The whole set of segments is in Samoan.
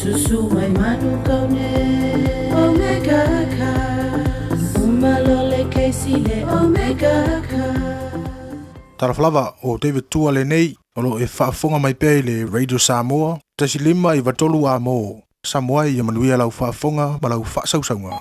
Susu mai manu kaune Omega Cast Uma lo le keisi le Omega Cast. Talofa lava, o David Tua lenei, o lo o e faafofoga mai pea i le Radio Samoa, 1 5 93 amo. Samoa ia manuia lau faafofoga ma lau faasausauga.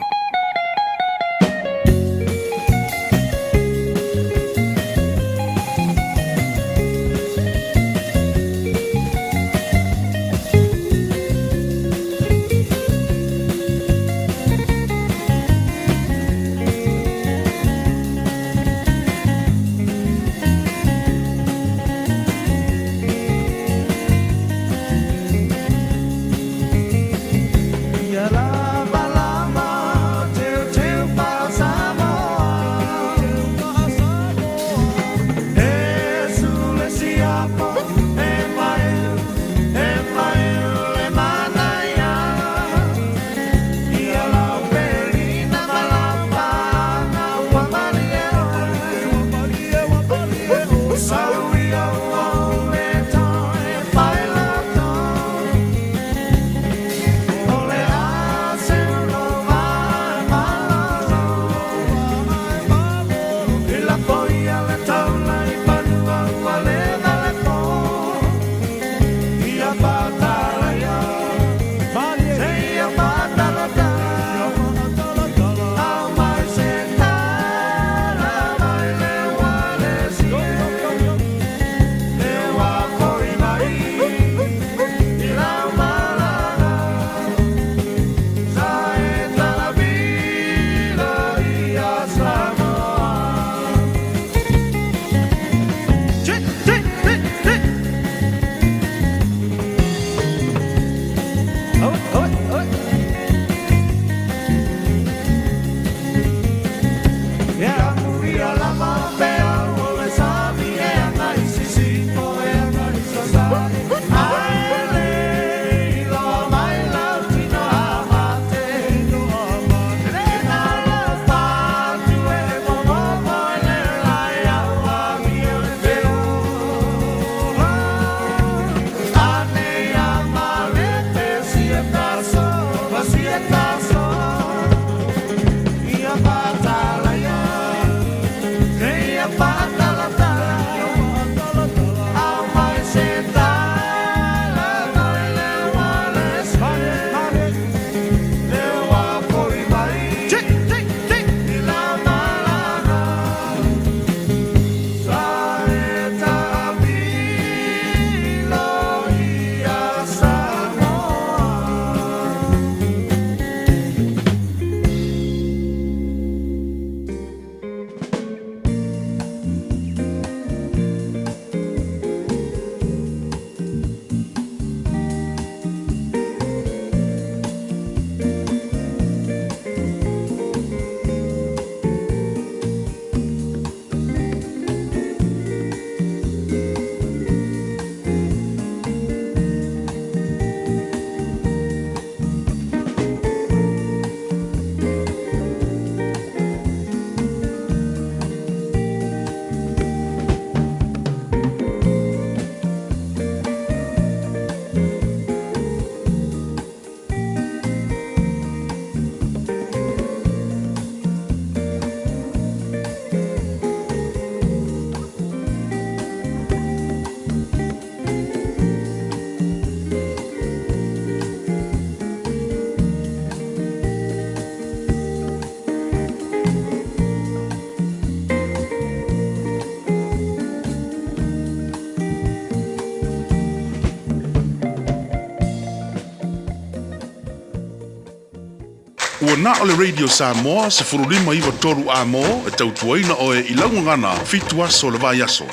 Ua na o le Radio Samoa 15 93 amo e tautuaina oe i lau gagana 7 aso o le vaiaso.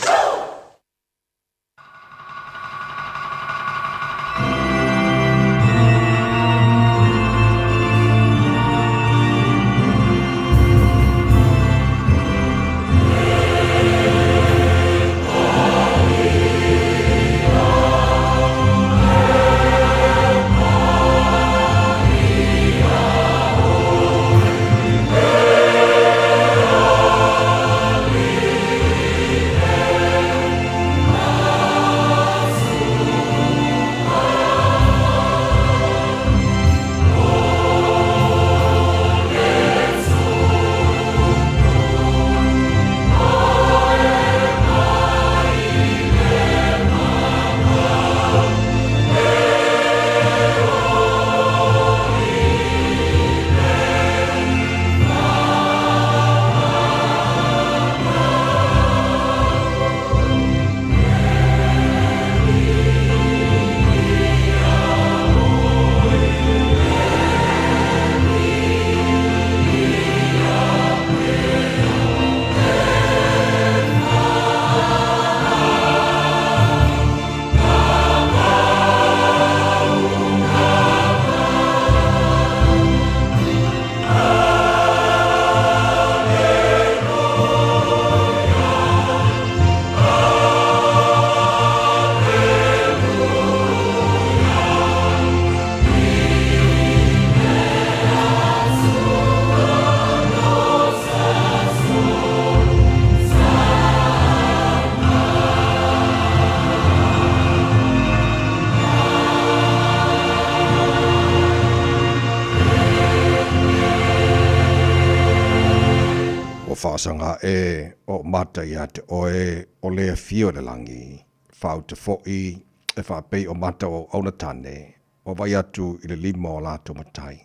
Faasaga e o mata ia te oe o le afio i le lagi, faauta foi e faapei o mata o auauna tane, ua vaai atu i le lima o latou matai,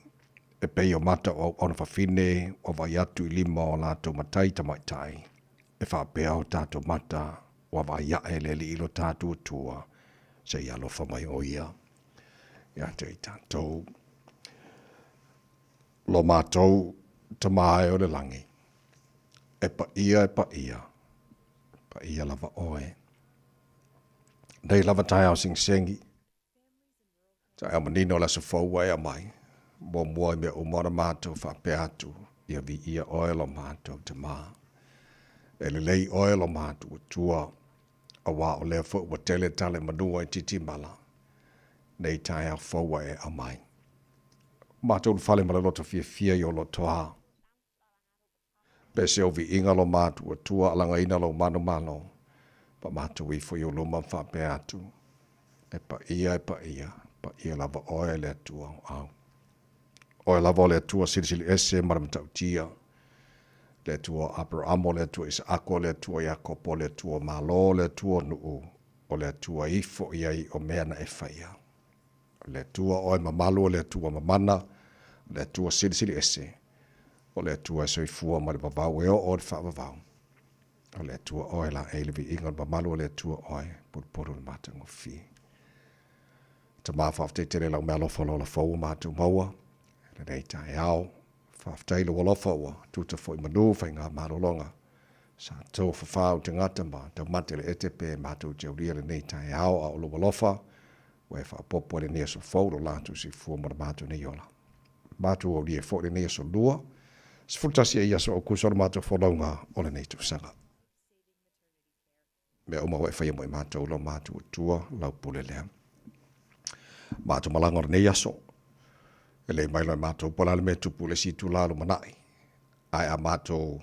e pei o mata o auauna fafine ua vaai atu i lima o latou matai tamaitai, e faapea o tatou mata ua vaai ae le Alii lo tatou Atua, se i alofa mai o ia ia te i tatou. Lo matou Tama e o le lagi, e paia e paia, paia lava oe. Nei lava taeao segisegi, taeao manino o le aso fou ua e aumai, muamua i mea uma ona matou faapea atu, ia viia oe lo matou Tama. E lelei oe lo matou Atua, auā o lea foi ua tele tala i manua i titimala, nei taeao fou ua e aumai. Matou ulufale ma le loto fiafia i ou lotoa. Pe se ou viiga lo matou Atua alagaina lou manumalo, pa matou ifo i ou luma ma faapea atu, E paia, e paia, paia lava oe le Atua o au. Oe lava o le Atua silisili ese ma le matautia, le Atua o Aperamo, le Atua o Isaako, le Atua o Iakopo, le Atua o Malo, le Atua o Nuu, o le Atua e ifo i ai o mea na e faia. O le Atua oe mamalu, o le Atua mamana, o le Atua silisili ese, o le Atua e soifua mai le vavau e oo i le faavavau. O le Atua oe laei le viiga o le mamalu o le Atua oe pulupulu i le matagofie. Tama faafetai tele lau mealofa o le ola fou ua matou maua lenei taeao. Faafetai lou alofa ua tuta foi manu faigamalologa sa tou fafau tagata ma taumate le ete pe matou te aulia lenei taeao a o lou alofa ua e faaopoopo ai lenei aso fou lo latou soifua ma lo matou nei ola. Matou aulia ai foi lenei aso lua, 11 ai aso Aukuso o le matou folauga o lenei tausaga. Mea uma ua e faia mo i matou lo matou Atua, lau pule lea. Matou malaga o lenei aso, e le mai loa e matou po o le a le mea e tupu i le isi itula lumanai, ae a matou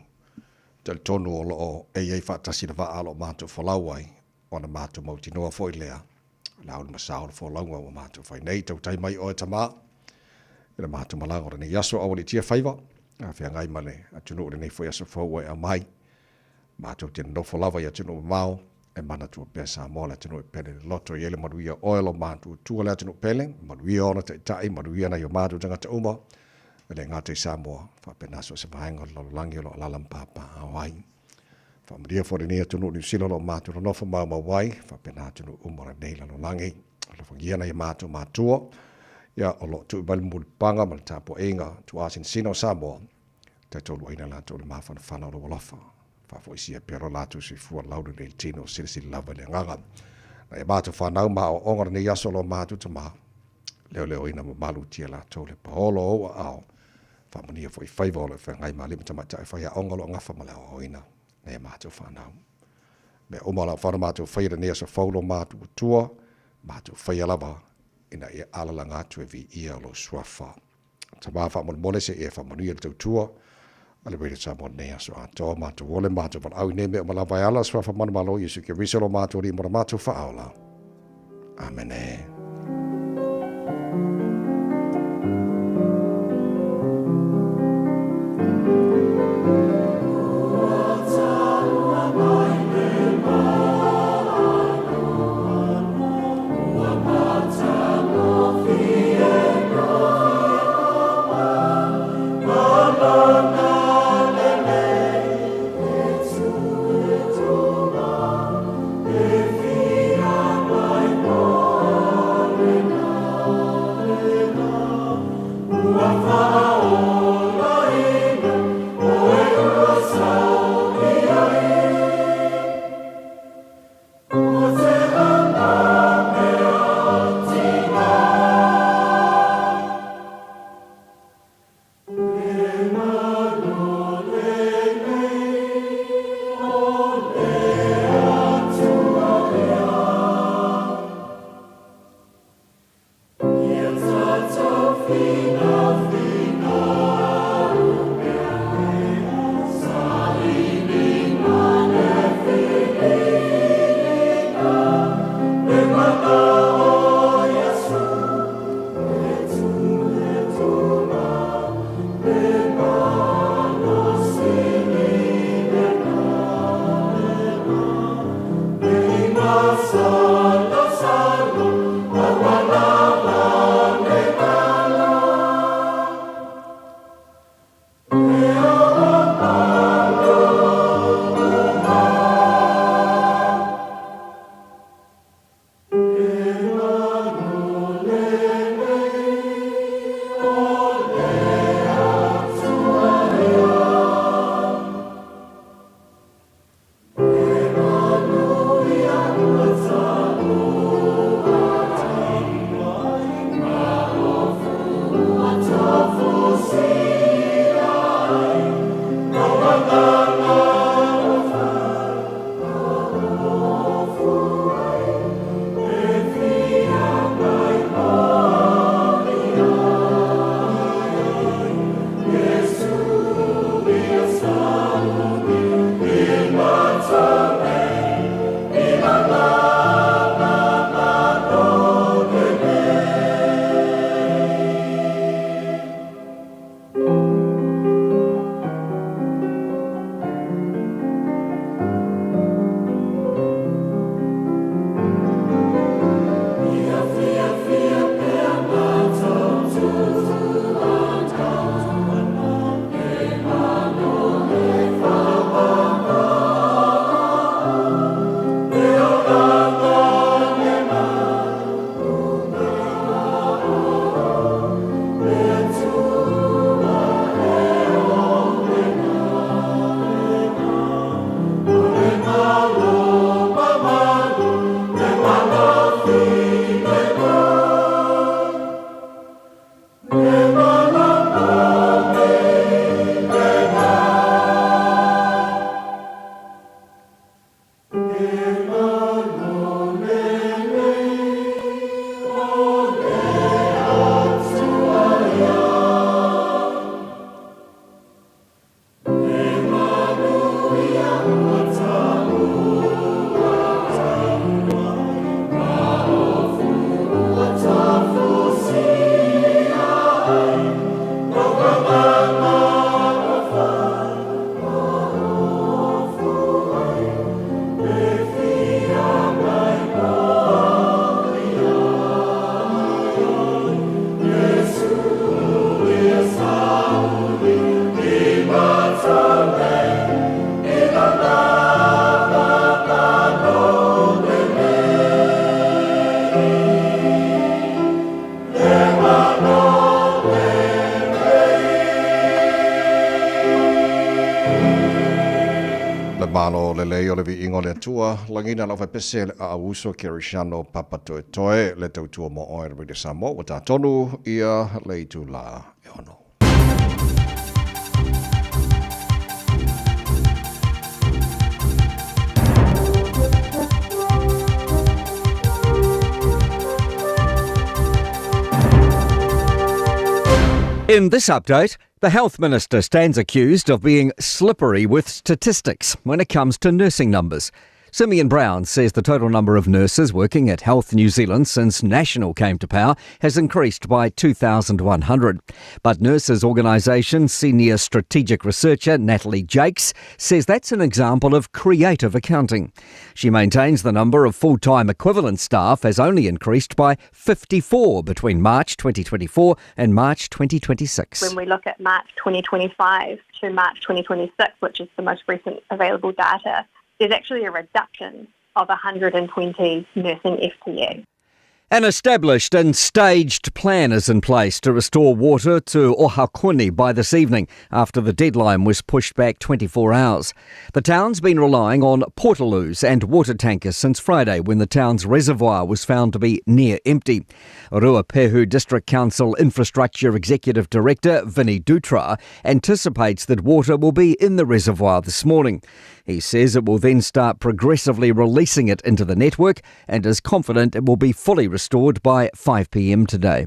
talitonu o lo o e i ai faatasi le vaa o lo o matou folau ai, ona matou mautinoa foi lea, o le a ulumasao le folauga ua matou fai nei. Tautai mai oe Tama i le matou malaga o lenei aso, aualiitia faiva, a feagai ma le atunuu i lenei foi aso fou ua e aumai. Matou te nonofo lava i atunuu mamao, e manatua pea Samoa le atunuu e pele le loto, e i ai le manuia o oe lo matou Atua le atunuu pele, manuia ona taitai, manuia nai o matou tagata uma, e le gata i Samoa, faapena so o se vaega o le lalolagi o lo o alaala ma papaaao ai. Faamanuia foi lenei atunuu Niu Sila o lo o matou nonofo maumau ai, faapena atunuu uma o lenei lalolagi. Alofagia nai o matou matua, ia o lo o tuu mai le mulipapaga ma le tapuaiga tuuasinasina o Samoa, taitauluaina latou i le mafanafana o lou alofa. Faafoisia pea lo latou soifua laulelei le tino, silasila lava i le agaga. Nai a matou fanau ma aoaoga o lenei aso o lo matou tama, leoleoina mamalutia latou le paolo o ou aao, faamanuia foi faiva o lo o feagai ma alii ma tamaitai faiaoga o lo o gafa ma le aoaoina nai a matou fanau. Mea uma o le a mafai ona matou faia i lenei aso fou lo matou Atua, matou faia lava ina ia alalaga atu e viia lou suafa. Tama faamolemole se i e faamanuia le tautua a le Radio Samoa lenei aso atoa. Matou ole, matou valaau i nei mea uma lava e ala suafa manumalo Iesu Keriso lo matou Alii mo le matou faaola. Amene. o le viiga o le Atua, lagina lau faipese le aau uso Kerishano Papatoetoe le tautua mo oe le Radio Samoa ua tatonu ia le itula e 6. In this update, the Health Minister stands accused of being slippery with statistics when it comes to nursing numbers. Simeon Brown says the total number of nurses working at Health New Zealand since National came to power has increased by 2,100. But Nurses Organisation senior strategic researcher Natalie Jakes says that's an example of creative accounting. She maintains the number of full-time equivalent staff has only increased by 54 between March 2024 and March 2026. When we look at March 2025 to March 2026, which is the most recent available data, there's actually a reduction of 120 nursing FTE. An established and staged plan is in place to restore water to Ohakune by this evening after the deadline was pushed back 24 hours. The town's been relying on portaloos and water tankers since Friday when the town's reservoir was found to be near empty. Ruapehu District Council Infrastructure Executive Director Vinnie Dutra anticipates that water will be in the reservoir this morning. He says it will then start progressively releasing it into the network and is confident it will be fully restored by 5 p.m. today.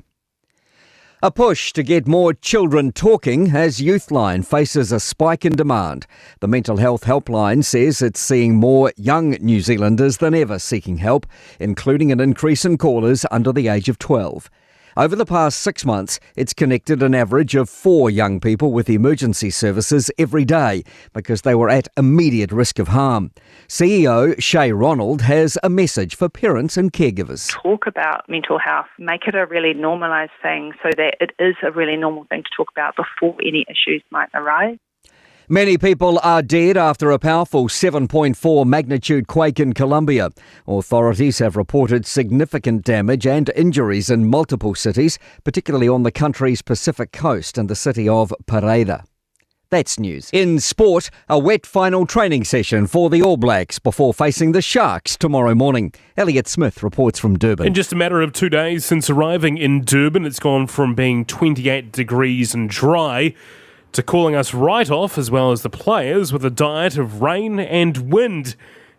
A push to get more children talking as Youthline faces a spike in demand. The Mental Health Helpline says it's seeing more young New Zealanders than ever seeking help, including an increase in callers under the age of 12. Over the past 6 months, it's connected an average of 4 young people with emergency services every day because they were at immediate risk of harm. CEO Shay Ronald has a message for parents and caregivers. Talk about mental health, make it a really normalised thing so that it is a really normal thing to talk about before any issues might arise. Many people are dead after a powerful 7.4 magnitude quake in Colombia. Authorities have reported significant damage and injuries in multiple cities, particularly on the country's Pacific coast and the city of Pereira. That's news. In sport, a wet final training session for the All Blacks before facing the Sharks tomorrow morning. Elliot Smith reports from Durban. In just a matter of 2 days since arriving in Durban, it's gone from being 28 degrees and dry to calling us right off, as well as the players, with a diet of rain and wind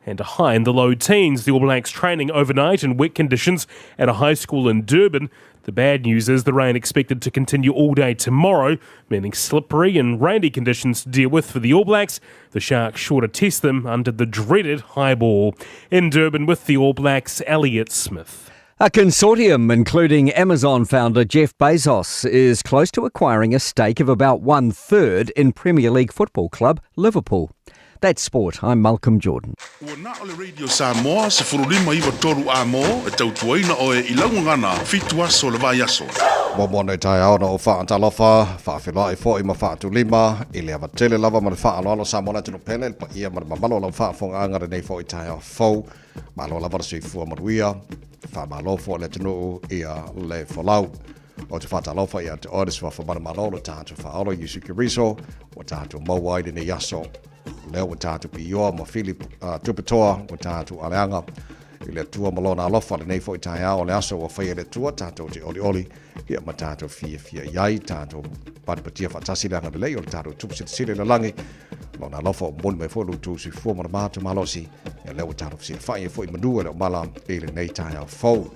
and a high in the low teens. The All Blacks training overnight in wet conditions at a high school in Durban. The bad news is the rain expected to continue all day tomorrow, meaning slippery and rainy conditions to deal with for the All Blacks. The Sharks sure to test them under the dreaded high ball. In Durban with the All Blacks, Elliot Smith. A consortium including Amazon founder Jeff Bezos is close to acquiring a stake of about 1/3 in Premier League football club Liverpool. That's sport. I'm Malcolm Jordan. Ua na o le Radio Samoa, 19 3 a mō, e tautuaina oe i laugagana, 7 aso le vai aso. Mo mo nei tai ao na o whaantalofa, whaawhiloa i fo i ma whaatulima, i le avatele lava ma le whaaloalo sa mona tino pele, le pa ia ma le mamalo lau whaafonga anga re nei fo i tai ao fau, malo lava le soifua manuia, whaamalofo le tino ia le folau. O te whaatalofa ia te oe le suafa mana malo le tātu whaalo Yusuke Riso, o tātu mauai le nei aso. Leo o tātu pioa ma Philip Tupetoa, o tātu aleanga. I le tua malona alofa le nei fo i tai ao le aso o whaia le tua, tātou te oli oli, ia ma tātou fia fia iai, tātou patipatia whaatasi le anga le lei o le tātou tupu sile le langi. Lona alofa o moni mai fo lutu si fua mana mātu malosi, ia leo o tātou fsia whaia fo i manua le o mala i le nei tai ao fau.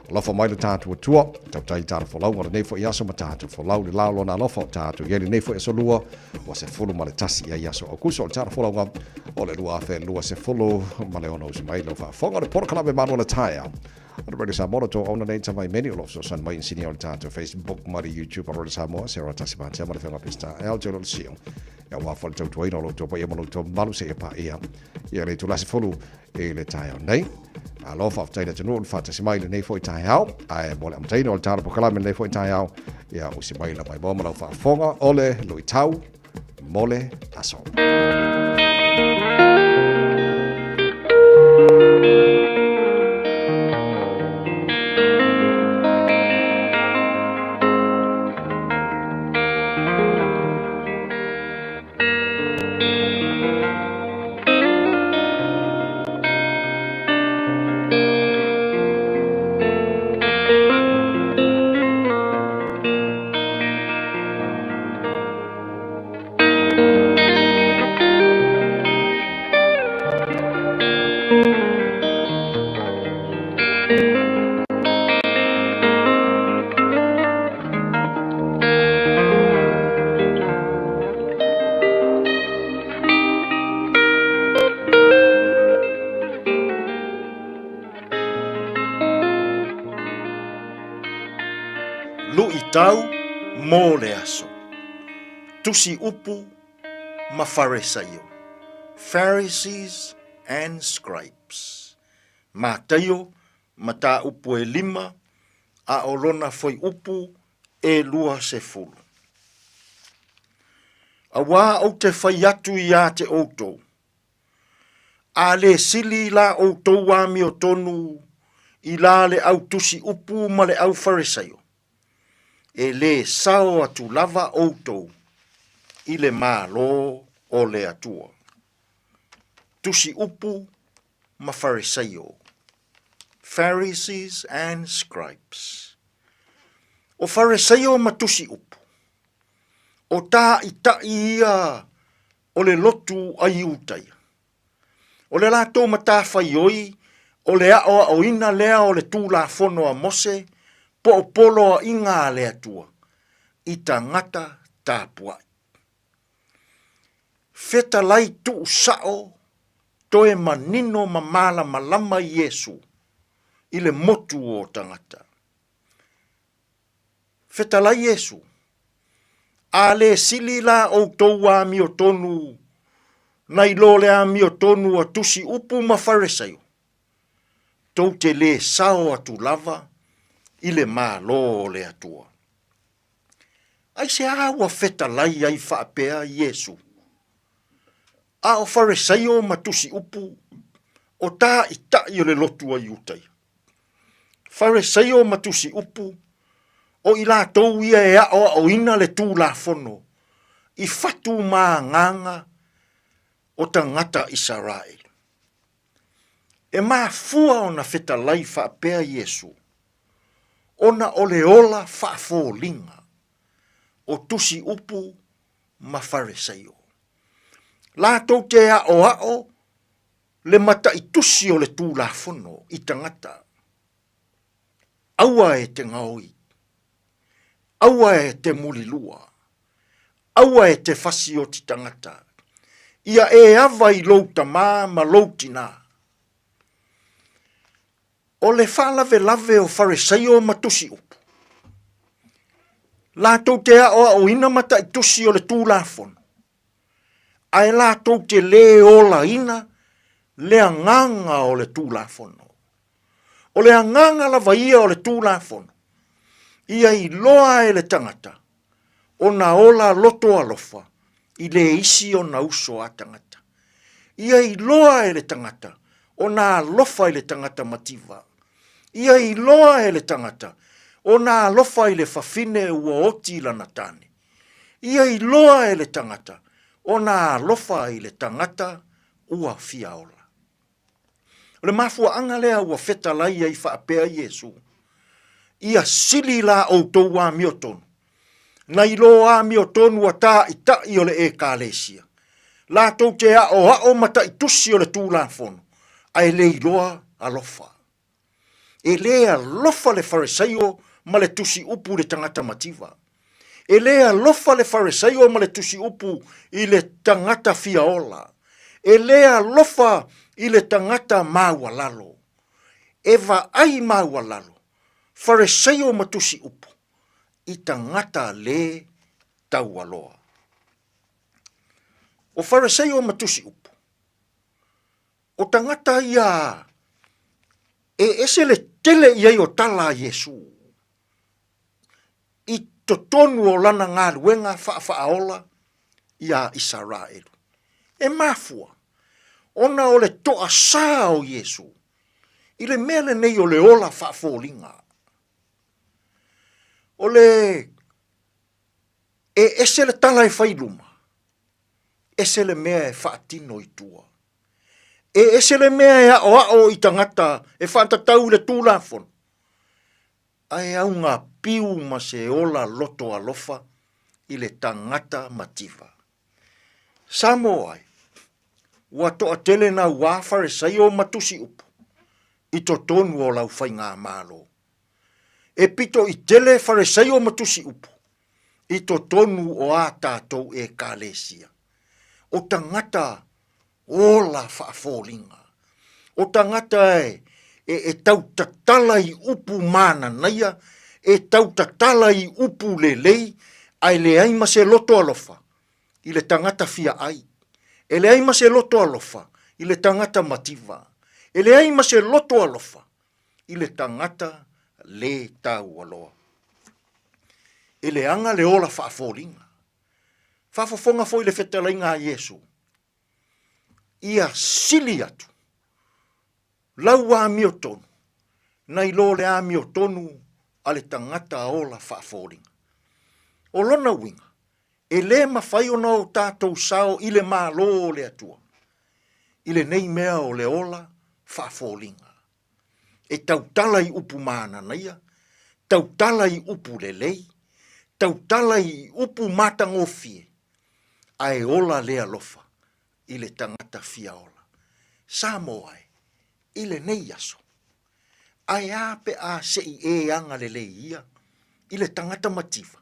Alofa mai le tātou atua, tautai tātou folau o le nei fo i aso ma tātou folau le lao lona alofa o tātou i le nei fo i aso lua, o se fulu ma le tasi ia i aso o kuso o le tātou folauga, o le lua afe lua se fulu ma le ono usi mai lau whaafonga le porokalabe manu le taia. O le Radio Samoa tō auna nei tamai meni o lo so mai insini o le tātou Facebook ma le YouTube o Radio Samoa, se ora tasi pātea ma le whenga pista e ao te olo le sio. Ia wā whale tautuaina o lo tō pa ia ma lo tō malu se e pa ia. Ia le tūlasi fulu e le taia nei. Alofa whataina te nuu whatasi mai le nei fo i tai ao. Ae mo le amataina o le tāna pokalame le nei fo i tai ao. Ia usi mai la mai mo ma lau whaafonga ole lui tau mole aso. Talifuaitau mo le aso. Tusi upu ma Faresaio, Pharisees and Scribes. Mataio, mataupu e lima, a o lona fuaiupu e 20. Auā ou te fai atu iā te outou, a le sili la outou amiotonu i la le au tusi upu ma le au Faresaio, e lē sao atu lava outou i le Malo o le Atua. Tusi upu ma Faresaio, Pharisees and Scribes. O Faresaio ma tusi upu, o tāʻitaʻi ia o le lotu a Iutaia. O le latou matafaioi o le aʻoaʻoina lea o le Tulafono a Mose po o poloaiga a le Atua i tagata tapuai. Fetalai tuusao toe manino ma malamalama Iesu i le motu o tagata. Fetalai Iesu, A le sili la outou amiotonu nai lo le amiotonu a tusi upu ma Faresaio, tou te lē sao atu lava i le Malo o le Atua. Aisea ua fetalai ai faapea Iesu? A o Faresaio ma tusi upu o tāʻitaʻi o le lotu a Iutaia. Faresaio ma tusi upu, o i latou ia e aʻoaʻoina le Tulafono i fatu ma agaga o tagata Isaraelu. E mafua ona fetalai faapea Iesu, ona o le ola faafoliga o tusi upu ma Faresaio. Latou te aʻoaʻo le mataitusi o le Tulafono i tagata. Aua e te gaoi, aua e te mulilua, aua e te fasioti tagata, ia e ava i lou tamā ma lou tinā. O le faalavelave o Faresaio ma tusi upu, latou te aʻoaʻoina mataitusi o le Tulafono, ae latou te lē olaina le agaga o le Tulafono. O le agaga lava ia o le Tulafono, ia iloa e le tagata ona ola loto alofa i le isi ona uso a tagata. Ia iloa e le tagata ona alofa i le tagata mativa. Ia iloa e le tagata ona alofa i le fafine ua oti i lana tane. Ia iloa e le tagata ona alofa i le tagata ua fia ola. O le mafuaaga lea ua fetalai ai faapea Iesu, Ia sili la outou amiotonu, nai lo amiotonu a tāʻitaʻi o le ʻEkalesia, latou te aʻoaʻo mataitusi o le Tulafono, ae le iloa alofa. E lē alofa le Faresaio ma le tusi upu i le tagata mativa. E lē alofa le Faresaio ma le tusi upu i le tagata fia ola. E lē alofa i le tagata maualalo. E vaai maualalo Faresaio ma tusi upu i tagata lē taualoa. O Faresaio ma tusi upu, O tagata ia e ese le tele i ai o tala a Iesu i totonu o lana galuega faafaaola iā Isaraelu. E mafua ona o le toasā o Iesu i le mea lenei o le ola faafoliga. O le e ese le tala e fai i luma, ese le mea e faatino i tua. E ese le mea e aʻoaʻo i tagata e faatatau i le Tulafono, ae auga piu ma se ola loto alofa i le tagata mativa. Samoa ai, ua toatele nauā Faresaio ma tusi upu i totonu o lau faigamalo. E pito i tele Faresaio ma tusi upu i totonu o a tatou Ekalesia. O tagata ola faafoliga. O tagata e, e, e tautatala i upu mananaia, e tautatala i upu lelei ae leai ma se loto alofa i le tagata fia ai. E leai ma se loto alofa i le tagata mativa. E leai ma se loto alofa i le tagata lē taualoa. E leaga le ola faafoliga. Faafofoga foi le fetalaiga a Iesu, ia sili atu lau amiotonu nai lo le amiotonu a le tagata ola faafoliga. O lona uiga, e lē mafai ona o tatou sao i le Malo o le Atua i lenei mea o le ola faafoliga. E tautala i upu mananaia, tautala i upu lelei, tautala i upu matagofie, ae ola le alofa i le tagata fia ola. Samoa e, i lenei aso, ae a pe a se i e agalelei ia i le tagata mativa,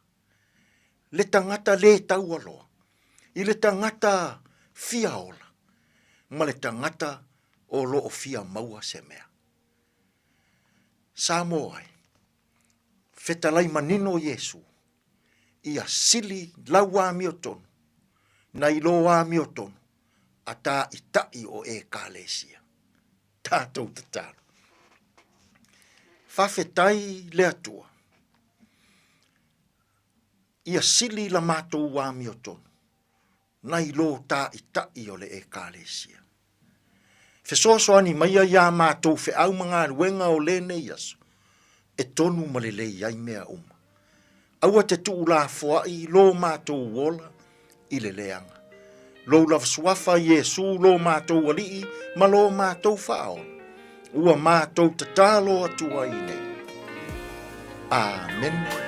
le tagata lē taualoa, i le tagata fia ola, ma le tagata o lo o fia maua se mea. Samoa e, fetalai manino Iesu, ia sili lau amiotonu, nai lo amiotonu a tāitaʻi o Ekalesia. Tatou tatalo. Faafetai le Atua, ia sili la matou amiotonu, nai lo tāitaʻi o le Ekalesia. Fesoasoani maia iā mātou feau ma galuega o lenei aso, e tonu ma lelei ai mea uma. Aua te tuulafoaʻi lo mātou ola i le leaga. Lou lava suafa Iesu lo mātou Alii ma lo mātou Faaola, ua mātou tatalo atu ai nei. Amene.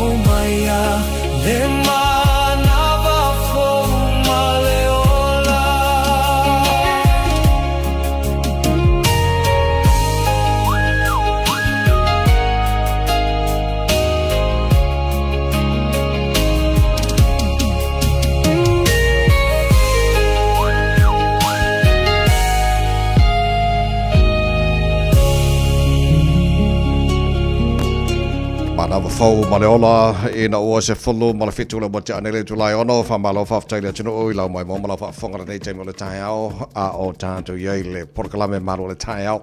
Aumaia le manava fou ma le ola. Manava fou ma le ola ina ua 17 le ua tea nei le itula e 6. Faamalo faafetai i le atunuu i lau maimoa ma lau faafofoga lenei taimi o le taeao a o tatou i ai le polokalame malu o le taeao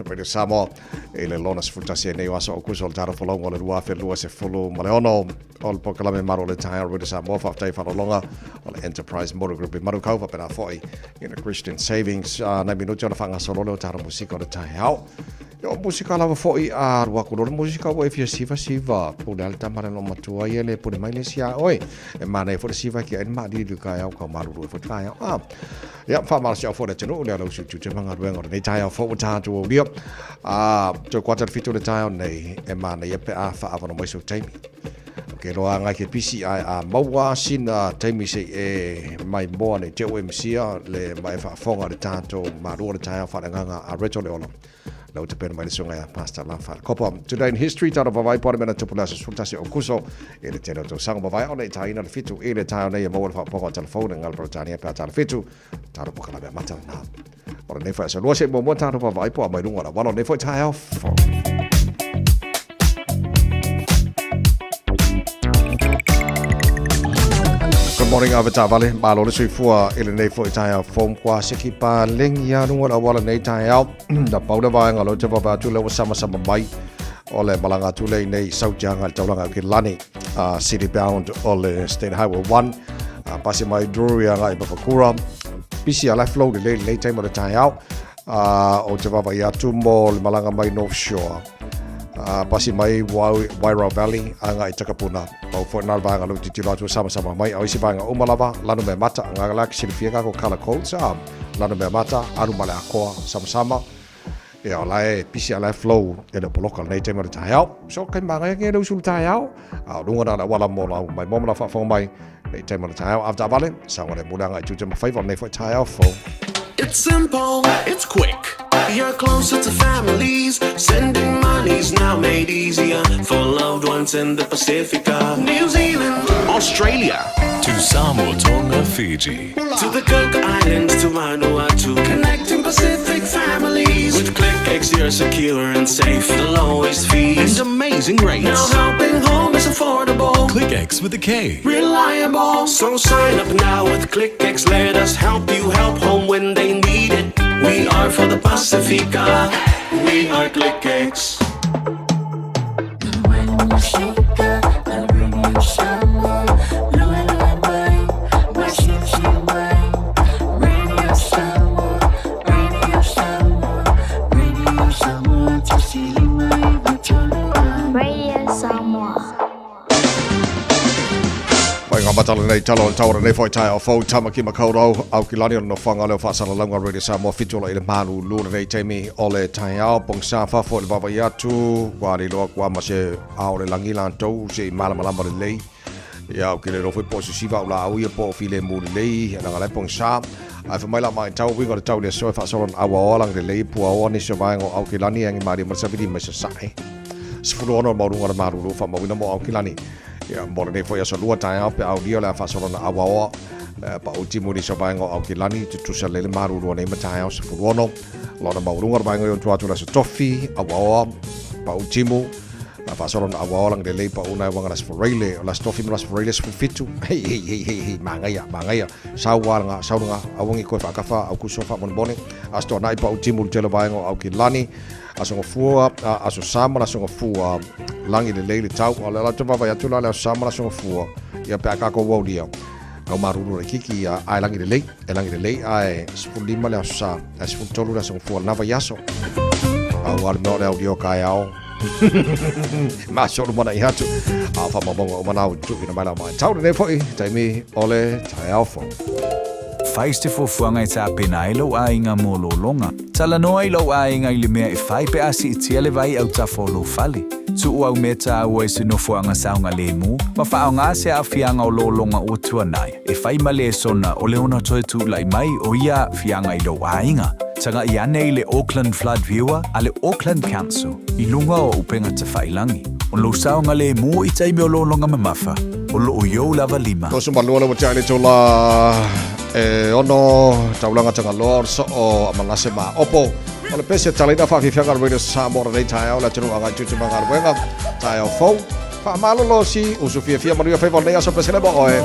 Radio Samoa i le lona 11 ai nei o aso Aokuso o le tatou folauga o le 2026. O le polokalame malu o le taeao Radio Samoa, faafetai i faaaloaloga o le Enterprise Motor Group i Manukau faapena foi i le Christian Savings. Nai minute ona faagasolo lea o tatou musika o le taeao. Ia o musika lava foi a alu atu loa le musika ua e fia sivasiva. Pule a le tama le loomatua ia le pule mai le isi a oe. E manaia foi le siva ki ai le maalili i taeao kau malulu ai foi taeao. A ia faamalosiau foi le atunuu le ala usi utiuti ma galuega o lenei taeao fou ua tatou aulia. A toe kuata le 7 o le taeao nei e manaia pe a faaavanoa mai sou taimi. Ou te iloa ngai ke pisi ae a maua sina taimi se i e maimoa nei te ua e misia le ma e faafofoga i le tatou malu o le taeao faaleagaga a Reto le Ola. Lau te pena mai le susuga ia Pastor Lafa Kopa. Today in history, tātou vavae po le mea na tupu le aso 11 o Kuso i le tele o tausaga mavae ona i tāina le 7 i le taeao nei e maua le faaopoopoga o telefone ngalo Peretania pe a tā le 7 tātou pokalame amata lena. O lenei foi aso lua se i muamua tātou vavae po a mai luga o le auala o lenei foi taeao fou. Good morning, ave taavale, malo le soifua i lenei foi taeao fou kua seki palengi a luga o le auala nei taeao. Na pau le vaega lea ou te vaavaai atu lea ua samasama mai o le malaga atu lea i nei Sautiaga i le taulaga o Kilani, city bound o le State Highway 1, pasi mai Drury agai i Papakura. Pisi a life flow lelei lenei taimi o le taeao. Ou te vaavaai atu mo le malaga mai North Shore. Pasi mai Wairau Valley agai i Takapuna. Pau foi na le vaega lea ou tilotilo atu ua samasama mai. A o isi vaega uma lava, lanu mea mata, nga la ke silafia kako colour codes, lanu mea mata, alu ma le akoa, samasama. Ia, o la e pisi a la e flow e le o poloka lenei taimi o le taeao. So, kai māngaia ke le usu le taeao. A o luga na le auala mo lau mai mo ma lau faafofoga mai lenei taimi o le taeao. Avetaavale, saogalemu le agai i tiute ma faiva o lenei foi taeao fou. It's simple, it's quick, you're closer to families Sending money's now made easier for loved ones in the Pacifica New Zealand, Australia, To Samoa, Tonga, Fiji. To the Cook Islands, to Vanuatu Connecting Pacific families With KlickEx, you're secure and safe The lowest fees And amazing rates. Now helping home is affordable KlickEx with a K. Reliable. So sign up now with KlickEx. Let us help you help home when they need it. We are for the Pacifica. We are KlickEx. Radio Samoa. Mai ngā matala nei tala o le tauara nei foi taeao fou Tamaki Makaurau Aukilani o le nofoaga lea o faasalalauga Radio Samoa 7 ola i le malulu lenei taimi o le taeao pogisa fafo i le vaavaai atu ua alilo atu a ma se ao le lagi latou se i malamalama lelei ia ou te le iloa foi po o sisiva au laau ia po o filemu lelei leaga la e pogisa ae fai mai la maitau uiga o le tau i le aso e faasolo na auaoa lagi lelei puaoa nisi o vaega o Aukilani e agi malie ma le savili mai sasae 16 le maualuga o le malulu faamauina mo Aukilani. Ia, mo lenei foi aso lua taeao pe aulia o le a faasolo na auaoa pau timu nisi o vaega o Aukilani tutusa lelei le malulu nei ma taeao 16 lona maualuga o le vaega i ona tua atu le aso tofi auaoa pau timu a faasolo na auaoa lagi lelei pau na e uaga le aso Faraile o le aso tofi ma le aso Faraile 17 hei hei hei hei hei magaia magaia sau lga sau lga aua nei toe faakafa Aukuso faamonemone aso Toanai pau timu le tele o vaega o Aukilani Aso Gafua, Aso Sa ma le Aso Gafua, lagi lelei le tau. O le la te vaavaai atu la le Aso Sa ma le Aso Gafua, ia pe a tatou aulia, kau malulu laitiiti ia, ae lagi lelei, e lagi lelei, ae 15 le Aso Sa, ae 13 le Aso Gafua, lena vaiaso. Pau lava le mea o le aulia o taeao. Masolo mana i atu. A o faamaumauga uma na ua tuuina mai la mai. Tau lenei foi, taimi o le taeao fou. Fai se fuafuaga e tapena ai lou aiga mo lologa. Talanoa i lou aiga i le mea e fai pe a siitia le vai autafa o lou fale. Tuu au mea tāua i se nofoaga saogalēmū ma faaaogā se aafiaga o lologa ua tuanai e fai ma lesona o le ono toe tula'i mai o ia aafiaga i lou aiga. Taga'i ane i le Auckland Flood Viewer a le Auckland Council i luga o upega tafa'ilagi. O lou saogalēmū i taimi o lologa mamafa, o loo i ou lava lima. 32 le ua tea i le itula e ono taulaga Tagaloa o le soo a Manase Maopo. O le pese talaina faafiafiaga o le Radio Samoa o lenei taeao le atunuu agai tutu ma galuega. Taeao fou, faamalolo si usu fiafia manuia faiva o lenei aso pesele mo oe.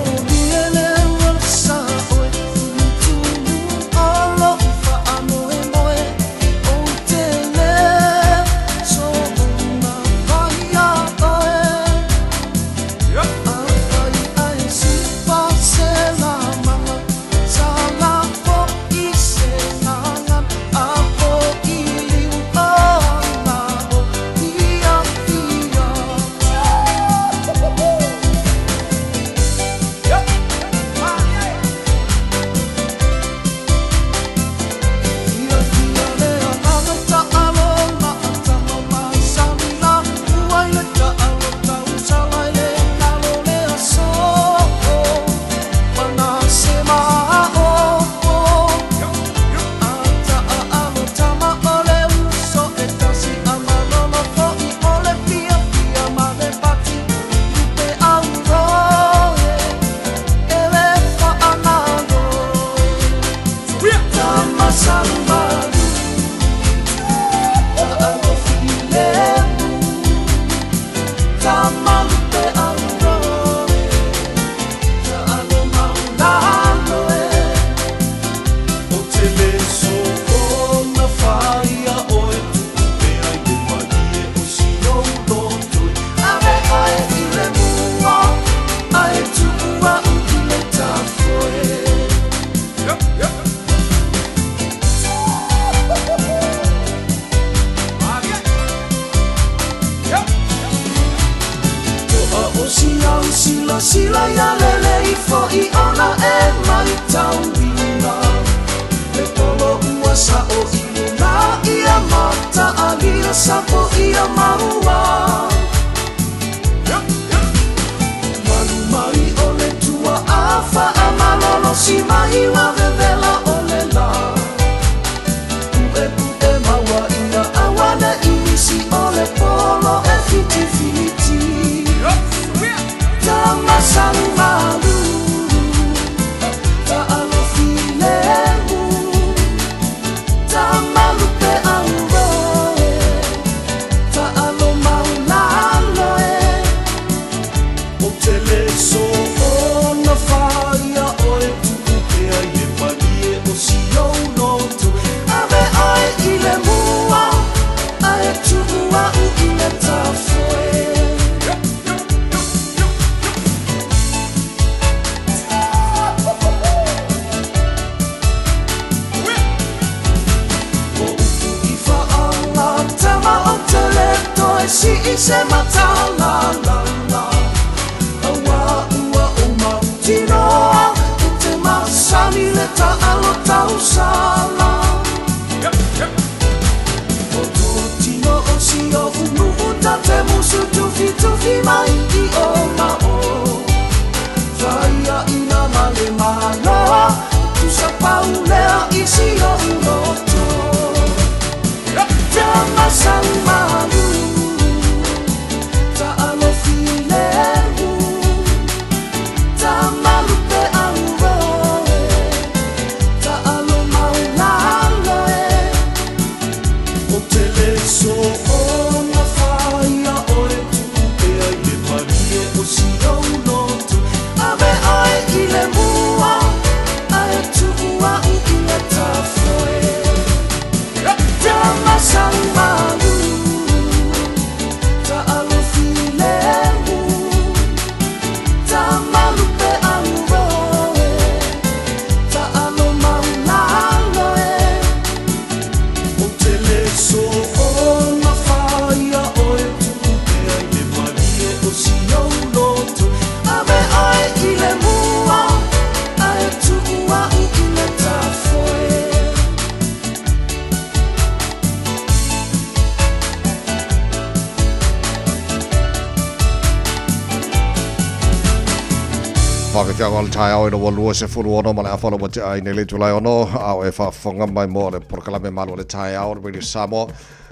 Whakawhianga o le taeao i le 26 ma le afa o le watea ai nei le Tulae 6, a o e faafofoga mai mo le polokalame malu o le taeao o le Radio Samoa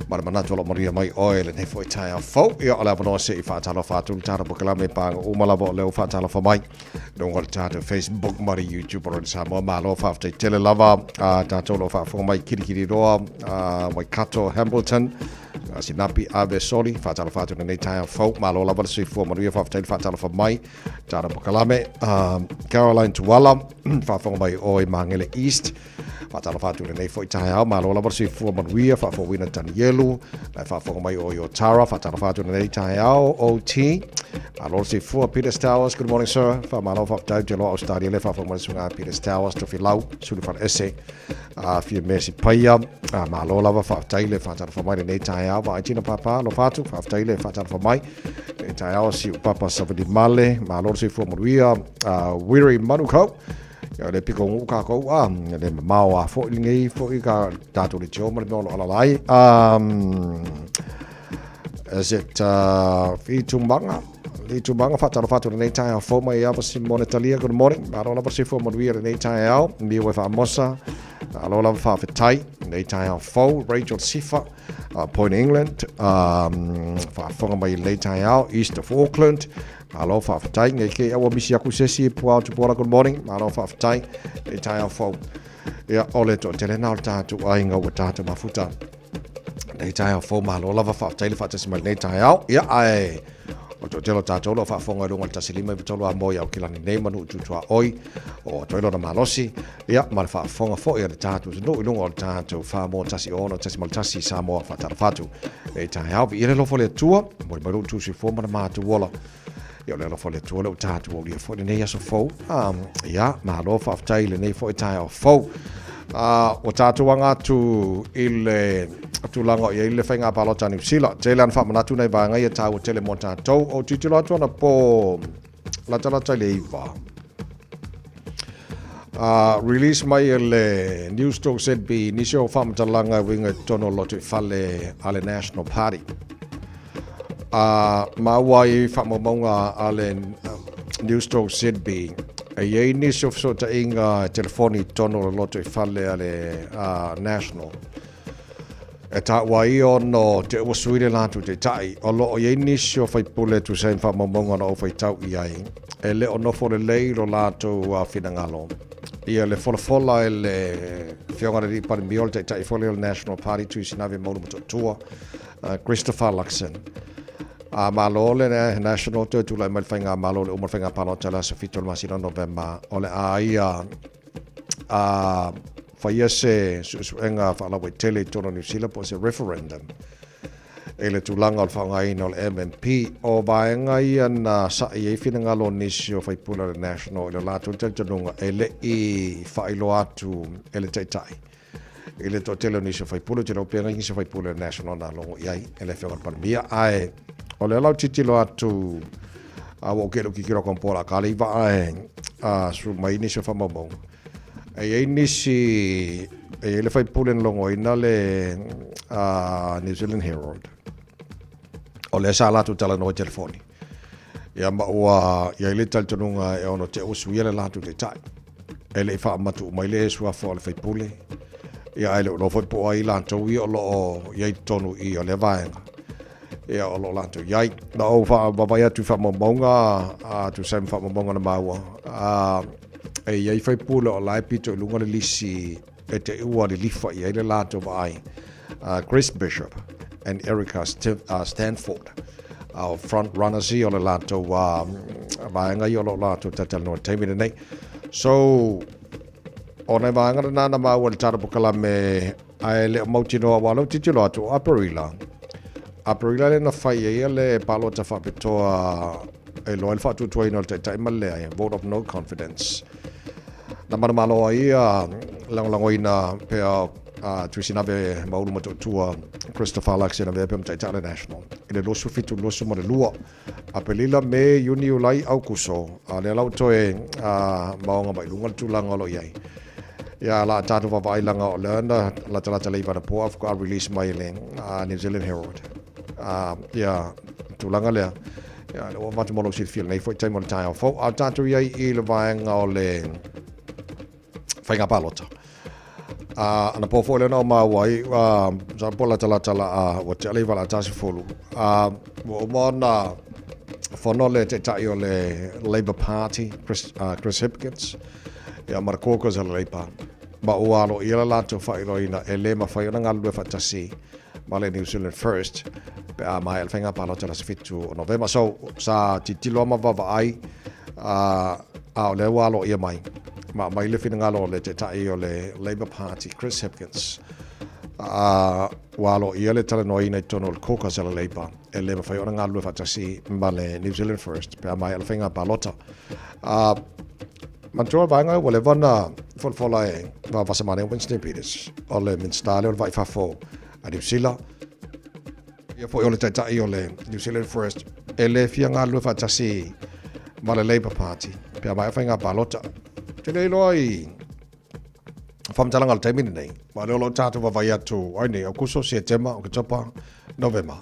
ma le manatu o lo manuia mai oe lenei foi taeao fou. Ia o le avanoa se i faatalofa atu le tatou polokalame paga uma lava o lea ua faatalofa mai luga o le tatou Facebook ma le YouTube o Radio Samoa. Malo faafetai tele lava a tatou o lo o faafofoga mai Kirikiriroa, Waikato, Hamilton, Sinapi, Ave Soli, faatalofa atu lenei taeao fou. Malo lava le soifua manuia, faafetai le faatalofa mai. Tara Pakalame, Caroline Tuala, faafofoga mai o i Magele East. Faatalofa atu lenei foi taeao, malo lava le soifua manuia, faafouina Danielu, na faafofoga mai o i Otara, faatalofa atu lenei taeao, OT. Malo le soifua, Peters Towers, good morning sir. Faamalo faafetai te loa Australia le faafofoga mai le susuga Peters Towers, Tofilau, Sulufaleese. A fia mea si paia, a malo lava faafetai le faatalofa mai lenei taeao, vaai tina pāpā, alofa atu, faafetai le faatalofa mai lenei taeao, si u papa savali male, malo le soifua manuia, Wiri Manukau, ia le piko ngu kākou, a, le mamao a foi lenei foi ka tātou le tio ma le mea o lo alala ai. Is it Fitumanga? Fitumanga, faatalofa atu lenei taeao fou mai ia Simone Talia, good morning. Malo lava le soifua manuia lenei taeao, miu e faamosa. Malo lava faafetai lenei taeao fou, Rachel Sifa, Point England, faafofoga mai lenei taeao, East of Auckland. Malo faafetai, nei kei aua misi aku sesi, Puao Tupuola, good morning. Malo faafetai lenei taeao fou. Ia, o le toatele na o le tatou aiga ua tatou mafuta. Nei taeao fou, malo lava faafetai le faatasi mai lenei taeao. Ia, ae o toatele o tatou o lo o faafofoga i luga o le 153 a moe i Aukilani nei ma Nuu Tutuaoi o atoa ai lona malosi. Ia, ma le faafofoga foi a le tatou atunuu i luga o le tatou 4 1 6.1 Samoa faatalofa atu. Nei taeao, viia le alofa o le Atua, momoli mai lou tuusoifua ma le matou ola. Ia o le alofa o le Atua lea ua tatou aulia foi lenei aso fou. Ia, malo faafetai i lenei foi taeao fou. Ua tatou aga atu i le tulaga o i ai le faiga palota a Niu Sila. Tele ana faamanatu nai vaega ia taua tele mo tatou. O tilotilo atu ana po latalata i le 9. Release mai e le Newstalk ZB nisi o faamatalaga e uiga i totonu o le lotoifale a le National Party. A maua ai faamaumauga a le Newstalk ZB, e i ai nisi o fesootaiga telefoni i totonu o le lotoifale a le National e taua ai ona te ua sui le latou taitai. O lo o i ai nisi o faipule e tusa ai ma faamaumauga na ou faitau i ai, e le o nofo lelei lo latou finagalo. Ia le folafola e le Afioga i le Alii Palemia o le Taitai foi lea o le National Party Tuisinave Maulu Motootua, Christopher Luxon. A malo le National toe tulai mai le faigamalo le uma le faiga palota le aso 7 o le masina o Novema o le a ia a faia se suesuega faalauaitele i totonu o Niu Sila po o se referendum i le tulaga o le faaaogaina o le MMP. O vaega ia na sa'i ai finagalo o nisi o faipule o le National i le latou talitonuga e le i faailoa atu e le Taitai i le toatele o nisi o faipule, ou te iloa pea nisi o faipule o le National na logo i ai e le Afioga i le Palemia. Ae o lea la ou tilotilo atu, a ua ou kele tilotilo atu anapo o le a ta le iva ae sulu mai nisi o faamaumauga. E i ai nisi, e i ai le faipule na logoina le New Zealand Herald, o lea sa latou talanoa i telefoni. Ia ma ua i ai le talitonuga e ono te ua suia le latou taitai. E le i faamatuu mai le suafa o le faipule, ia ae le o iloa foi po o ai latou ia o lo o i ai i totonu i o lea vaega. Ia o lo o latou i ai. Na ou faavaavaai atu i faamaumauga, a tusa ai ma faamaumauga na maua, a e i ai faipule o la e pito i luga le lisi e te ua lilifa i ai le latou vaai, Chris Bishop and Erica Stanford. O front runners ia o le latou vaega ia o lo o latou talatalanoa i le taimi lenei. So, o nai vaega lena na maua i le tala polokalame ae le o mautinoa aua o lea ou tilotilo atu o Aperila. Aperila lea na fai ai le palota faapitoa e iloa ai le faatuatuaina o le taitai ma le leai, vote of no confidence. Na manumalo ai ia lagolagoina pea a Tuisinave Maulu Motootua Christopher Luxon avea pea ma taitai o le National i le 27 22 Aperila, Me, Iuni, Iulai, Aukuso, a lea la ua toe maoga mai luga le tulaga o lo o i ai. Ia la tatou vaavaai laga o lea na latalata le iva anapo ae faatoa release mai e le New Zealand Herald ia tulaga lea. Ia, lea ua avatu mo lou silafia i lenei foi taimi o le taeao fou. A o tatou i ai i le vaega o le faiga palota. A anapo foi lea na o maua ai, sa po latalata la a ua tea le 9 i le 10, a ua uma ona fono le taitai o le Labour Party, Chris Hipkins, ia ma le caucus a le Labour, ma ua aloaia le latou faailoaina e le mafai ona galulue faatasi ma le New Zealand First pe a maea le faiga palota i le aso 7 o Novema. So, sa tilotilo lava ma vaavaai, a o lea ua aloaia mai ma aumai le finagalo o le Taitai o le Labour Party, Chris Hipkins, ua aloaia le talanoaina i totonu o le caucus a le Labour e le mafai ona galulue faatasi ma le New Zealand First pe a maea le faiga palota. Manatua le vaega ua leva ona folafola e Vaavasamane Winston Peters, o le Minisita lea o le Vai Fafo a Niu Sila, ia foi o le Taitai o le New Zealand First, e le fia galulue faatasi ma le Labour Party pe a maea faiga palota. Ou te le iloa i faamatalaga o le taimi lenei, ma o lea o lo o tatou vaavaai atu ai nei, Aokuso, Setema, Oketopa, Novema,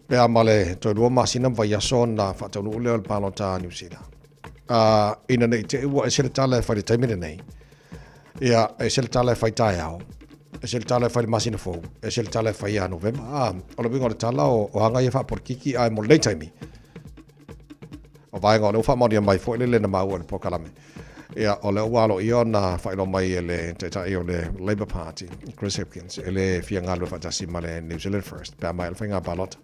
pe a ma le toe 2 masina ma vaiaso ona faataunuu lea o le palota a Niu Sila. Ina ne i te i ua ese le tala e fai i le taimi lenei, ia, ese le tala e fai taeao, ese le tala e fai i le masina fou, ese le tala e fai ia Novema. O le uiga o le tala, o aga ia faapolokiki, ae mo lenei taimi, o vaega o lea ua faamaonia mai foi le lena maua i le polokalame. Ia, o lea ua aloaia ona faailoa mai e le Taitai o le Labour Party, Chris Hipkins, e le fia galulue faatasi ma le New Zealand First pe a maea le faiga palota.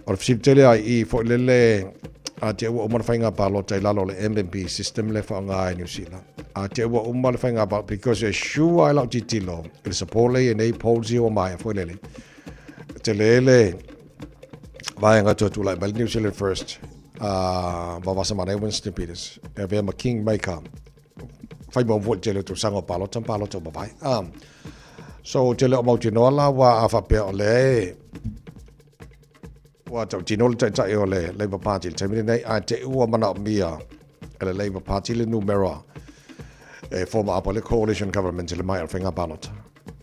O le fesili tele ai i foi lele a te ua uma le faiga palota i lalo o le MMP system le faaaoga ai Niu Sila. A te ua uma le faiga palota because e sure ai lau tilotilo i le support le i nei polls ia ua maea foi lele. Tele le vaega toe tulai mai le New Zealand First a Vavasamane Winston Peters e avea ma Kingmaker fai mau foi le tele o tausaga o palota ma palota o mavae. So tele o mautinoa la ua a faapea o lea e ua tautino le taitai o le Labour Party i le taimi lenei, ae te i ua manaomia e le Labour Party le numera e form up le coalition government i le maea o le faiga palota.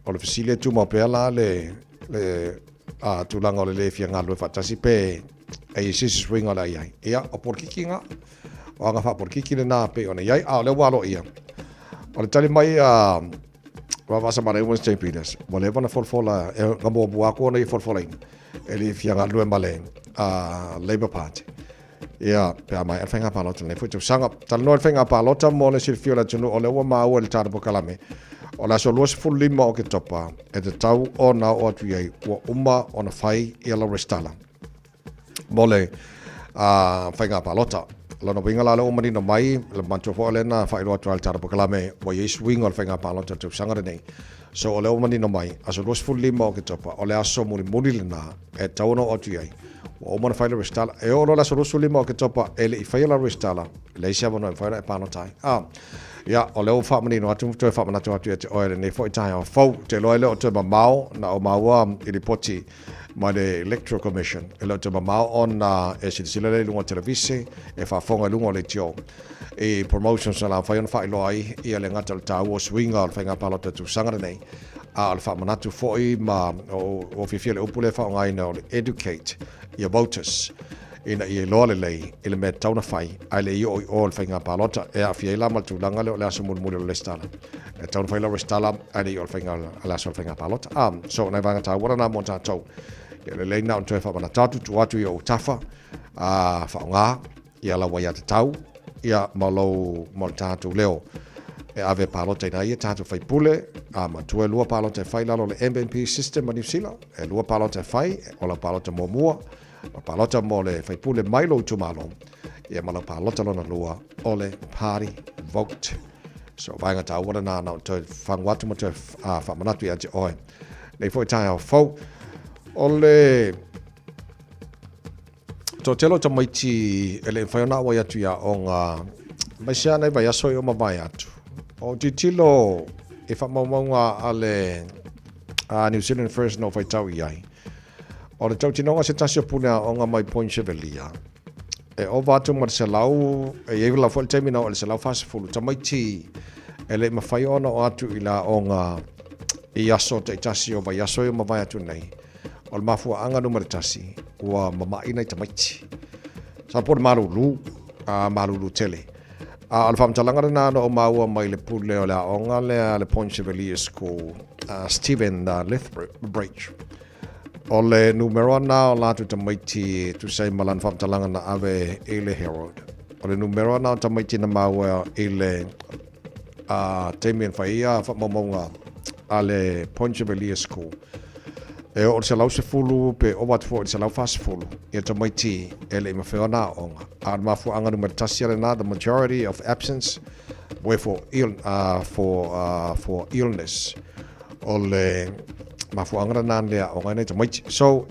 O le fesili e tumau pea la le, le a, tulaga o le le fia galulue faatasi pe e i se isi suiga o le a i ai. Ia, o polokiki ngā. O aga faapolokiki lenā pei ona i ai, a o lea ua aloaia. O le tali mai a Vavasamana Winston Peters, ua leva ona folafola, e na muamua atu ona ia folafolaina, e le fia galulue ma le Labour Party. Ia, pe a maea le faiga palota lenei foi tausaga. Talanoa i le faiga palota mo le silafia o le atunuu, o lea ua maua i le tatou polokalame, o le aso 25 o Oketopa e tatau ona oo atu i ai, ua uma ona fai ia lau resitala mo le faiga palota. Lona uiga la lea ua manino mai, le manatua foi o lea na faailoa atu ai i le tatou polokalame, ua i ai suiga o le faiga palota i le tausaga lenei. So o lea ua manino mai, aso 25 o Oketopa, o le aso mulimuli lena e tatau ona oo atu i ai. Ua uma ona fai le resitala. E oo loa le aso 25 o Oketopa e le i faia lau resitala, e leai se avanoa e mafai ona e palota ai. Ia, o lea ua faamanino atu ma toe faamanatu atu ia te oe lenei foi taeao fou. Ou te iloa e le o toe mamao na ou maua i lipoti mai le Electoral Commission. E le o toe mamao ona e silasila lea i luga o televise, e faafofoga i luga o leitio i promotions na la mafai ona faailoa ai ia le gata o le taua o suiga o le faiga palota i le tausaga lenei, a o le faamanatu foi ma ua fiafia le upu lea e faaaogaina o le educate ia voters ina ia iloa lelei i le mea e tatau ona fai ae le i oo i o i le faiga palota. E aafia ai la ma le tulaga lea o le aso mulimuli o le resitala. E tatau ona fai lau resitala ae le i oo i le faiga le aso o le faiga palota. So o nai vaega taua lena mo tatou. Ia lelei na ona toe faamanatu atu, tuu atu i ou tafa, faaaoga ia lau aiatatau ia ma lou ma le tatou leo e ave palota ina ia tatou faipule a matua e lua palota e fai lalo le MMP system a Niu Sila e lua palota e fai o lau palota muamua o palota mo le faipule mai lou itumalo ia ma lau palota lona lua o le party vote. So vaega taua lena na ona toe fagu atu ma toe faamanatu ia te oe nei foi taeao fou. O le Toatele o tamaiti e le i mafai ona auai atu i aoga aemaise lava nai vaiaso i o mavae atu. O tilotilo i faamaumauga a le New Zealand First na ou faitau i ai, o le tautinoga o se tasi o pule aoga mai Point Chevalier, e ova atu ma le 100, e i ai lava foi le taimi na oo i le 140 tamaiti e le i mafai ona oo atu i le aoga i aso taitasi o vaiaso i o mavae atu nei. O le mafuaaga numera tasi, ua mama'i nai tamaiti. Sa po le malulu, a malulu tele. A o le faamatalaga lena na ou maua mai le pule o le aoga lea a le Point Chevalier School, a Stephen Lethbridge. O le numera na o latou tamaiti e tusa ai ma lana faamatalaga na ave i le Herald. O le numera na o tamaiti na maua i le a taimi na fai ai faamaumauga a le Point Chevalier School. E oo i le 110 pe ova atu foi i le 140 ia tamaiti e le i mafai ona aoga. A o le mafuaaga numera tasi lena, the majority of absence were for, Ill, for, for illness. O le mafuaaga lena na le aoga ai nai tamaiti. So,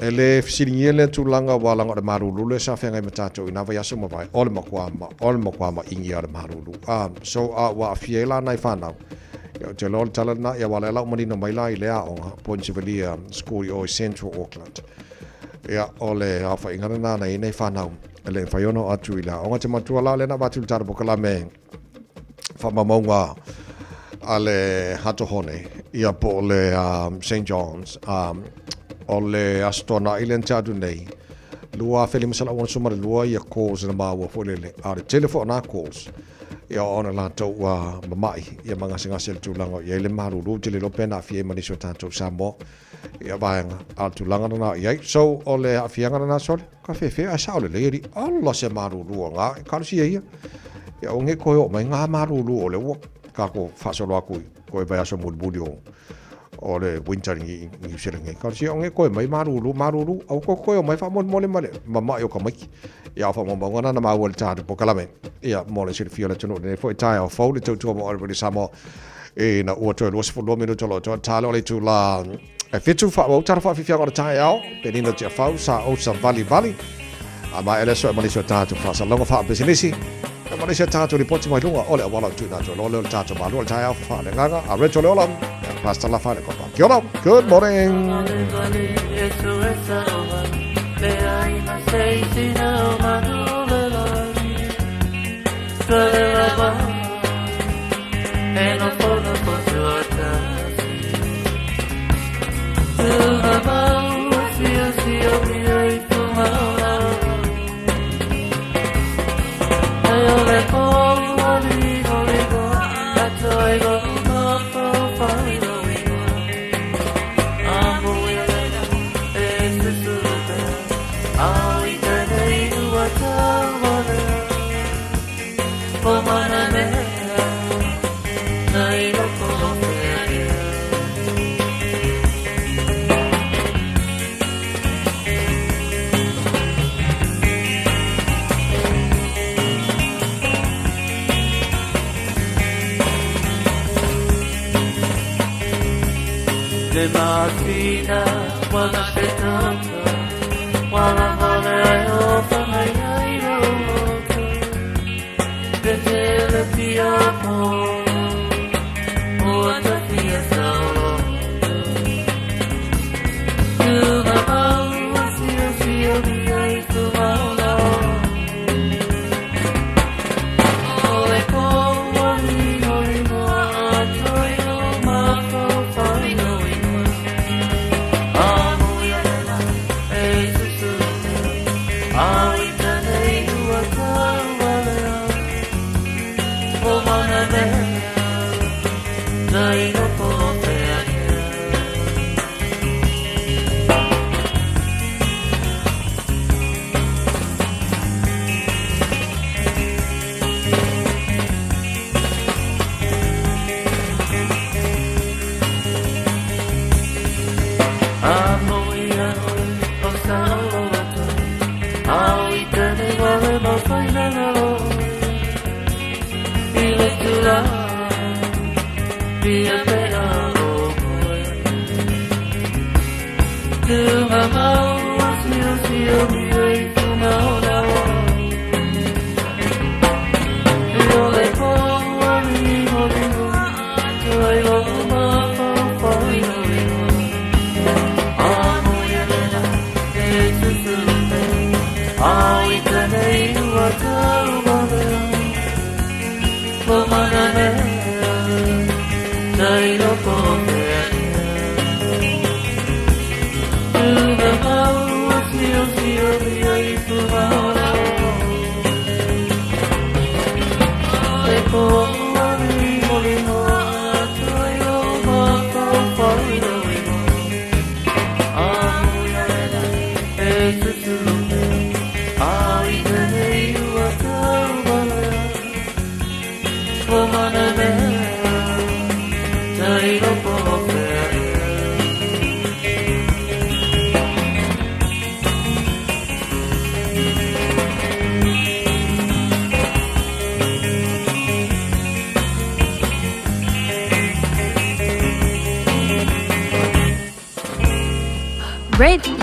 e le fesiligia lea tulaga aua leaga o le malulu lea sa feagai ma tatou i na vaiaso ua mavae, o le matua ma, o le matua maʻigi lava o le malulu. So, a ua aafia ai la nai fanau, ia ou te iloa o le tala lena, ia aua o lea la ua manino mai la i lea aoga, Point Chevalier School i o i Central Auckland. Ia, o le aofaiga lena na i ai nai fanau e le mafai ona oo atu i le aoga. Te manatua la o lea na avatu i le tatou polokalame faamaumauga a le Hato Hone, ia po o le St. John's, o le Aso Toonai lea na tea atu nei, 2562 ia calls na maua foi lele, a o le tele foi o nā calls, ia o ona latou ua mama'i, ia ma gasegase i le tulaga o i ai le malulu, ou te le iloa pe na aafia ai ma nisi o tatou Samoa ia vaega, a o le tulaga lena o i ai. So, o le aafiaga lena sole, ka fefe ae sao lelei alii, ala se malulu o ngā, e kalosia ia. Ia aua ne i toe oo mai ngā malulu o lea ua tatou faasolo atu i toe vaiaso mulimuli o o le winter i New Zealand nei. Kalosia aua ne i toe mai malulu, malulu, aua tou te toe omai faamolemole ma le mama'i o tamaiti. Ia o faamaumauga na na maua i le tatou polokalame. Ia mo le silafia o le atunuu i lenei foi taeao fou le tautua mo Oliver Samoa. Ina ua toe 22 minuta o lo o toe tale o le itulā e fitu faaauau tala faafiafiaga o le taeao, Penina Tiafau, sa ou savalivali. A maea le aso e ma nisi o tatou faasalalauga faapisinisi, e ma nisi o tatou lipoti mai luga o le auala o tuuina atu ai loa lea o le tatou malo o le taeao faaleagaga a Rachel Leola, Pastor Lafa le Kopa. Kia ora, good morning.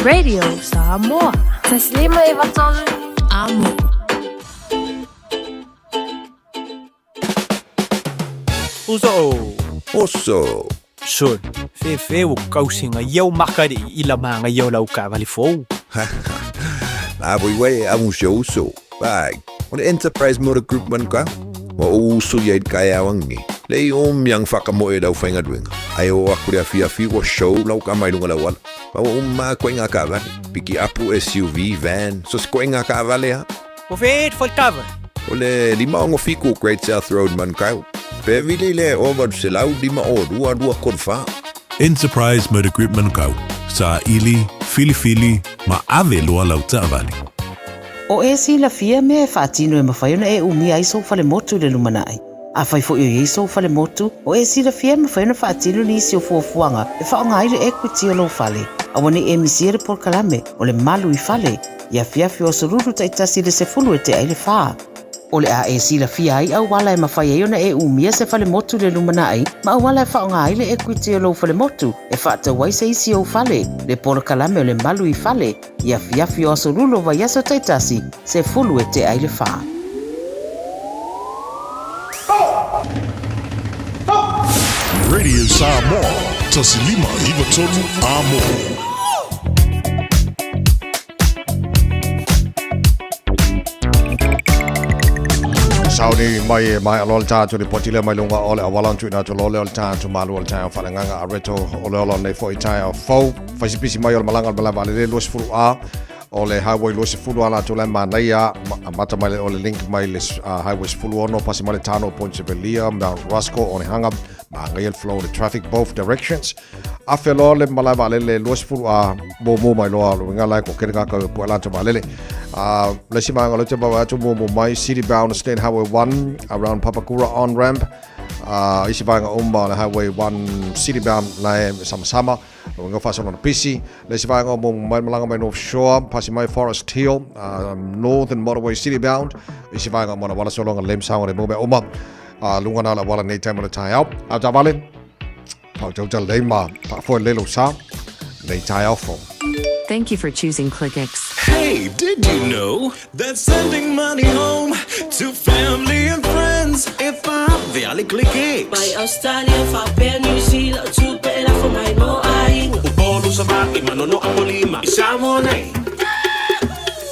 Radio Samoa. 1 5 3 Amo. Uso. Oso. Sol, fefe o kausinga iau makari i la manga iau lau kavali fou. La voi wei a un show uso. Bai, o le Enterprise Motor Group man ka. Wa o uso ia i kai awangi. Le i o miang whakamoe e lau whainga duenga. Ai o aku le awhi awhi wa show lau ka mai lunga lau ala. Wa o ma koe ngā kavale. Piki apu SUV, van, so se koe ngā kavale ha. O fe e kava. O le 5 6 Great South Road Manukau. Pe vili le o 805 02 3 4. Enterprise Motor Group Manukau. Sa ili, filifili, ma ave loa lau taavale. O e silafia mea e faatino e mafai ona e umia ai sou falemotu i le lumanai. Afai foi o i ai sou falemotu, o e silafia e mafai ona faatino nisi o fuafuaga e faaaoga ai le equity o lou fale. Aua nei e misia le polokalame o le Malu i Fale, i afiafi o aso Lulu taitasi i le 3:50. O le a e silafia ai auala e mafai ai ona e umia se falemotu i le lumanai ma auala e faaaoga ai le equity o lou falemotu e faatau ai se isi ou fale. Le polokalame o le Malu i Fale, i afiafi o aso Lulu o vaiaso taitasi, 3:45. Radio Samoa, 1 5 9 3 Amo. Sauni mai e mai alo le tātou le poti le mai lunga o le awala tu na tu lo le o le tātou malu o le tātou whalanganga a reto o le olo nei fo i tātou fau whaisipisi mai o le malanga o le malawa le 20 A o le highway 20 ala tu le manaia mata mai le o le link mai le highway 16 pasi mai le tano Point Sevelia Mount Rusko o le hanga ma ngai flow the traffic both directions a whelo le malawa le le 20 A mo mo mai loa lo ngala ko kere ka ko po ala tu malele le si manga le te bawa atu mo mo mai city bound State Highway 1 around Papakura on ramp isi vaega uma le Highway 1 city bound lai sama sama lo nga fasa na pisi le si vaega mo mai malanga mai North Shore pasi mai Forest Hill Northern Motorway city bound isi vaega mo na wala solonga lem sanga le mo me uma lunga na la wala nei time o le tai au au ta vale pau tau ta le ma pa fo le lo sa nei tai au fo. Thank you for choosing ClickX. Hey, did you know that sending money home to family and friends if I the click Mai Australia, faapea New Zealand, tupe e lafo mai mo aiga. Upolu sa va'i manono a polima i Samoa nei.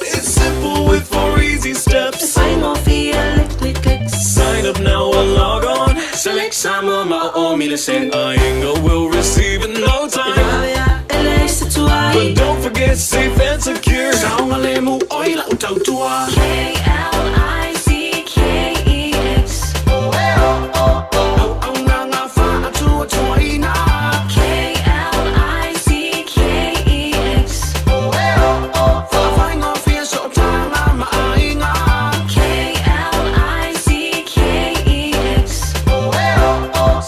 It's simple with four easy steps. E faigofie le ClickX. Sign up now or log on. Select Samoa ma o mile sen. Aiga will receive in no time. Vave ae le se tuai. But don't forget safe and secure. Saogalemu oi lau tautua. KLICKEX. Auaunaga faatuatuaina. KLICKEX. Faafaigofie sootaga ma aiga. KLICKEX.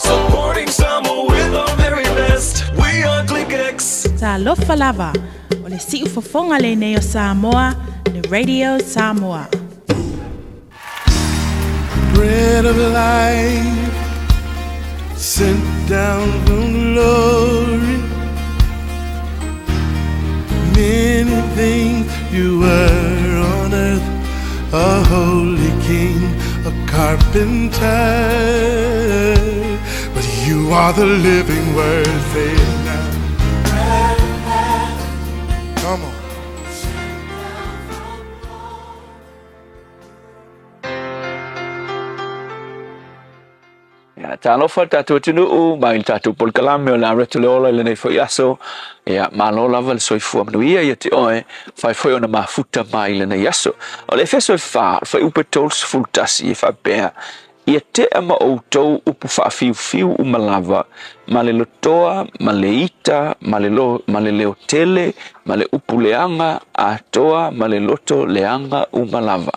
Supporting Samoa with our very best. We are ClickX. Talofa lava, o le siufofoga lenei o Samoa, le Radio Samoa. Bread of life, sent down from glory. Many things you were on earth, a holy king, a carpenter. But you are the living word, say it now. Come on. Ia, talofa tatou atunuu mai le tatou polokalame o le Areto le Ola i lenei foi aso. Ia, malo lava le soifua manuia ia te oe, fai foi ona mafuta mai i lenei aso. O le Efeso e 4, fuaiupu 31 e faapea, ia tea ma outou upu faafiufiu uma lava, ma le lotoa, ma le ita, ma le, lo, ma le leotele, ma le upu leaga, atoa, ma le loto leaga uma lava.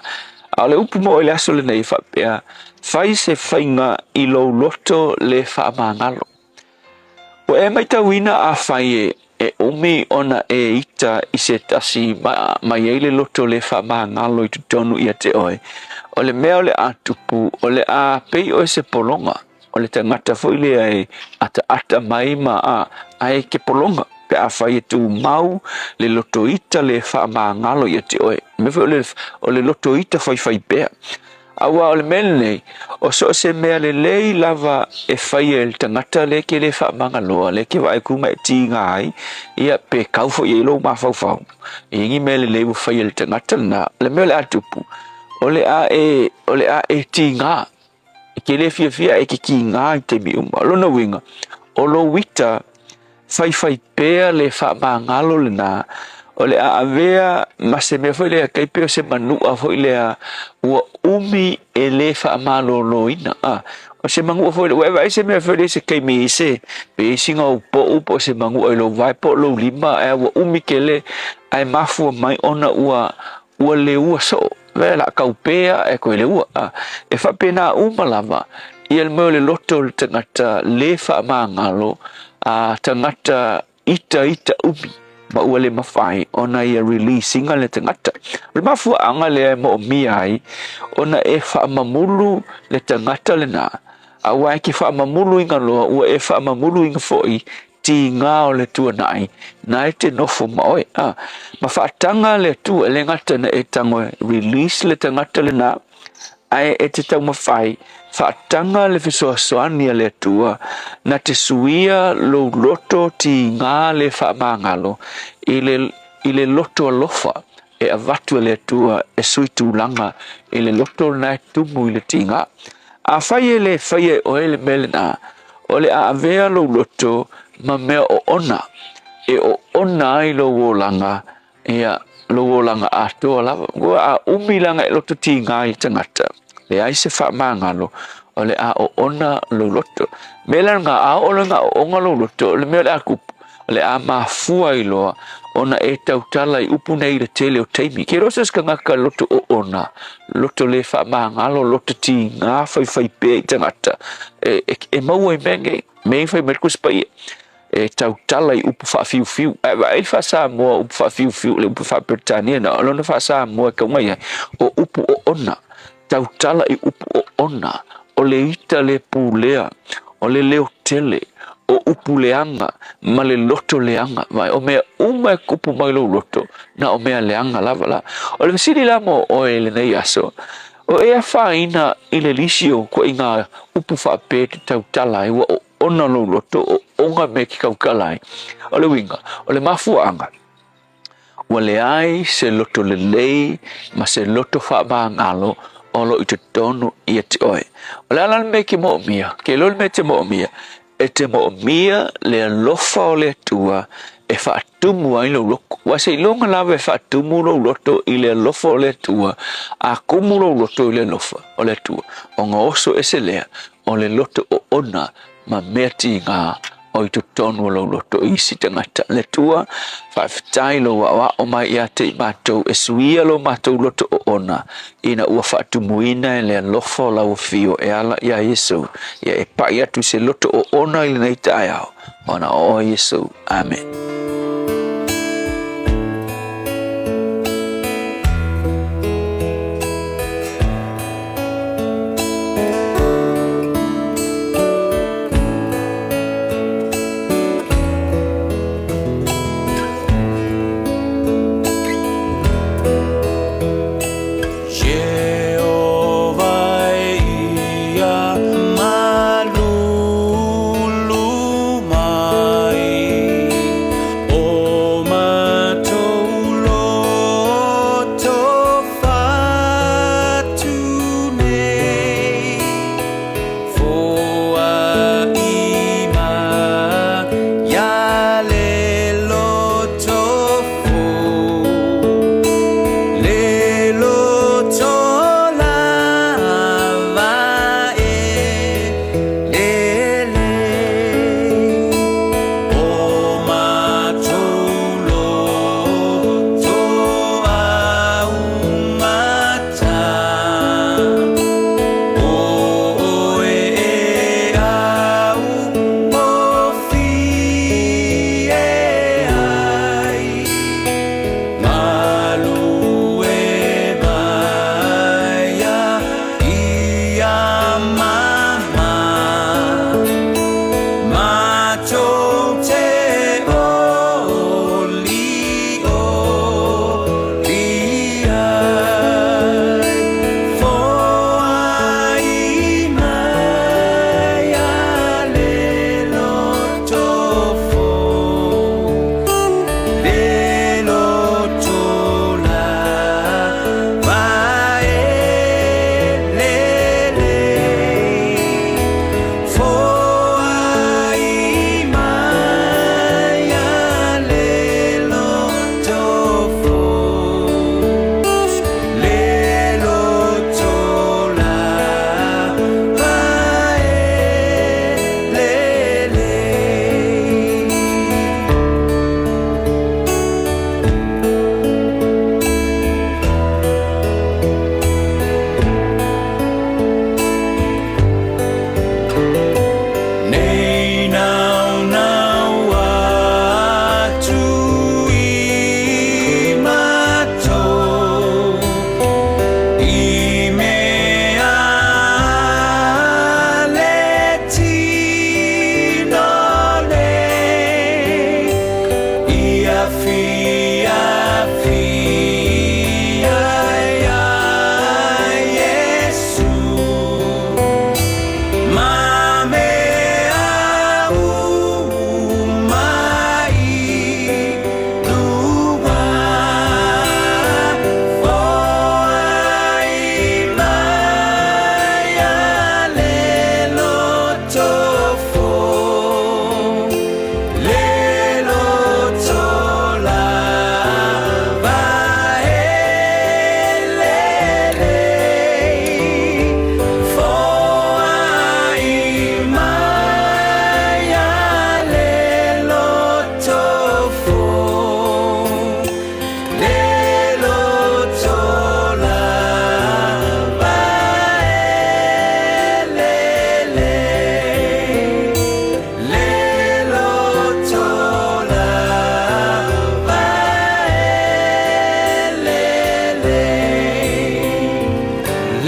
A o le upu mo i le aso lenei e faapea, fai se faiga i lou loto le faamagalo. Ua e matauina afai e e umi ona e ita i se tasi ma, mai ai le loto le faamagalo i totonu ia te oe. O le mea o le a tupu, o le a pei oe se pologa. O le tagata foi lea e ataata mai ma a, ae ke pologa. Pe afai e tumau le loto ita le faamagalo ia te oe. Mea foi o le, o le loto ita faifai pea. Aua o le mea lenei, o so o se mea lelei lava e faia e le tagata lea ke le faamagaloa, lea ke vaai ku ma e tiga ai, ia pe kau foi i ai lou mafaufau. E i ai ni mea lelei ua faia e le tagata lena, o le mea o le a tupu, o le a e, o le a e tiga. E ke le fiafia e ke tiga i taimi uma. O lona uiga, o lou ita faifai pea le faamagalo lena, o le a avea ma se mea foi lea tai pei o se manua foi lea ua umi e le faamaloloina. A, o se manua foi lea, ua e vaai se mea foi lea i se taimi i se, pe i ai sina ou pou po o se manua i lou vae po o lou lima, ae ua umi tele ae mafua mai ona ua ua leua soo, le la kau pea e koe leua. A, e faapena uma lava ia le mea o le loto o le tagata le faamagalo, a tagata ita ita umi ma ua le mafai ona ia release ina le tagata. O le mafuaaga lea e moomia ai ona e faamamulu le tagata lena, aua e ke faamamulu ina loa ua e faamamulu ina foi tiga o le tuanai na e te nofo ma oe. A, ma faataga le Atua, e le gata na e tago e release le tagata lena, ae e te taumafai faataga le fesoasoani a le Atua na te suia lou loto tiga le faamagalo i le, i le loto alofa e avatu e le Atua e sui tulaga i le loto lena e tumu i le tiga. Afai e le faia e oe le mea lena, o le a avea lou loto ma mea oona e oona ai lou olaga, ia, lou olaga atoa lava. Ua a umi laga e loto tiga i le tagata, leai se faamagalo, o le a oona lou loto. Mea la lena, a oo loa ina ooga lou loto, o le mea o le a tupu, o le a mafua ai loa ona e tautala i upu nei i le tele o taimi. Ke iloa so o se tagata loto oona, loto le faamagalo, loto tiga, faifai pea i tagata, e, e, e maua i mea nei, mea i fai mai le Tusi Paia, e tautala i upu faafiufiu. Ae vaai le faa-Samoa upu faafiufiu, le upu faa-Peretania na o lona faa-Samoa e tauga i ai, o upu oona, tautala i upu oona, o le ita le pulea, o le leo tele, o upu leaga ma le loto leaga. Vaai, o mea uma e kupu mai lou loto, na o mea leaga lava la. O le fesili la mo oe i lenei aso, o e afaina i le lisi o ituaiga upu faapea e te tautala ai, ua oona lou loto, oona mea e te tautala ai. O le uiga, o le mafuaaga, ua leai se loto lelei ma se loto faamagalo o lo o i totonu ia te oe. O le a la le mea e te moomia? Ke iloa le mea e te moomia? E te moomia le alofa o le Atua e faatumu ai lou loto. Aua seiloga lava e faatumu lou loto i le alofa o le Atua, a tumu lou loto i le alofa o le Atua, ona oso ese lea o le loto oona ma mea tiga o i totonu o lou loto i isi tagata. Le Atua, faafetai lou aoao mai ia te i matou e suia lo matou loto oona ina ua faatumuina e le alofa o lau afio e ala iā Iesu, ia e pai atu i se loto oona i lenei taeao, ona o oe Iesu. Amene.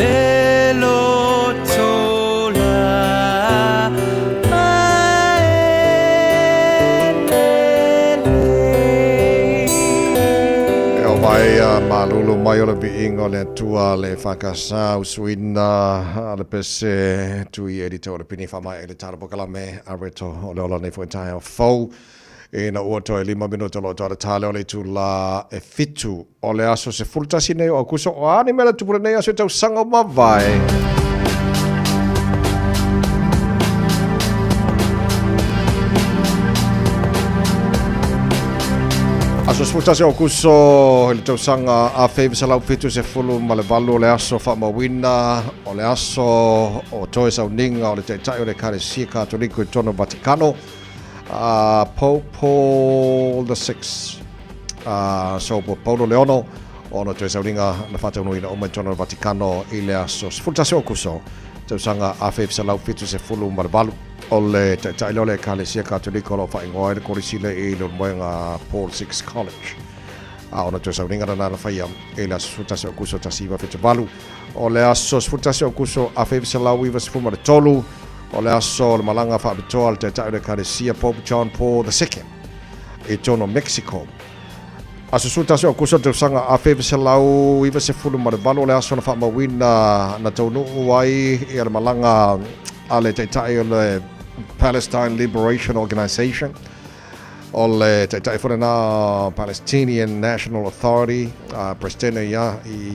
Le loto la E o mai a malulu mai o le viiga o le Atua le EFKS usuina a le pese tui editor o le pini faamaea i le tala pokalame a reto o le ola nei foi taeao fou ina ua toe 5 minuta o lo o toa le tale o le itula e 7 o le aso 11 nei o Aukuso. O a ni mea le tupu lenei aso i tausaga o mavae? Aso 11 o Aukuso i le tausaga 1978 o le aso faamauina o le aso o toe sauniga o le Taitai o le Ekalesia Katoliko i totonu o Vatikano, a Pope Paul the Sixth, a Sopo Paulo le Ono, ona toe sauniga na faataunuuina uma i totonu o le Vatikano i le aso 11 o Aukuso, tausaga 1978. O le taitai lea o le Ekalesia Katoliko o lo o faaigoa ai le kolisi lea i Leulumoega Paul Six College. A ona toe sauniga lena na faia i le aso 11 o Aukuso 1978. O le aso 11 o Aukuso 1993, o le aso o le malaga faapitoa a le Taitai o le Ekalesia Pope John Paul II i totonu o Mexico. Aso 11 o Aukuso le tausaga 1998, o le aso na faamauina na taunuu ai ia le malaga a le Taitai o le Palestine Liberation Organization, O le taitai foi lena Palestinian National Authority, a Peresetene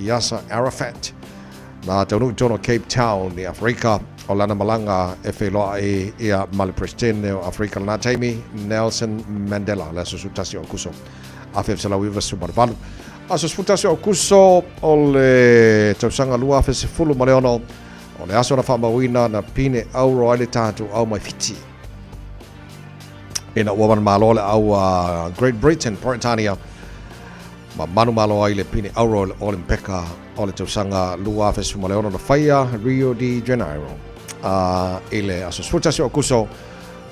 Yasser Arafat, na taunuu i totonu o Cape Town i Aferika. O lana malaga e feiloai ia ma le Peresetene o Aferika lena taimi, Nelson Mandela, le aso 11 o Aukuso 1998. Aso 11 o Aukuso o le tausaga 2016, o le aso na faamauina na pine auro ai le tatou au mai Fiti. Ina ua manumalo le au a Great Britain, Peretania, ma manumalo ai le pine auro i le Olimpeka o le tausaga 2016 na faia Rio de Janeiro i le aso 11 o Aukuso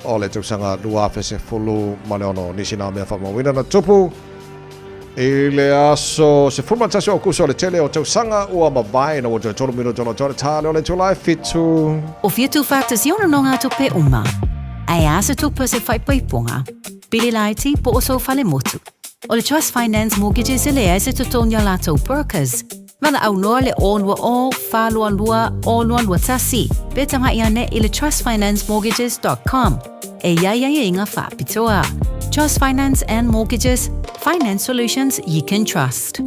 o le tausaga 2016. Nisi nā mea faamauina na tupu i le aso 11 o Aukuso o le tele o tausaga ua mavae na ua toe 3 minuta o le tale o le itula e 7. O whitu whātasi ono no ngā tupe uma. Ae a se tupe se whaipaiponga, pili laiti po o sou fale motu. O le Trust Finance Mortgages e leai se totogi o latou brokers. Valaau loa le 020 422 0221 pe tamai ane i le trustfinancemortgages.com e iai ai inga whaapitoa. Trust Finance and Mortgages, finance solutions you can trust.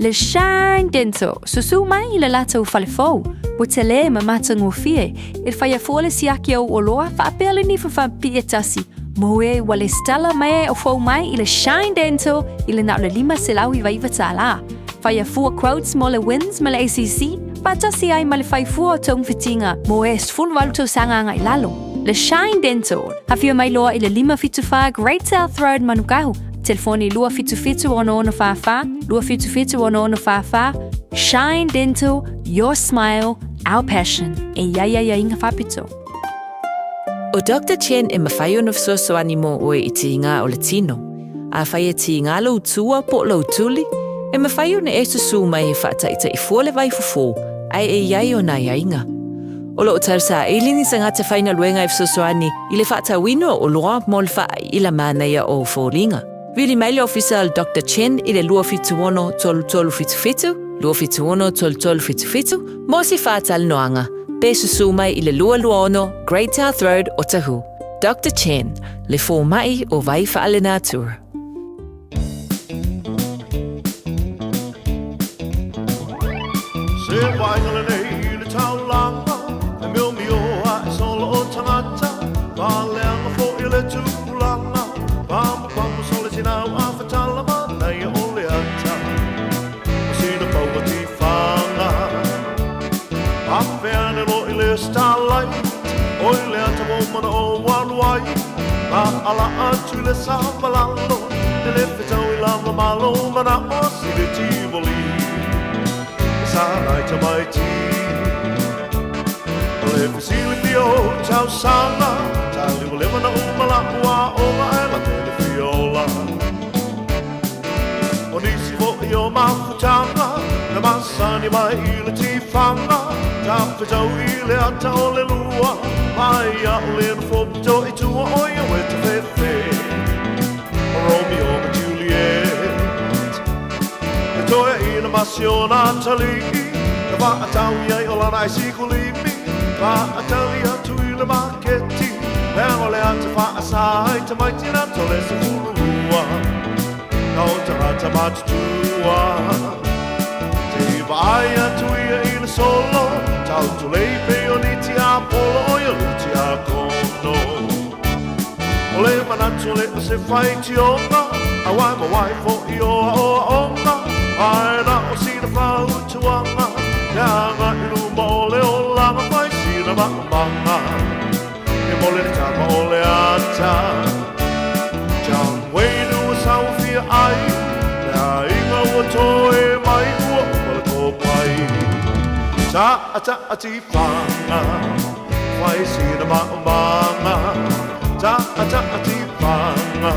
Le Shine Dental, susu mai i le latou fale fou, ua tele ma matagofie, e faia fua le siaki o oloa faapea le nifa faapipii e tasi, mo e ua lesitala mai ai o fou mai i le Shine Dental i le na o le $599 tālā. Faia fua quotes mo le WINZ ma le ACC, faatasi ai ma le fai fua o togafitiga mo e 18 tausaga agai lalo. Le Shine Dental, afio mai loa i le 574 Great South Road Manukau, telefoni 277 6644, 277 6644, Shine Dental, your smile, our passion. E i ai aiaiga faapito. ʻO Doctor Chen e mafai ona fesoasoani mō ʻoe i tīngā o le tino. Afai e tīngā lou tua po o lou tuli, e mafai ona e susū mai he faataʻitaʻi fua le vaifofō, ae e i ai ona aiaiga. O loo tausaili ni tagata faigaluega e fesoasoani i le faatauina o oloa mo le faaiila manaia o foliga. Vili mai le ofisa o le Doctor Chen i le 276 3377, 276 3377, mo se faatalanoaga, pe susū mai i le 226 Great South Road, Otahuhu. Doctor Chen, le fomai o vai faalenatura. Se vaaiga lenei i le taulaga, E miomio ae solo o tagata, Paleaga foi le tupulaga, Pamopapo sole tinau a fatala Manaia o le ata, O sina paua tifaga. Afe ane loa i le starlight, Oi le ata ua mana o alu ai, Ma ala atu i le savalalo, E le fetau i lava malo Manao si le Tivoli, E sa nai tamaiti. O le fesilafia o tausaga, Talimalima na uma la'u aoga Ae late le fia ola. O nisi foi o mafutaga, Na masani Tani mai i le tifaga, tafetau i le ata o le lua, mai a'u le nofo pito i tua o ia ue tafefe. O Romeo ma Juliet. E toeaina ma si ona atalii, na faatau i ai o lana aisikulimi, faatali atu i le maketi, leaga o le ata faasa ai tamaiti na to le 12. Na o tagata matutua. Te i vaai atu ia i le solo, tautulei pei o ni tiapolo o ia lutiakono. O le manatu le o se faitioga, a wai ma wai fo i o aoaoga, ae na o sina fautuaga, le aga i luma o le olaga fai sina maʻamaga. E mole le tama o le ata. John Wayne ua sauafia ai, le aiga ua toe mai ua uma le kopai. Taʻataʻa tifaga, fai sina maʻamaga. Taʻataʻa tifaga,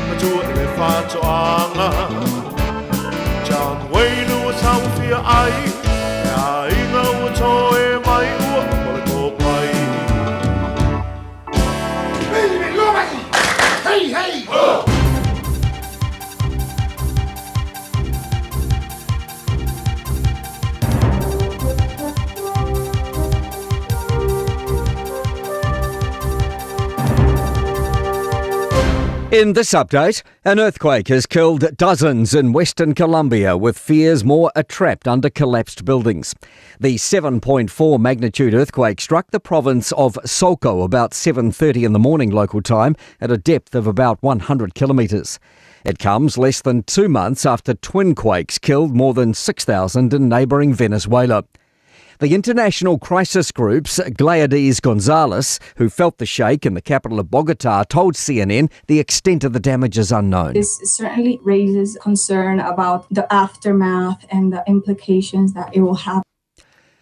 matua i le faatoaga. John Wayne ua sauafia ai, le aiga ua toe mai ua uma le kopai. Hey, hey! Ho! In this update, an earthquake has killed dozens in western Colombia, with fears more are trapped under collapsed buildings. The 7.4 magnitude earthquake struck the province of Soco about 7:30 in the morning local time at a depth of about 100 kilometres. It comes less than 2 months after twin quakes killed more than 6,000 in neighbouring Venezuela. The International Crisis Group's Gleidys Gonzalez, who felt the shake in the capital of Bogota, told CNN the extent of the damage is unknown. This certainly raises concern about the aftermath and the implications that it will have.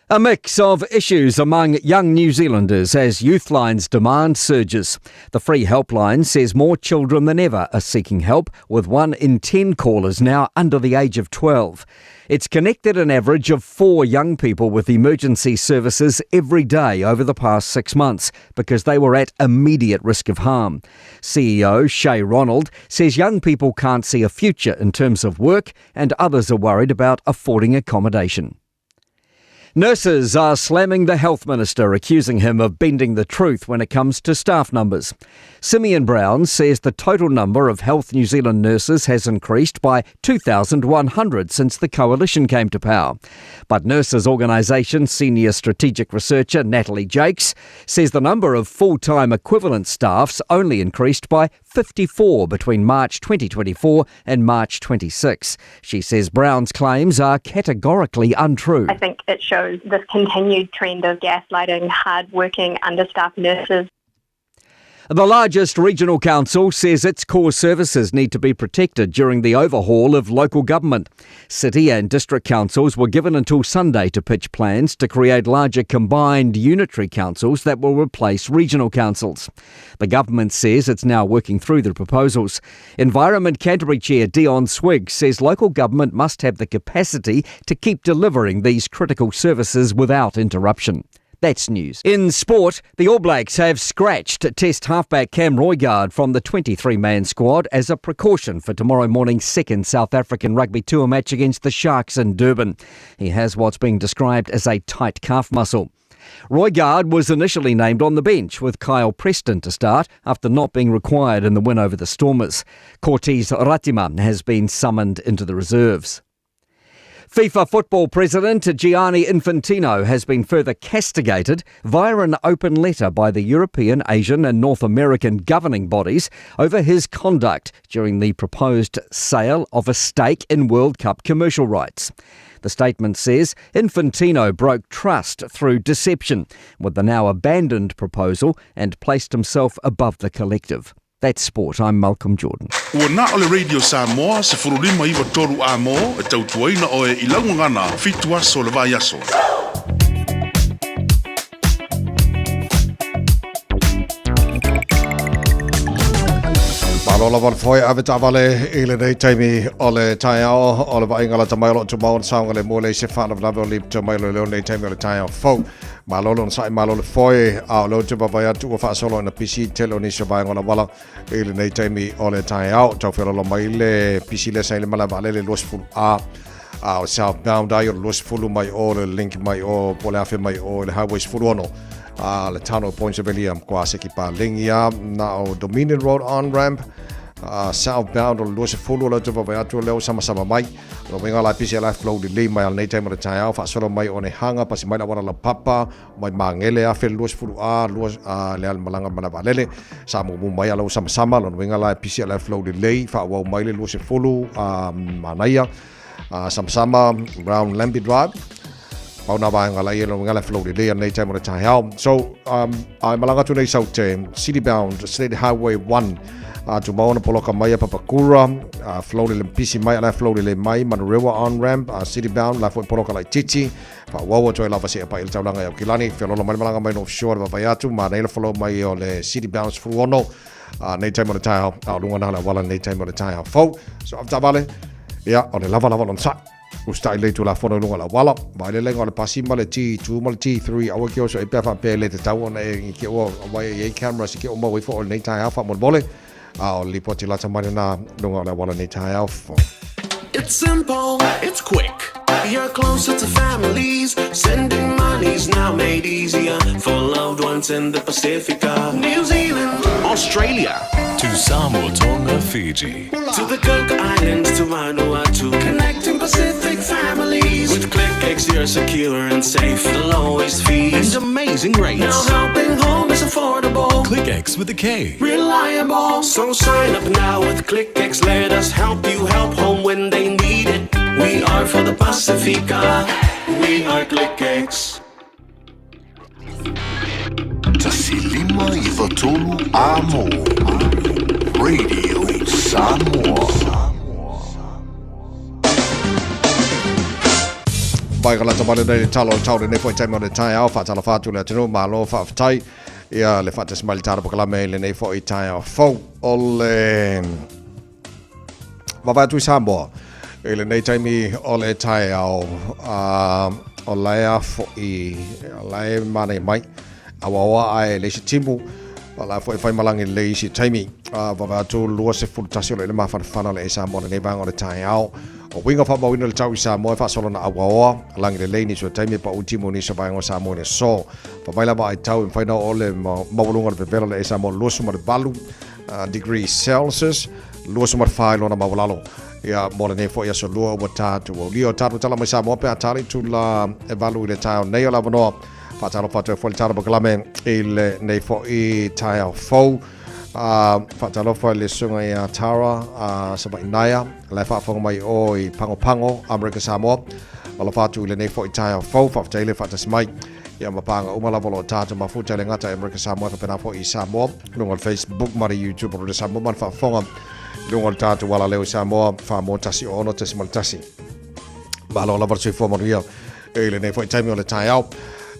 A mix of issues among young New Zealanders as Youthline's demand surges. The free helpline says more children than ever are seeking help, with 1 in 10 callers now under the age of 12. It's connected an average of 4 young people with emergency services every day over the past 6 months because they were at immediate risk of harm. CEO Shay Ronald says young people can't see a future in terms of work and others are worried about affording accommodation. Nurses are slamming the health minister, accusing him of bending the truth when it comes to staff numbers. Simeon Brown says the total number of Health New Zealand nurses has increased by 2,100 since the coalition came to power. But Nurses Organisation senior strategic researcher Natalie Jakes says the number of full-time equivalent staffs only increased by 54 between March 2024 and March 26. She says Brown's claims are categorically untrue. I think it shows this continued trend of gaslighting hard-working, understaffed nurses. The largest regional council says its core services need to be protected during the overhaul of local government. City and district councils were given until Sunday to pitch plans to create larger combined unitary councils that will replace regional councils. The government says it's now working through the proposals. Environment Canterbury Chair Dion Swigg says local government must have the capacity to keep delivering these critical services without interruption. That's news. In sport, the All Blacks have scratched Test halfback Cam Roigard from the 23-man squad as a precaution for tomorrow morning's second South African rugby tour match against the Sharks in Durban. He has what's being described as a tight calf muscle. Roigard was initially named on the bench with Kyle Preston to start after not being required in the win over the Stormers. Cortez Ratima has been summoned into the reserves. FIFA football president Gianni Infantino has been further castigated via an open letter by the European, Asian and North American governing bodies over his conduct during the proposed sale of a stake in World Cup commercial rights. The statement says Infantino broke trust through deception with the now abandoned proposal and placed himself above the collective. That's sport. I'm Malcolm Jordan. Ua na o le Radio Samoa, 1593 amo, e tautuaina oe i laugagana, 7 aso le vaiaso. Malo Malo lava le foe ave taavale i lenei taimi o le taeao o le vaaiga lata mai o loo tumau o le saogalemu e leai se faalavelave o lipta mai o le leo lenei taimi o le taeao fou. Malo le onosai malo le foe a o leo te vaavaai atu ua faasolo ina pisi tele o nisi o vaega o le auala i lenei taimi o le taeao. Tau feololo mai le pisi lea sa i le malae vaalele 20 A a o southbound ai o le 20 mai o le link mai o po o le afe mai o i le highway 16 a le town o Points of Elia kwa se ki palengi a na o Dominion Road on ramp southbound o le 20 o le te vaavaai atu leo sama sama mai lo winga la pisi la flow lelei mai al nei taimi o le taeao faasolo mai o Onehunga pasi mai la wala la papa mai Magele afe le 20 a lua a le al malaga ma le vaalele sa mumu mai ala sama sama lona uiga la e pisi ala flow lelei faaauau mai le 20 a manaia a sama sama round Lambie Drive pau nā vaega la ia lona uiga la flow lelei a nei taimi o le taeao so a e malaga atu nei sau te city bound State Highway 1 a tumau ona poloka mai a Papakura a flow lele pisi mai ala flow lelei mai Manurewa on ramp a city bound la foi poloka laitiiti Faaauau atu ai lava seia paia le taulaga i Aukilani, feoloolo mai le malaga mai North Shore le vaavaai atu, manaia le follow mai o le City Bound 16, a nei taimi o le taeao, a o luga na le auala nei taimi o le taeao fou. So avetaavale, ia, o le lava lava lona sa'i. Usitai lelei Tulafono i luga o le auala, vaai le lelega o le pasi ma le T2 ma le T3, aua ke oso ai pea faapea e le tatau ona e ke ua wai e i ai cameras i ke ua mau ifo o lenei taeao faamolemole. A o le lipoti lata mai lena luga o le auala nei taeao fou. It's simple, it's quick. You're closer to families. Sending money's now made easier for loved ones in the Pacifica, New Zealand, Australia, To Samoa, Tonga, Fiji. To the Cook Islands, to Vanuatu, connecting Pacific families. With KlickEx, you're secure and safe. The lowest fees and amazing rates. Now helping home is affordable. KlickEx with a K. Reliable. So sign up now with KlickEx. Let us help you help home when they need it. We are for the Pacifica. We are KlickEx. 1593 Amo Radio Samoa. Mai ka lata mai lenei le talo o le tau lenei foi taimi o le taeao faatalofa atu le atunuu malo faafetai ia le faatasi mai le tala pakalame i lenei foi taeao fou o le Vaavaai atu i Samoa i lenei taimi o le taeao, o la e a fo'i, o la e manaia mai, auaoa ae leai se timu, o la foi e faimalagi lelei isi taimi. Vaavaai atu 21 o lo o i le mafanafana o le Samoa lenei vaega o le taeao. O uiga faamauina le tau i Samoa e faasolo na auaoa, lagi lelei nisi o taimi e pau timu nisi o vaega o Samoa i le aso. Fai mai lava ai tau e mafai na oo le maualuga o le vevela o le Samoa 28 degree Celsius, 24 i lona maualalo. Ia, mo lenei foi aso lua ua tatou aulia o tatou tala mai Samoa pe a tali tula e valu i le taeao nei o le avanoa. Faatalofa atu ai foi le tala pakalame i lenei foi taeao fou. Faatalofa i le susuga ia Tara Savainaia, la e faafofoga mai o i Pago Pago, Amerika Samoa. Alofa atu i lenei foi taeao fou, faafetai le faatasi mai. Ia ma pāga uma lava o lo o tatou mafuta e le gata i Amerika Samoa e faapena foi i Samoa, luga o le Facebook ma le YouTube o le Samoa ma le faafofoga i luga o le tatou alaleo i Samoa, 4 1 6.1. Malo lava le soifua manuia i lenei foi taimi o le taeao.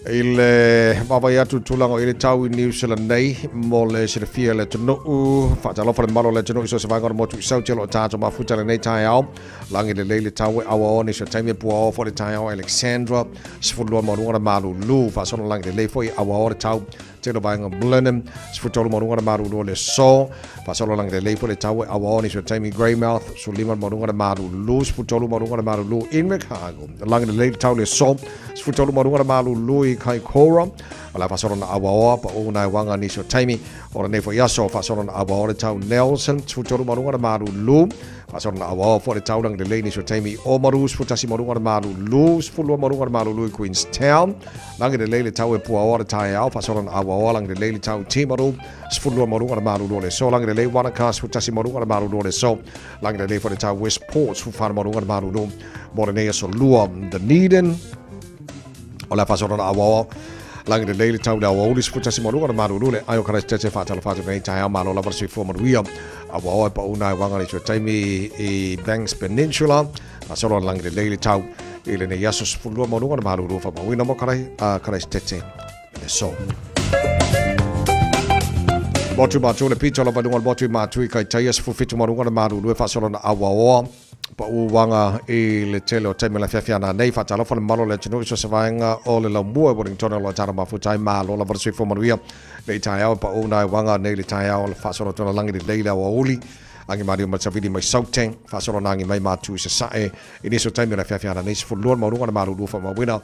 I le vaavaai atu tulaga i le tau i New Zealand nei mo le silafia le atunuu, faatalofa le malo le atunuu i so o se vaega o le motu i Sauti o lo o tatou mafuta lenei taeao. Lagi lelei le tau e auaoa nisi o taimi e puaoa foi le taeao Alexandra, 12 maualuga na malulu, faasolo lagi lelei foi e auaoa le tau tele o vaega Blenheim, 13 maualuga na malulu o le aso, faasolo lagi lelei foi le tau e auaoa nisi o taimi Greymouth, 15 maualuga na malulu, 13 maualuga na malulu Invercargill, lagi lelei le tau le aso, 13 maualuga na malulu i Kaikoura, o le a faasolo na auaoa pa u nai wanga nisi o taimi o lenei foi aso, faasolo na auaoa le tau Nelson, 13 maualuga na malulu, Faasolo na auaoa foi le taulaga lelei nisi o taimi o Oamaru, 11 maualuga le malulu, 12 maualuga le malulu i Queenstown. Lagi lelei le tau e puaoa le taeao, faasolo na auaoa lagi lelei le tau Timaru, 12 maualuga le malulu o le aso. Lagi lelei Wanaka, 11 maualuga le malulu o le aso. Lagi lelei foi le tau Westport, 14 maualuga le malulu mo lenei aso lua. Dunedin, o le a faasolo na auaoa lagi lelei le tau le aoauli 11 maualuga le malulu le ai o Christchurch e faatalofa atu lenei taeao malo lava le soifua manuia auaoa e pau nai waga le taimi i Banks Peninsula faasolo lagi lelei le tau i lenei aso 12 maualuga le malulu faamauina mo Christchurch le so. Motu mātua le pito lava lunga o le motu i mātua i Kaitaia, 17 ma luga le malulu e faasolona auaoa. Pau waga i le tele o taimi o le afiafi ana nei, faatalofa le mamalu o le atunuu i so o se vaega o le laumua i Wellington o lo o tala mafuta ai malo lava le soifua manuia nei taeao e pau na e waga nei le taeao o le faasolo atu lagi lelei le aoauli agi maliu ma savili mai Gauteng faasolo na agi mai matu i Sasae i nisi o taimi o le afiafi ana nei 12 le maualuga le malulu faamauina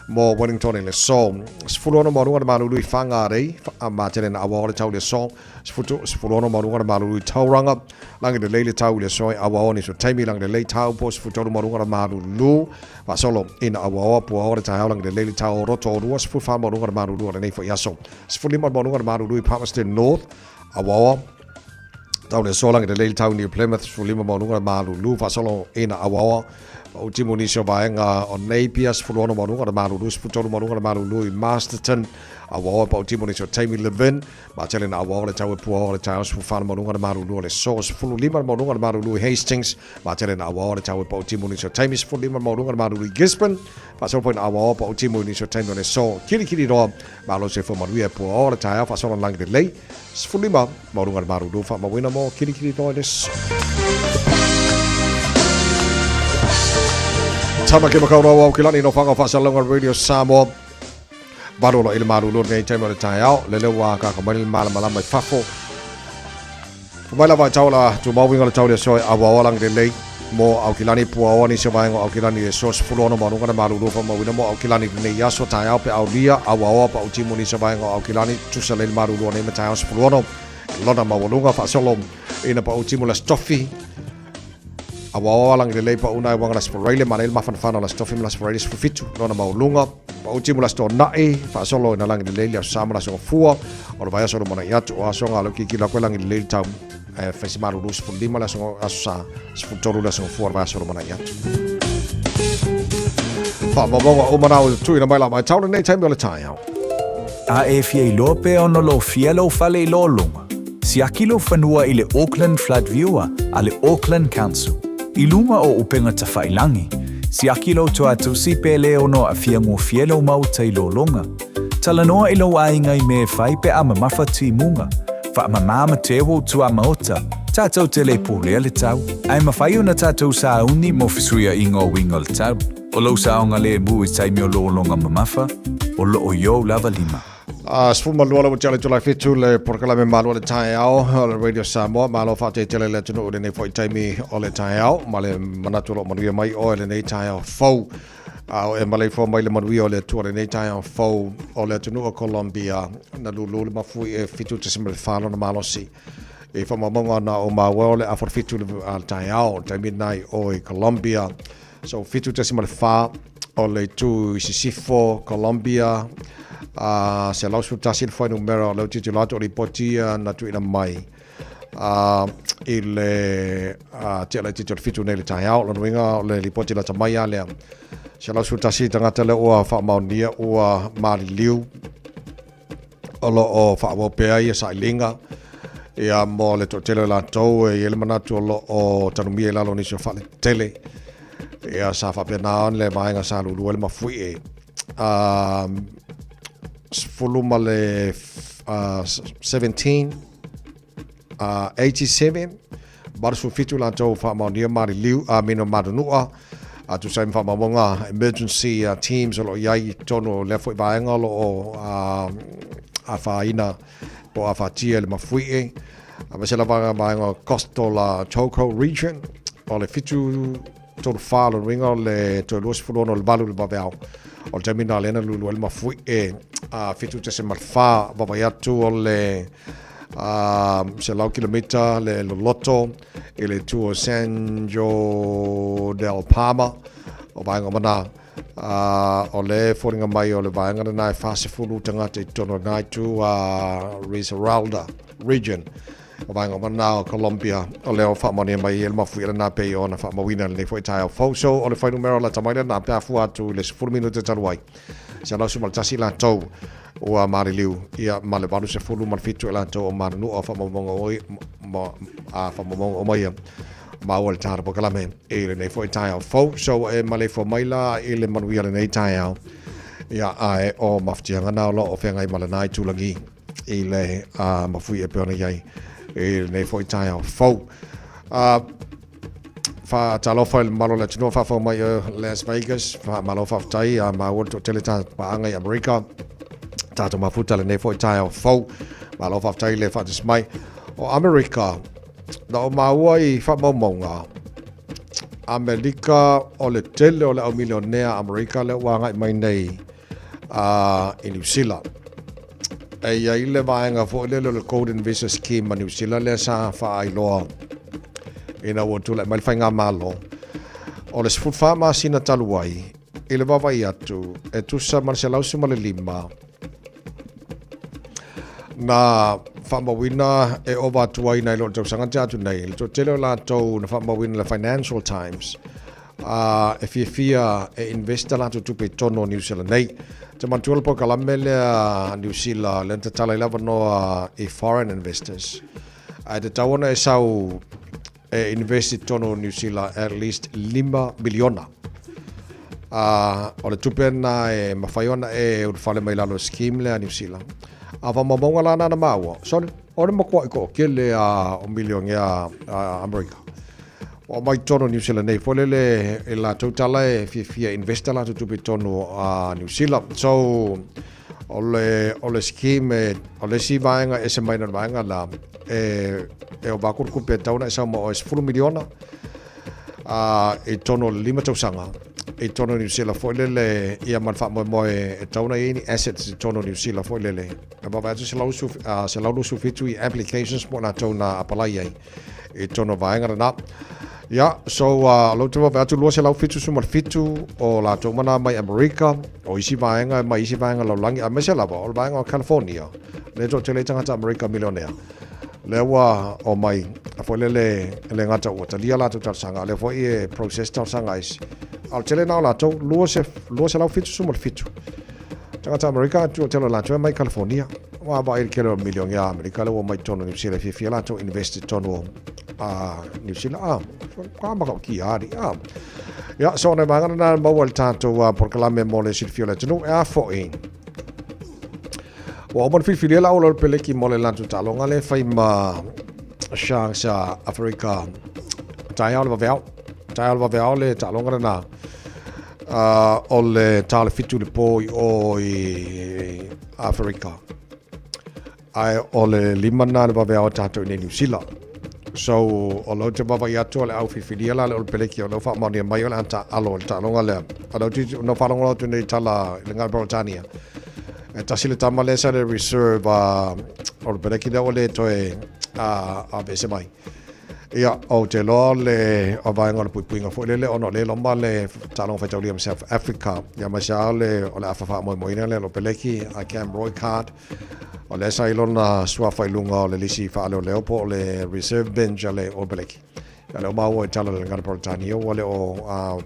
mo Wellington i le aso 16 maualuga le malulu i Whangarei matele na aua o le tau i le aso 16 maualuga le malulu i Tauranga lagi lelei le tau i le aso e aua o nisi o taimi lagi lelei tau po 13 maualuga le malulu faasolo ina aua o pua o le taeao lagi lelei le tau o Rotorua 14 maualuga le malulu o lenei foi aso 15 maualuga le malulu i Palmerston North Awaoa tau le aso lagi lelei le tau New Plymouth 15 maualuga le malulu faasolo ina awaoa o timu nisi o vaega o Napier 16 maualuga le malulu 13 maualuga le malulu i Masterton awaoa pa o timu nisi o Tammy Levin matele na awaoa le tau e puaoa le taeao 14 maualuga le malulu o le aso 15 maualuga le malulu i Hastings matele na awaoa le tau e pa o timu nisi o Tammy 15 maualuga le malulu i Gisborne faasolo po ina awaoa pa o timu nisi o Tammy o le aso Kilikili roa malo se fo manuia e puaoa le taeao faasolo lagi lelei 15 maualuga le malulu faamauina mo Kilikili roa i le aso. Tama ke makau rau au ki lani no whanga whaasalonga Radio Samoa. Valo lo i le malulu nei taimi o le taeao. Le leo wā kaka mai le malamalama i fafo. Mai lava i tau la tu mauinga le tau le aso e awaoa langi lelei mo Aukilani puaoa nisi o vaega o Aukilani le aso 16 maualuga le malulu faamauina mo Aukilani lenei aso taeao pe aulia awaoa pa utimu nisi o vaega o Aukilani tusa lei le malulu o nei ma taeao 16 lona maualuga faasolo ina pa utimu le stofi awaoa langi lelei pa una e wanga la sforaile ma le mafanafana la stofi ma la sforaile 17 lona maualuga pa utimu la stona'i faasolo ina langi lelei le aso sa ma le aso gafua o le vaiaso le mana'i atu o aso ga le kikilo atu e lagi lelei le tau e faisi malulu 15 le aso aso sa 13 le aso gafua o le vaiaso le mana'i atu. Faamaumauga uma na o tuuina mai la matau lenei taimi o le taeao. A e fia iloa pe ono lou fia lou fale i lologa, siaki lou fanua i le Auckland Flood Viewer a le Auckland Council. I luga o upega tafailangi, siaki lou toatusi pe le ono aafia gofie lou maota i lologa. Talanoa i lou aiga i mea e fai pe a mamafa timuga. Faamamā ma teu ou tuamaota, tatou te le pulea le tau. Ae mafai ona tatou sauni mo fesuiaiga o uiga o le tau. O lou saogalemu i taimi o lologa mamafa, o loo i ou lava lima. A 12 le ua Tulai 7 le polokalame malo o le taeao o le Radio Samoa. Malo faatetele le atunuu i lenei foi taimi o le taeao ma le manatu o loo manuia mai oe lenei taeao fou. A o e maleifua mai le manuia o le Atua lenei taeao fou o le atunuu o Colombia na lulu le mafui e 7.4 lona malosi. I faamaumauga na o maua o le afa 7 le taeao, le taimi lena i o i Colombia. So 7.4 o le itu i sisifo Colombia, a 111 le fuainumera o leo tilotilo atu o lipoti ia na tuuina mai i le tia laitiiti o le 7 nei le taeao. Lona uiga o le lipoti lata mai lava lea. 111 tagata lea ua faamaonia ua maliliu o lo o faaauau pea ia sailiga ia mo le toatele o latou e i ai le manatu o lo o tanumia i lalo o nisi o faaletele ia sa faapena ona le vaega sa lulua le mafuie 10 ma le 17 87 87 latou faamaonia maliliu a mino manunu'a a tusa ai ma faamaumauga emergency teams o lo o i ai i totonu o lea foi vaega o lo o afaina po o afatia i le mafuie aemaise lava vaega o Coastal Chocó region o le 7 34 lona uiga o le toe 26 o le 8 i le vaveao o le taimi lena lea na lulu ai le mafuie a 7.4 vaavaai atu o le 100 kilomita le loloto i le itu o San Joe del Palma o vaega uma na. O le foliga mai o le vaega lena e 40 tagata i totonu o lena itu a Risaralda region o vaega uma na o Colombia o lea o faamaonia mai ai le mafuie lena pei ona faamauina lenei foi taeao fou. So o le fuainumera lata mai lena pe a fua atu i le 10 minute talu ai. 111 latou ua maliliu ia ma le 87 e latou o manunua o faamaumauga oi ma a faamaumauga uma ia maua le tara polokalame i lenei foi taeao fou. So e maleifua mai la i le manuia lenei taeao ia ae o mafatiaga na o lo o feagai ma lena itulagi. i le mafui e pei ona i ai i lenei foi taeao fou. Faatalofa i le mamalu o le atunuu o faafofoga mai i Las Vegas. Faamalo faafetai a maua le toatele tatou paaga i Amerika. Tatou mafuta lenei foi taeao fou. Malo faafetai le faatasi mai. O Amerika, na o maua i faamaumauga, Amerika o le tele o le au milionea Amerika lea ua agai mai nei i Niu Sila. E i ai le vaega foi lele o le Golden Visa Scheme a Niu Sila lea sa faailoa ina ua tulai mai le faigamalo. O le 14 masina talu ai, i le vaavaai atu, e tusa ma le 115 na faamauina e ova atu ai nai lo le tausaga tea atu nei, le toatele o latou na faamauina le Financial Times a e fiafia e invest a latou tupe i totonu o Niu Sila nei. Te manatua le polokalame lea a Niu Sila lea na tatala ai le avanoa i foreign investors. Ae tatau ona e sau e invest i totonu o Niu Sila at least 5 miliona. A o le tupe na e mafai ona e ulufale mai lalo scheme lea a Niu Sila. A faamaumauga la na na maua, sorry, o le matuai toatele a o milionea a Amerika. Ua aumai totonu o Niu Sila nei foi lele e latou tala e fiafia invest a latou tupe i totonu a Niu Sila. So o le o le scheme o le isi vaega e ese mai na le vaega la e e ova atu le tupe e tatau ona e sau ma oe 10 miliona a i totonu o le 5 tausaga i totonu o Niu Sila foi lele ia ma le faamoemoe e tatau ona i ai ni assets i totonu o Niu Sila foi lele. E vaavaai atu 127 i applications mo latou na apalai ai i totonu o vaega lena. Ia, so uh, lou te vaavaai atu 277 o latou mana mai Amerika, o isi vaega mai isi vaega lalolagi, aemaise lava o le vaega o California, le toatele i tagata Amerika milionea. Lea ua o mai, a foi lele e le gata ua talia latou talosaga, a lea foi e process talosaga a isi. A o le tele na o latou, 277 tagata Amerika, atu o tele o latou e mai California. Ua vaai le tele o milione a Amerika lea ua omai totonu o Niu Sila e fiafia latou invest i totonu o Niu Sila. Ah, ka matautia ali. Ah. Ia, so o nai vaega na maua i le tatou polokalame mo le silafia o le atunuu. E a foi? Ua uma ona filifilia la o le peleki mo le latou taaloga lea e fai ma Sharks a Afrika. Taeao le vaveao. Taeao le vaveao le taaloga lena. O le ta o le 7 i le po i o i Aferika. Ae o le 5 na le vaveao a tatou i nei Niu Sila. So, o lou te vaavaai atu o le au filifilia la le Olopeleki o lea ua faamaonia mai o le a taalo i le taaloga lea. O lou te no faalogologo atu nei i tala i le Ngāi Peretania. E tasi le tama lea sa le reserve a Olopeleki lea ua le toe aveese mai. Ia, ou te iloa o le o vaega o le puipuiga foi lele ona o lea e loma le taaloga faitaulia ma South Africa. Ia aemaise lava o le o le afa faamoemoeina lea o le Peleki a Cam Roigard. O lea sa i lona suafa i luga o le lisi faaleoleo po o le reserve bench a le All Peleki. Ia lea ua maua i tala a le Gagana Peretania ua le o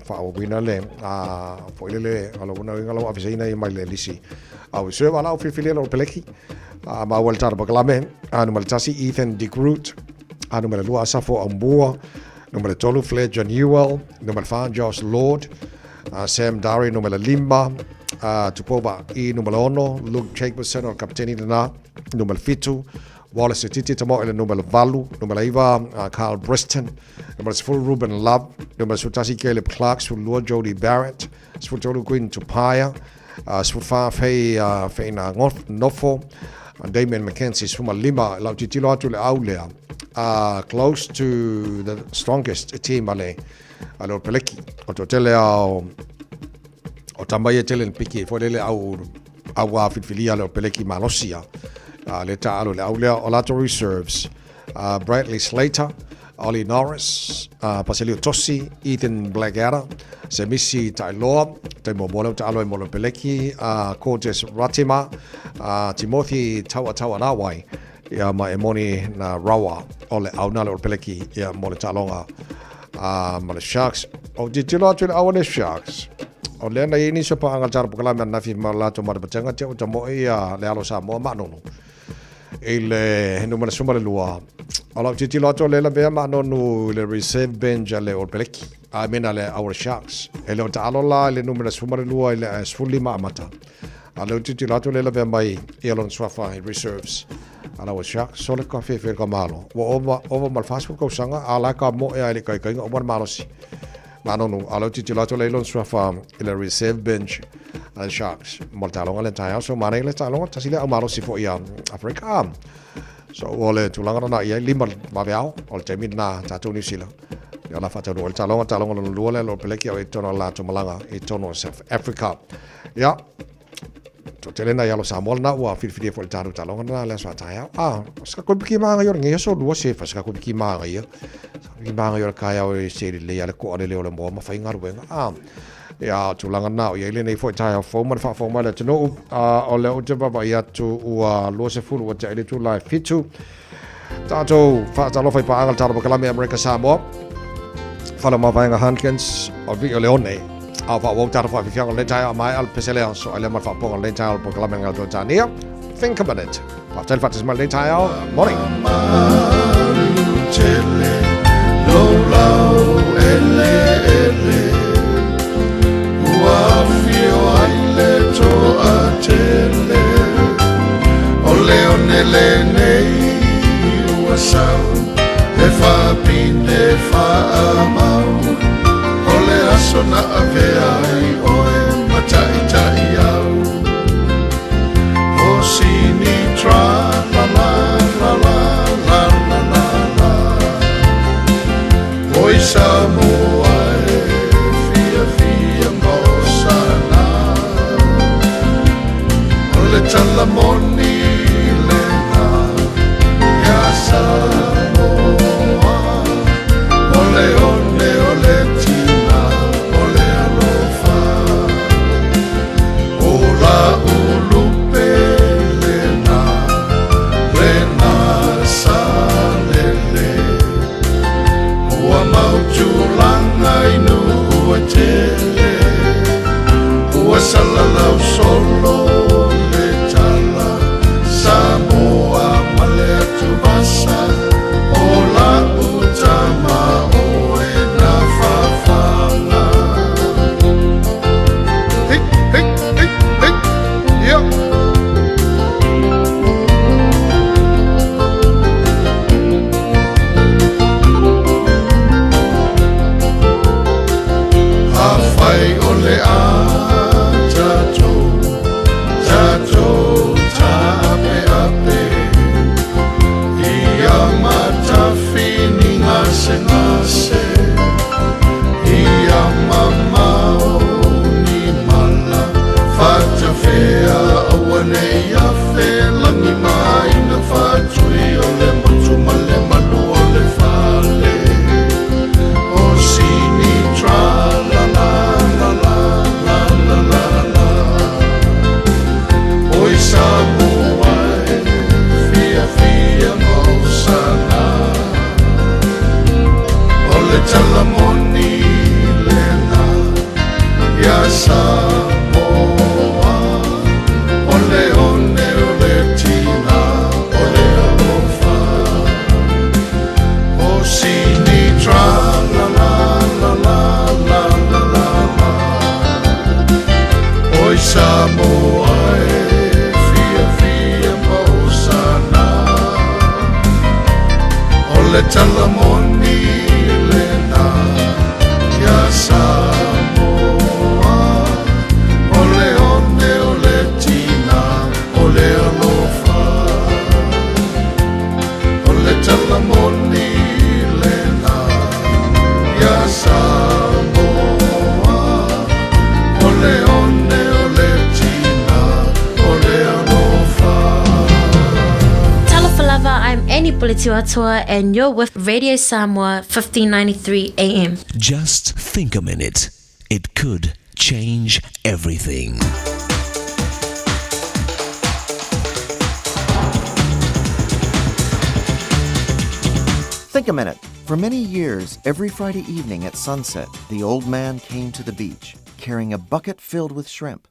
faaauauina le foi lele o lona uiga la ua aveseina ia mai le lisi a reserve. A la ua filifilia le All Peleki. Maua i le tala pakalame a numera 1 Ethan de Groot. A numera 2, Asafo Aumua. Numera 3, Fletcher Newell. Numera 4, Josh Lord. Sam Darry, numera 5. Tupou Va'i, numera 6. Luke Jacobson, o le kapiteni lena. Numera 7, Wallace Titi Tamo i le numera 8. Numera 9, Carl Briston. Numera 10, Ruben Love. Numera 11, Caleb Clark. 12, Jody Barrett. 13, Quinn Tupaia. 14, Fei Feina Nofo. Damien McKenzie, 15, lau tilotilo atu le au lea, close to the strongest team a le a le Peleki. O toatele ao o tama ia tele ni piki foi lele au au a filifilia le Peleki malosi a le taalo le au lea o latou reserves Bradley Slater, Ollie Norris, Paselio Tosi, Ethan Blackadder, Semisi Tailoa, te muamua lea o taalo e mo le Peleki, Cortez Ratima, Timothy Tauatauanawai, ia ma Emoni na Rawa o le au na le o le Peleki ia mo le taaloga ma le Sharks. O tilotilo atu i le au a le Sharks, o lea na i ai nisi o paaga tala pokalame ananafi ma latou matapatega te o tamoe ia le alo Samoa Ma'a Nonu i le numera 12. O lau tilotilo atu o lea lavea Ma'a Nonu i le reserve bench a le All Peleki, I mean a le Aura Sharks. E le o taalo la i le numera 12 i le 15 amata. A lea ou tilotilo atu o lea e lavea mai ia lona suafa i reserves a la ua Sharks, sole ka fefe ka malo. Ua ova, ova ma le 40 tausaga, a o la e kamoe lava i le ikaikaiga uma le malosi. Manonu, a o lea ou tilotilo atu o lea e i lona suafa i le reserve bench a le Sharks mo le taaloga lea taeao. So manaia le taaloga, tasi lea au malosi foi ia Afrika. So o le tulaga lena i ai, 5 vaveao o le taimi lena tatou Niu Sila. Ia o le a faataunuu ai le taaloga, taaloga lona lua lea, lo peleki au i totonu o le latou malaga i totonu o South Africa. Ia, toatele nai alo Samoa lena ua filifilia foi le tatou taaloga lena le aso a taeao. Ah, sa koe piki maanga i o le ngeia so lua se fa, sa koe piki maanga ia. Sa piki maanga i o le kaeao e se lelei a le koa lele o le moa ma whai ngaruenga. Ah, ia, tulaga lena o i ai lenei foi taeao fou ma le faafofoga mai a le atunuu. Ah, o lea ou te vaavaai atu ua 20 ua tea i le itula e 7. Tatou faatalofa i paaga le Tala Pakalame Amerika Samoa. Fale o Mavaega Hunkins o Vii o Leone. A o faaauau tatou faafiafiaga o lenei taeao a maea le pese lea so ai lea ma le faapopoga o lenei taeao o le Pakalame Ngau Peretania. Think a minute. Faafetai le faatasi mai lenei taeao. Morning. Tele, lau ele ele, ua afio ai le toatele. O le one lenei ua sau, e faapine faamau. O le aso na avea ai oe ma taitai au. O sini tra la la la la la la la la. Oi Samoa e fiafia ma osana. O le tala moni lena ia Samoa. O le one o le tina o le alofa. O la ulupe lena, lena salele. Ua mau tulaga i nuu e tele. Ua salalau solo le tala Samoa ma le atuvasa. O la'u tama oe na fafaga. Hey, hey, hey, hey, yeah. Afai o le a tatou, tatou taapeape ia matafi ni gasegase, ia mamao ni mala fatafea, aua ne i afe lagi ma aiga faatui o le motu ma le malu o le fale. O sini tra la la la la la la la la. Oi Samoa e fiafia ma osana. O le tala moni lena ia Samoa. O le one o le tina o le alofa. O sini tra la la la la la la la la. Oi Samoa e fiafia ma osana. O le tala moni lena ia Samoa. O le one o le tina o le alofa. O le tala moni lena ia Samoa. O le one o le tina o le alofa. Talofa lava, I'm Annie Puletiuatoa and you're with Radio Samoa 1593 AM. Just think a minute. It could change everything. Think a minute. For many years, every Friday evening at sunset, the old man came to the beach, carrying a bucket filled with shrimp.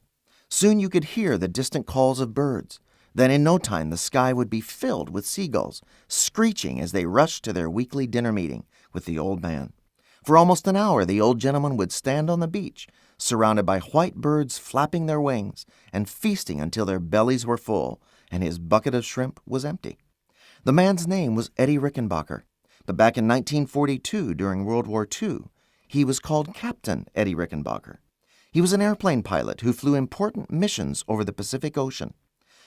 Soon you could hear the distant calls of birds. Then in no time the sky would be filled with seagulls, screeching as they rushed to their weekly dinner meeting with the old man. For almost an hour, the old gentleman would stand on the beach, surrounded by white birds flapping their wings and feasting until their bellies were full and his bucket of shrimp was empty. The man's name was Eddie Rickenbacher, but back in 1942 during World War II, he was called Captain Eddie Rickenbacher. He was an airplane pilot who flew important missions over the Pacific Ocean.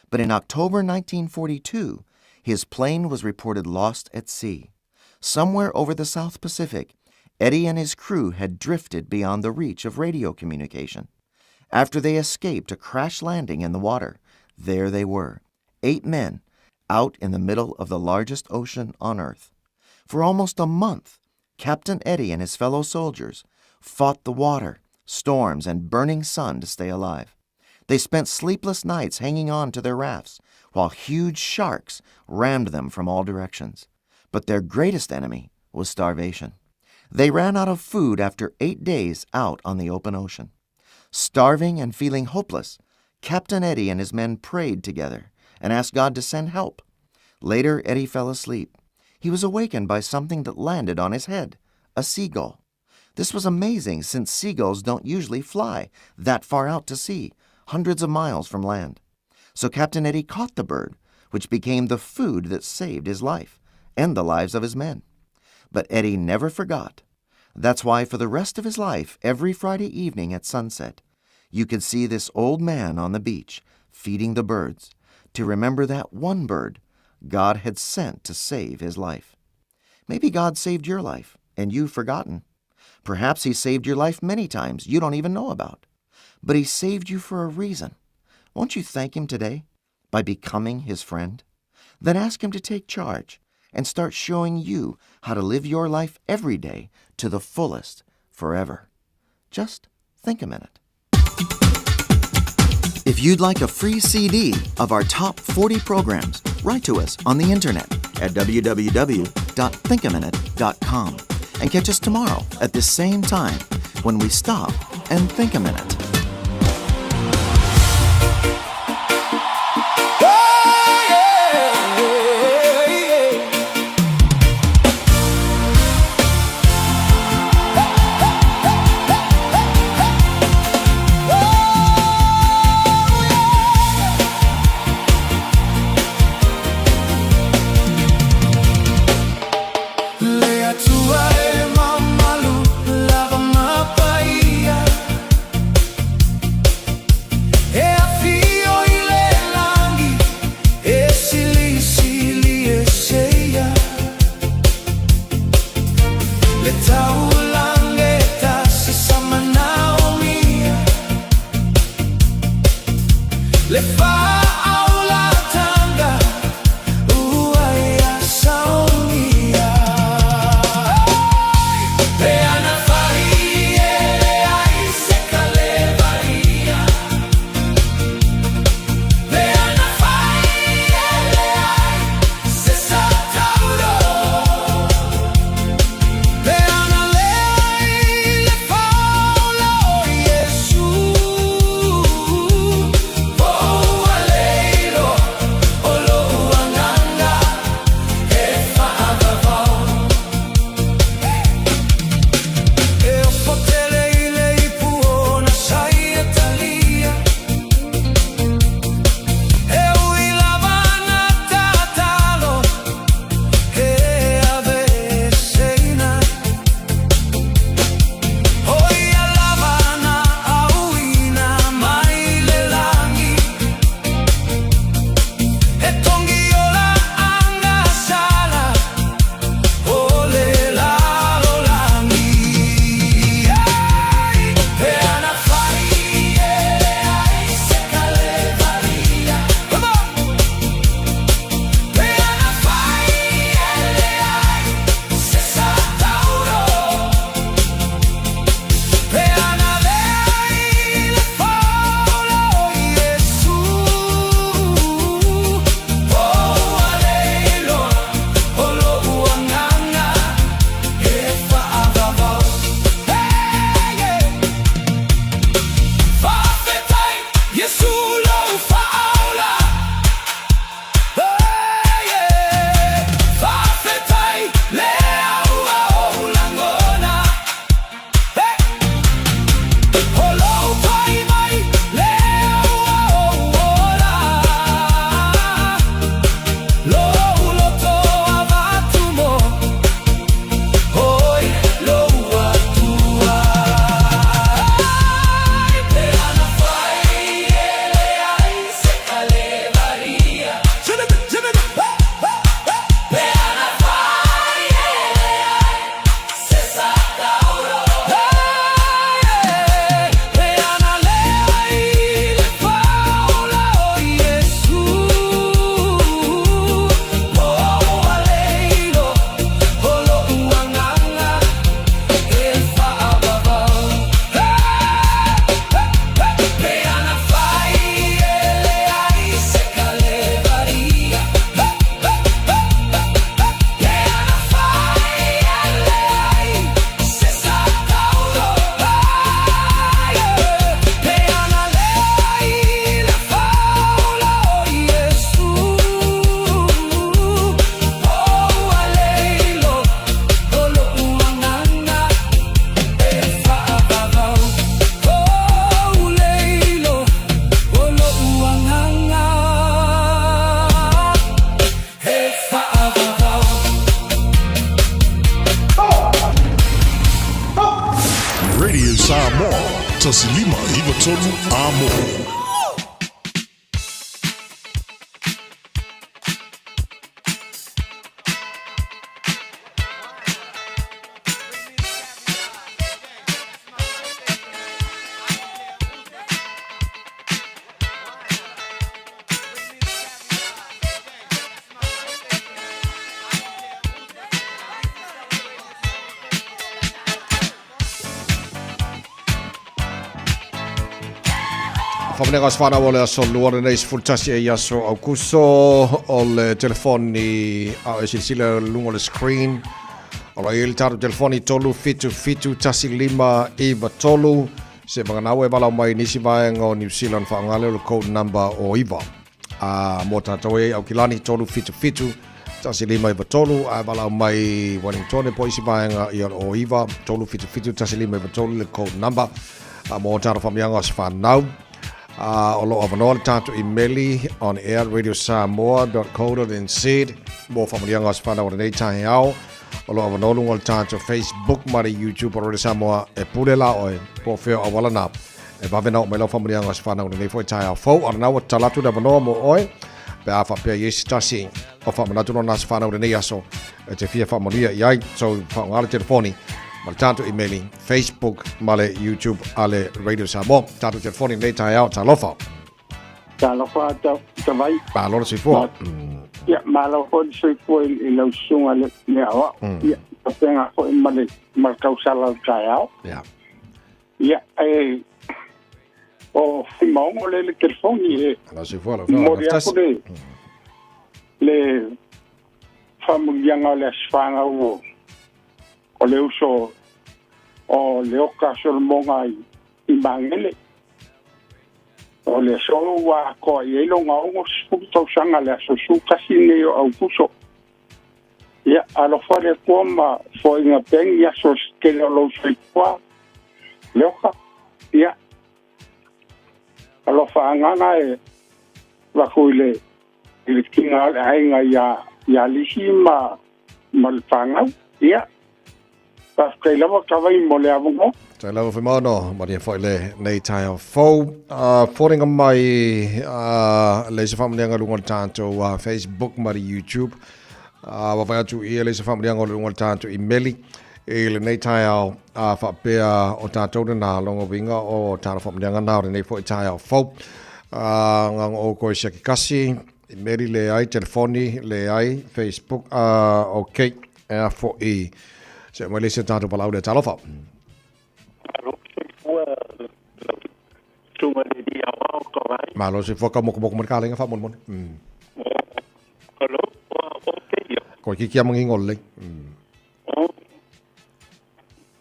But in October 1942, his plane was reported lost at sea. Somewhere over the South Pacific, Eddie and his crew had drifted beyond the reach of radio communication. After they escaped a crash landing in the water, there they were, 8 men, out in the middle of the largest ocean on Earth. For almost a month, Captain Eddie and his fellow soldiers fought the water, storms, and burning sun to stay alive. They spent sleepless nights hanging on to their rafts while huge sharks rammed them from all directions. But their greatest enemy was starvation. They ran out of food after 8 days out on the open ocean. Starving and feeling hopeless, Captain Eddie and his men prayed together and asked God to send help. Later, Eddie fell asleep. He was awakened by something that landed on his head, a seagull. This was amazing since seagulls don't usually fly that far out to sea, hundreds of miles from land. So Captain Eddie caught the bird, which became the food that saved his life and the lives of his men. But Eddie never forgot. That's why for the rest of his life, every Friday evening at sunset, you could see this old man on the beach feeding the birds to remember that one bird God had sent to save his life. Maybe God saved your life and you've forgotten. Perhaps he saved your life many times you don't even know about. But he saved you for a reason. Won't you thank him today by becoming his friend? Then ask him to take charge and start showing you how to live your life every day to the fullest forever. Just think a minute. If you'd like a free CD of our top 40 programs, write to us on the internet at www.thinkaminute.com and catch us tomorrow at this same time when we stop and think a minute. Oh, 1593 Amo. Whamanega se whanau o le aso lua lenei 11 e aso Aukuso o le telefoni a o e silasila luga o le screen. O lo i le tatou telefoni 3 7 7 1 5 9 3 se vaganau e valaau mai nisi vaega o New Zealand faaaoga lea o le code number o 9. A mo tātou e Aukilani 377 1593 a e valaau mai Wellington po isi vaega ia o 9 377 1593 le code number. A mo tātou whamianga o se whanau. A o lo avanoa le tātou imeli on air radiosamoa.co.nz mo whamalianga o se whanau o lenei tahe ao. O lo avanoa luga o le tātou Facebook ma le YouTube o Radio Samoa e pule la oe po o fea o auala nā. E vave na oo mai lau faamanuiaga o se whanau lenei foi taeao fou. A lena ua tatala atu le avanoa mo oe pe a faapea i ai se tasi o faamanatu lona aso whanau lenei aso e te fia faamanuia i ai. So faaaoga le telefoni ma le tātou emaili, Facebook ma le YouTube a le Radio Samoa. Tātou telefoni lenei taeao, talofa. Talofa Tavai. Malo le soifua. Ia, malo foi le soifua i lau susuga le aoao. Ia, faapena foi ma le ma le tausala o le taeao. Ia. Ia, e o Fimaogo le le telefoni e. Lau soifua lau Momoli atu le le faamanuiaga o le Aso Fanau o le uso o Leoka Solomoga i Magele. O le aso ua atoa i ai lona 60 tausaga le aso 11 nei o Aukuso. Ia, alofa le Atua ma foaiina pea ni aso se tele o lou soifua, Leoka. Ia, alofa agaga e avatu i le i le tiga o le aiga ia ia Lisi ma ma le fanau. Ia, faafetai lava Tavai mo le avanoa. Tai lava Fuimaono, maria foi le nei taeao fou. Foliga mai le isi faamanuiaga i luga o le tatou Facebook ma le YouTube. Vaavaai atu i le isi faamanuiaga o luga o le tatou imeli i lenei taeao faapea o tatou lena longa uiga o tatou faamanuiaga na o lenei foi taeao fou. Gaga oukou e siaki kasi, imeli leai, telefoni leai, Facebook, okay. Ea foʻi se mai le isi o tatou valaau lea. Talofa. Malo soifua lau susuga le alii aoao ka vai. Malo soifua ka mokomoko mai le kalenga faamolemole. Hello, ua o te ia. Koe kiki a mangingo lelei. O,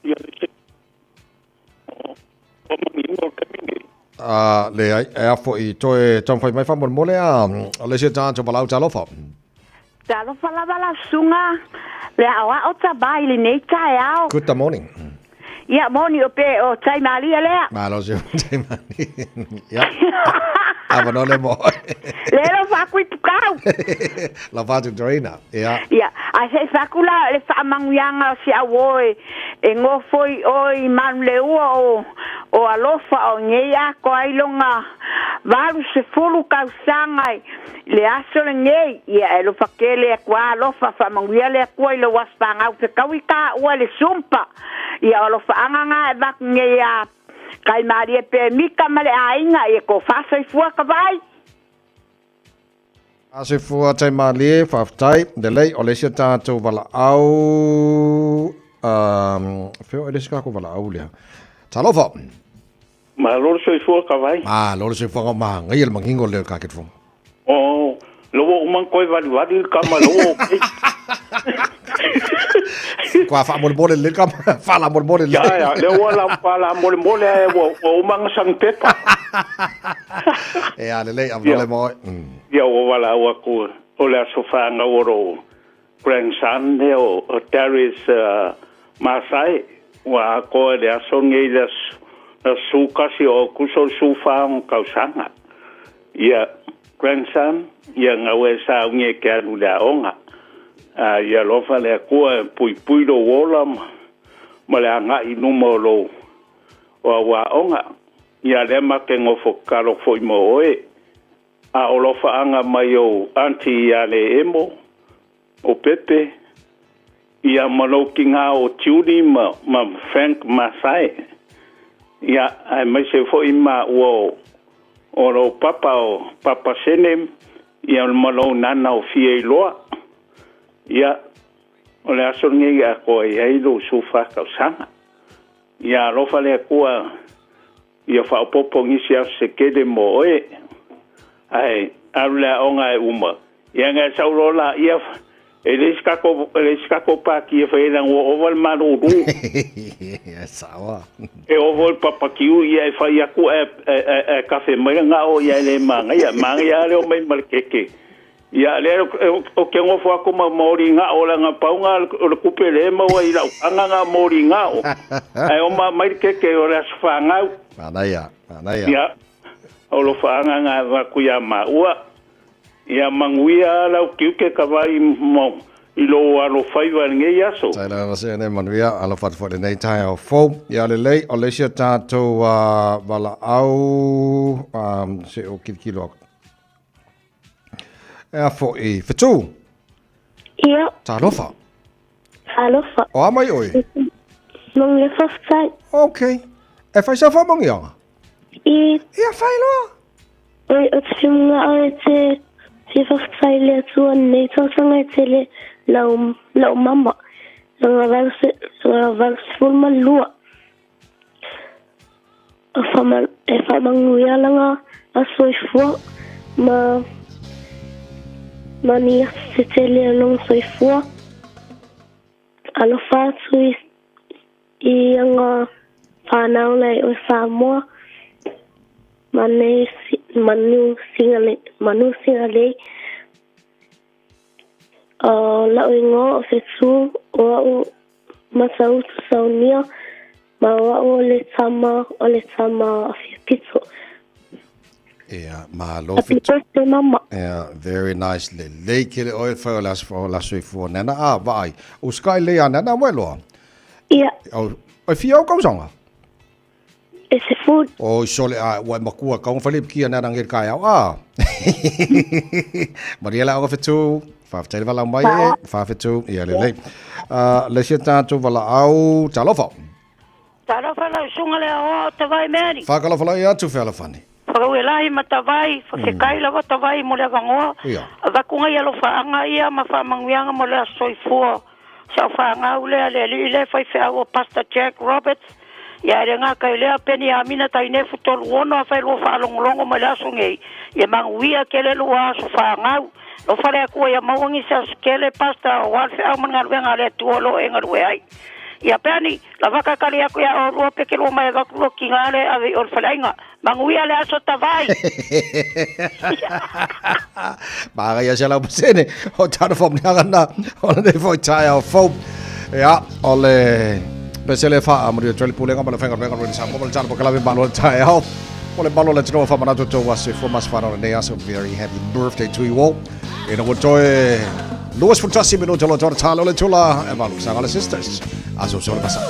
ia le se. O, o mangingo le taimi nei. A, leai, ea foʻi toe taumafai mai faamolemole a le isi o tatou valaau. Talofa. Talofa lava lau susuga le aoao tama i lenei taeao. Good morning. Ia moni o pe o tai malie lea. Malo se tai malie. Ia. Avanoa le mo. Le lo faku i pukau. La fatu Dorina. Ia. Ia, ai se faku la le faamanguiaga o si au oe e ngofoi oi i Manuleua o o alofa o ngei ako ai longa 80 kausaga i le aso lenei, ia e alofa tele atu a alofa faamanuia le Atua i lou aso fanau fetaui taua le sumpa. Ia o alofaaga na e avatu nei ia Kaimalie Pemita ma le aiga, ia tofa soifua ka vaai. Soifua Taimalie, faafetai. Lelei, o le isi a tatou valaau, fea o e le isi kako valaau lea. Talofa! Malo le soifua ka vai. Malo le soifua ngau mahangai le mangingo leo ka ketfong. Oh, lowo umang koe valiwali le kama lowo okay. Kua whaamolemole le kama, whaalamolemole le. Ya, ya, le ua la whaalamolemole ai ua, ua umanga sang pepa. E a lelei, avanole mo oe. Ia ua wala au aku o le aso whaangau o ro grandson le o, o Darius Masai, ua akoa le aso ngei le aso, le aso kasi o kuso le su whaango kausanga. Ia, grandson, ia ngau e sa unge ke alu le aoga. A ia alofa le Akua e puipui lou ola ma, ma le agai i luma o lou, o au aoga. Ia lea ma te nofo tatalo foi mo oe. A o lofaaga mai ou aunty ia le Emo, o Pepe, ia ma lou tina o Judy ma, ma Frank Masae. Ia, aemaise foi maua o, o lou papa o Papa Sene, ia ma lou nana o Fieiloa. Ia, o le aso lenei e atoa i ai lou 14 tausaga. Ia alofa le Atua ia faaopoopo nisi aso se tele mo oe. Ae alu le aoga e uma. Ia na e sau loa laia, e leai se tatou, e leai se tatou pati e fai ai leaga ua ova le malulu. E sao a. E ovo le papatiu ia e fai atu ae, ae, ae kafe mai le gao ia e le manaia. Manaia lava le omai ma le keke. Ia lea ou te nofo atu ma moli gao leaga pau na o le tupe lea e maua i lau taga na o moli gao. Ae oma mai le keke o le aso fanau. Manaia, manaia. Ia, o lofaaga na avatu ia maua. Ia manuia lau tiute ka vai mo i lou alofaiva i lenei aso. Tai lava se nei manuia alofa atu foi lenei taeao fou. Ia lelei o le isi o tatou valaau se o kilokilo aku. E a foi, Fetu? Ia. Talofa. Talofa. O a mai oe? Manuia whawhetai. Ok. E whai sa whamangianga? I. Ia whai loa. Oi, o te whimunga au e te te whawhetai le atua nei tausaga e tele lau, lau mama. Langa valu se, langa 82. E whamanuia langa a soifua ma ma ni aso te tele o lona soifua. Alofa atu i i anga whanau nei o Samoa ma nei manu Singalei manu Singalei. O lau ingoa o Fetu o au Matautu Saunia ma o au o le tama o le tama a Fiapito. Ia, malo Happy Fetu. birthday mama. Ia, very nice. Lelei kele oe whai o le aso o la soifua nana. A, vaai. U sky lei a nana wai loa. Ia. O, e fia o kausanga? E se food. Oi sole a ua e makua kaunga whale kia nana ngel kai au. A. Maria la o Fetu. Whawhetai le walau mai e. Whawhetu. Ia lelei. Le sia tātou walaau. Talofa. Talofa lau susuga le aoao o Tavai Meani. Whakalawhala i atu Fealofani. Whakauelahi ma Tavai, whakekai lava Tavai mo le avanoa. Ia. Avaku ngai alofaaga ia ma faamanuiaga mo le aso soifua. Sa o whaangau lea le alii lea faifeau o Pastor Jack Roberts, ia e le gata i lea Peniamina Tainefu 36 a failua faalogologo mai le aso nei, ia manuia kele lua aso whaangau. Alofa le Atua ia maua nisi aso kele Pastor aua le feau ma le galuega a le Atua o lo o e galue ai. Ia Peani, lavaka kali aku ia olua peke lua mai avaku lua kinga le ave i o le faleaiga. Manuia le aso Tavai! Māgai se lau pasene o tana whamnianga na o le nei foi taeao fou. Ia, o le pesele wha a muri o tele pulenga ma le whenga whenga ruri sa mo le tana po malo le taeao. O le malo le tinoa whamanatu tō wase fo mas whanau nei aso. Very happy birthday to you all. E na toe Luas Funtasi minuta lo tōra tālo le tula e malu sanga le sisters. Aso so le pasa.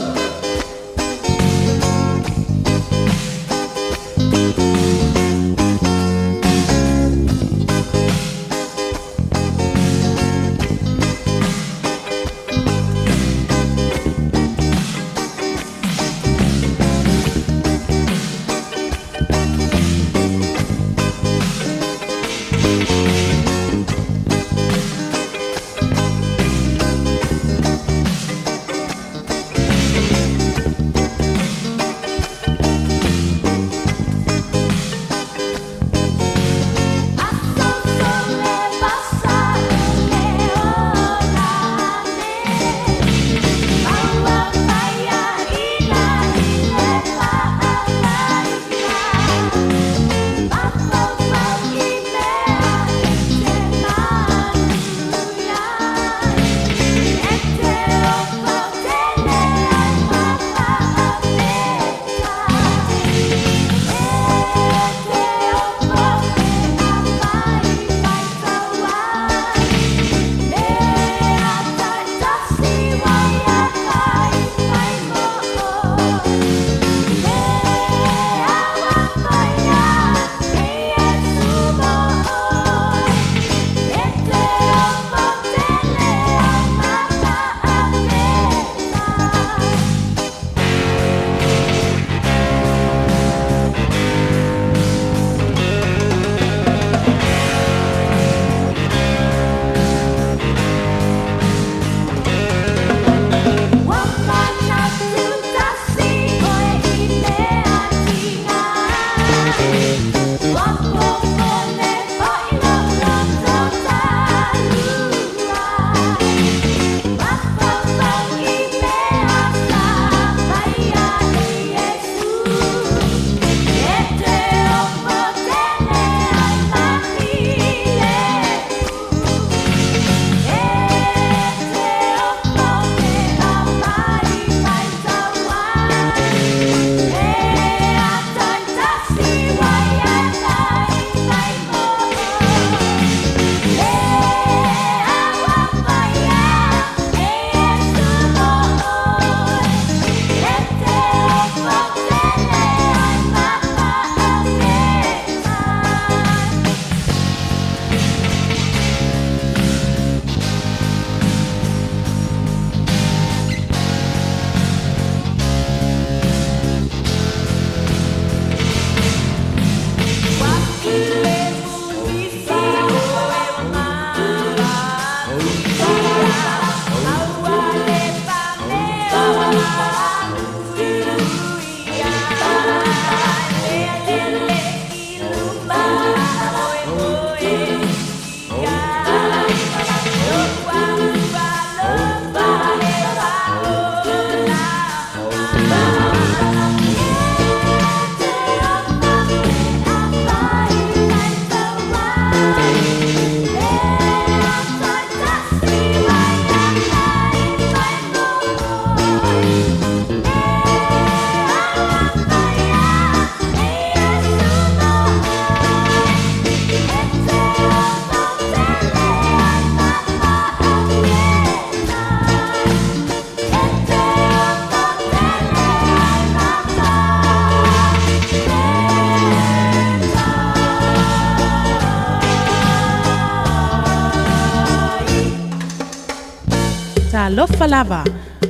Talofa lava,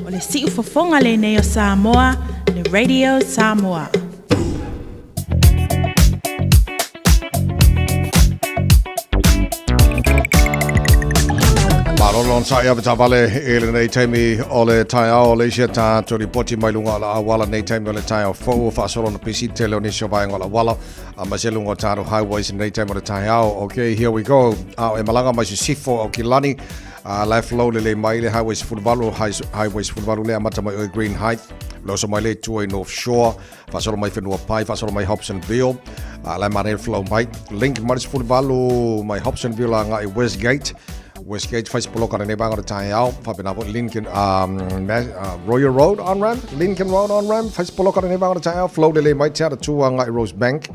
o le siufofoga lenei o Samoa, le Radio Samoa. Malo lon sa ia vale e lenei taimi o le taeao o le isi a tātou lipoti mai luga o le auala nei taimi o le taeao fou o faasolo na pisi tele o nisi o vaega o le auala a ma se luga o tātou highways nei taimi o le taeao. Okay, here we go. A o e malaga mai sisifo o Kilani a life flow lelei mai le highway 18 highway 18 le amata mai o Green Height loso mai le tua i North Shore faasolo mai Whenua Pai, faasolo mai Hobsonville, a lai manaia flow mai. Link mai le 18 mai Hobsonville a ngai Westgate. Westgate fai poloka nei vanga o le taeao, faapena foi Lincoln Royal Road on ramp, Lincoln Road on ramp, fai poloka nei vanga o le taeao, flow lelei mai te atu a ngai Rosebank,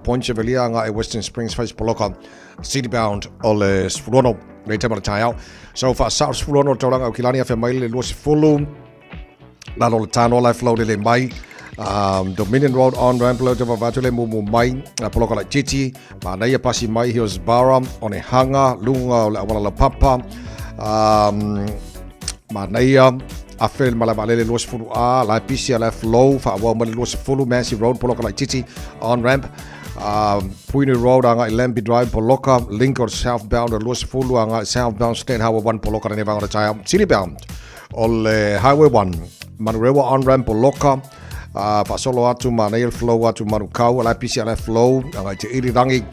Point Chevalier a ngai Western Springs fai poloka city bound o le 16 nei taimi o le taeao. So faasao le 16 o le taulaga o Kilani afe mai le 20 lalo le tano lai flow lele mai Dominion Road on ramp le te vavatu le mumu mai poloka lai titi manaia pasi mai Hillsborough o ne hanga lunga o le awala la papa manaia afe le malae vaalele 20 A lai pisi a lai flow whaawau mai le 20 Massey Road poloka lai titi on ramp Puinu Road anga i Lambie Drive poloka link o southbound o 20 anga southbound State Highway 1 poloka ne vanga o le taeao city bound o le Highway 1, Manurewa on-ramp o Loka, uh, faasolo atu manaia le flow atu Manukau, ala pisi ala flow, anga i te irirangi,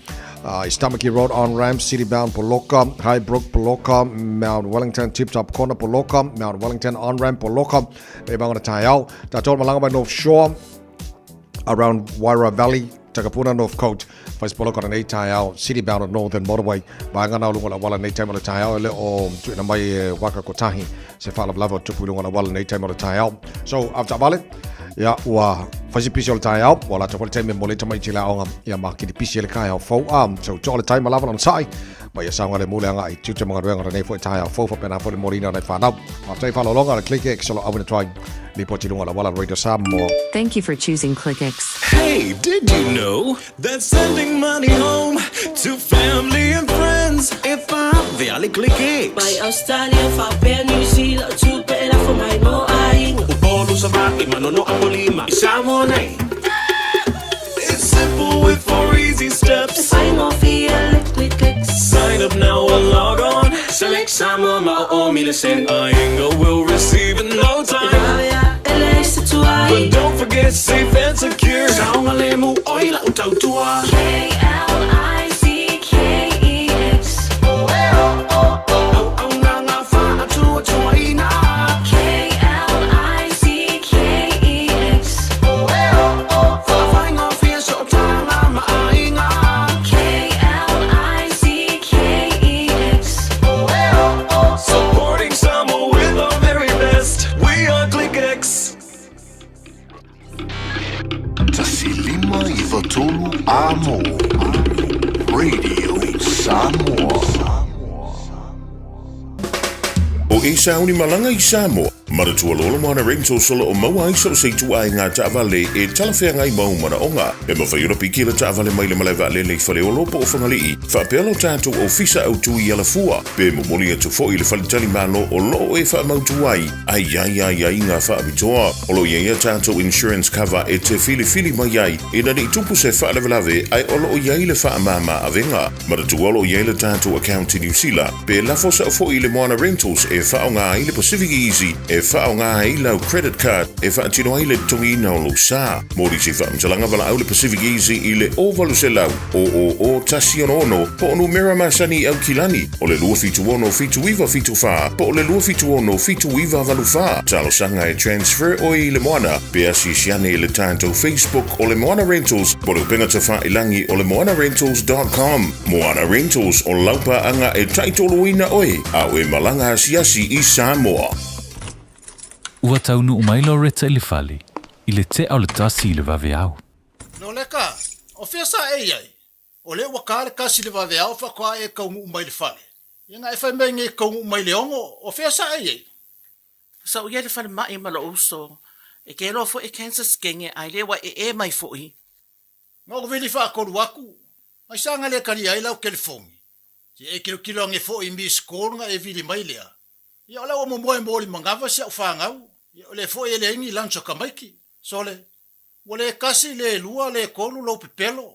uh, i Stomachy Road on-ramp, city bound Poloka, Highbrook Poloka, Mount Wellington Tip Top Corner Poloka, Mount Wellington on-ramp Poloka, e vanga na taeao. Tātou malanga mai North Shore, around Waira Valley, Takapuna North Coast, whai polo kona nei taeao, city bound Northern Motorway, vaega na o lunga o le auala nei taimi o le taeao, e le o tuuina mai e waka kotahi, se faalavelave o tupu i lunga o le auala nei taimi o le taeao. So, avetaavale, ia, ua whai se pisi o le taeao, ua latou foi le taimi e momoli ai tamaiti i le aoga, ia ma kili pisi e le kaeao fou. So, toa le taima lava lona sa'i, ma ia saogalemu le agai tiute ma galuega o lenei foi taeao fou, faapena foi le moliina o nai fanau. Faafetai faaaloaloga le Click X o lo auina atu ai lipoti i luga o le auala Radio Samoa. Thank you for choosing ClickX. Hey, did you know that sending money home to family and friends e vave a le ClickX? Mai Australia faapea New Zealand o tupe e lafo mai mo aiga. Upolu, Savaii, Manono, Apolima, i Samoa nei. It's simple with four easy steps. E faigofie le ClickX. Sign up now or log on. Select Samoa ma o o mile sen. Aiga will receive in no time. E vave a e leai se tuai. But don't forget safe and secure. Saogalemu oi lau tautua. K-L-I-C-K-E-X. Auauna ngā whaatuatuaina. K-L-I-C-K-E-X. Whakafaigofie sootaga ma aiga. K-L-I-C-K-E-X. Supporting Samoa with our very best. We are ClickX. 1593 Amo Radio Samoa. O e sauni malaga i Samoa, manatua loa le Moana Rentals o lo o maua ai so o se ituaiga taavale e talafeagai ma ou manaoga. E mafai ona piki le taavale mai le malae vaalele i Faleolo po o Fagalii, faapea lo tatou ofisa autu i Alafua, pe momoli atu foi i le faletalimalo o lo o e faamautu ai a i ai aiaiga faapitoa. O lo o i ai a tatou insurance cover e te filifili mai ai ina ne i tupu se faalavelave ae o lo o i ai le faamama avega. Manatua o lo o i ai le tatou account i Niu Sila, pe lafo sao foi i le Moana Rentals e faaaoga ai le Pacific Easy e faaaoga ai lau credit card e faatino ai le totogiina o lou sa. Mo nisi faamatalaga valaau le Pacific Easy i le 0800 000 166 po o numera masani i Aukilani o le 276 7974 po o le 276 7984. Talosaga e transfer oe i le Moana pe asiasi ane i le tatou Facebook o le Moana Rentals po o le upega tafailangi o le moanarentals dot com. Moana Rentals o lau paaga e taitoloina oe a o e malaga asiasi i Samoa. Ua taunuu mai Loretta i le fale i le tea o le tasi i le vaveao. Loleka, o fea sa e i ai? O lea ua ka le kasi i le vaveao faatoa e taunuu mai i le fale. Ia na e fai mai nei e taunuu mai i le ono, o fea sa e i ai? Sa ou i ai i le falemai ma lou uso, e keloa foi e cancer skenge a e le ua ee mai foi. Na ou vili faatolu atu, ai sa na le talia ai lau telefoni. Se e tilotilo ane foi i miss call na e vili mai lea. Ia o la ua momoe mo limagava si a'u fanau, ia o lea foi e leai ni lunch a tamaiti. Sole, ua le tasi, le lua, le tolu lou pepelo.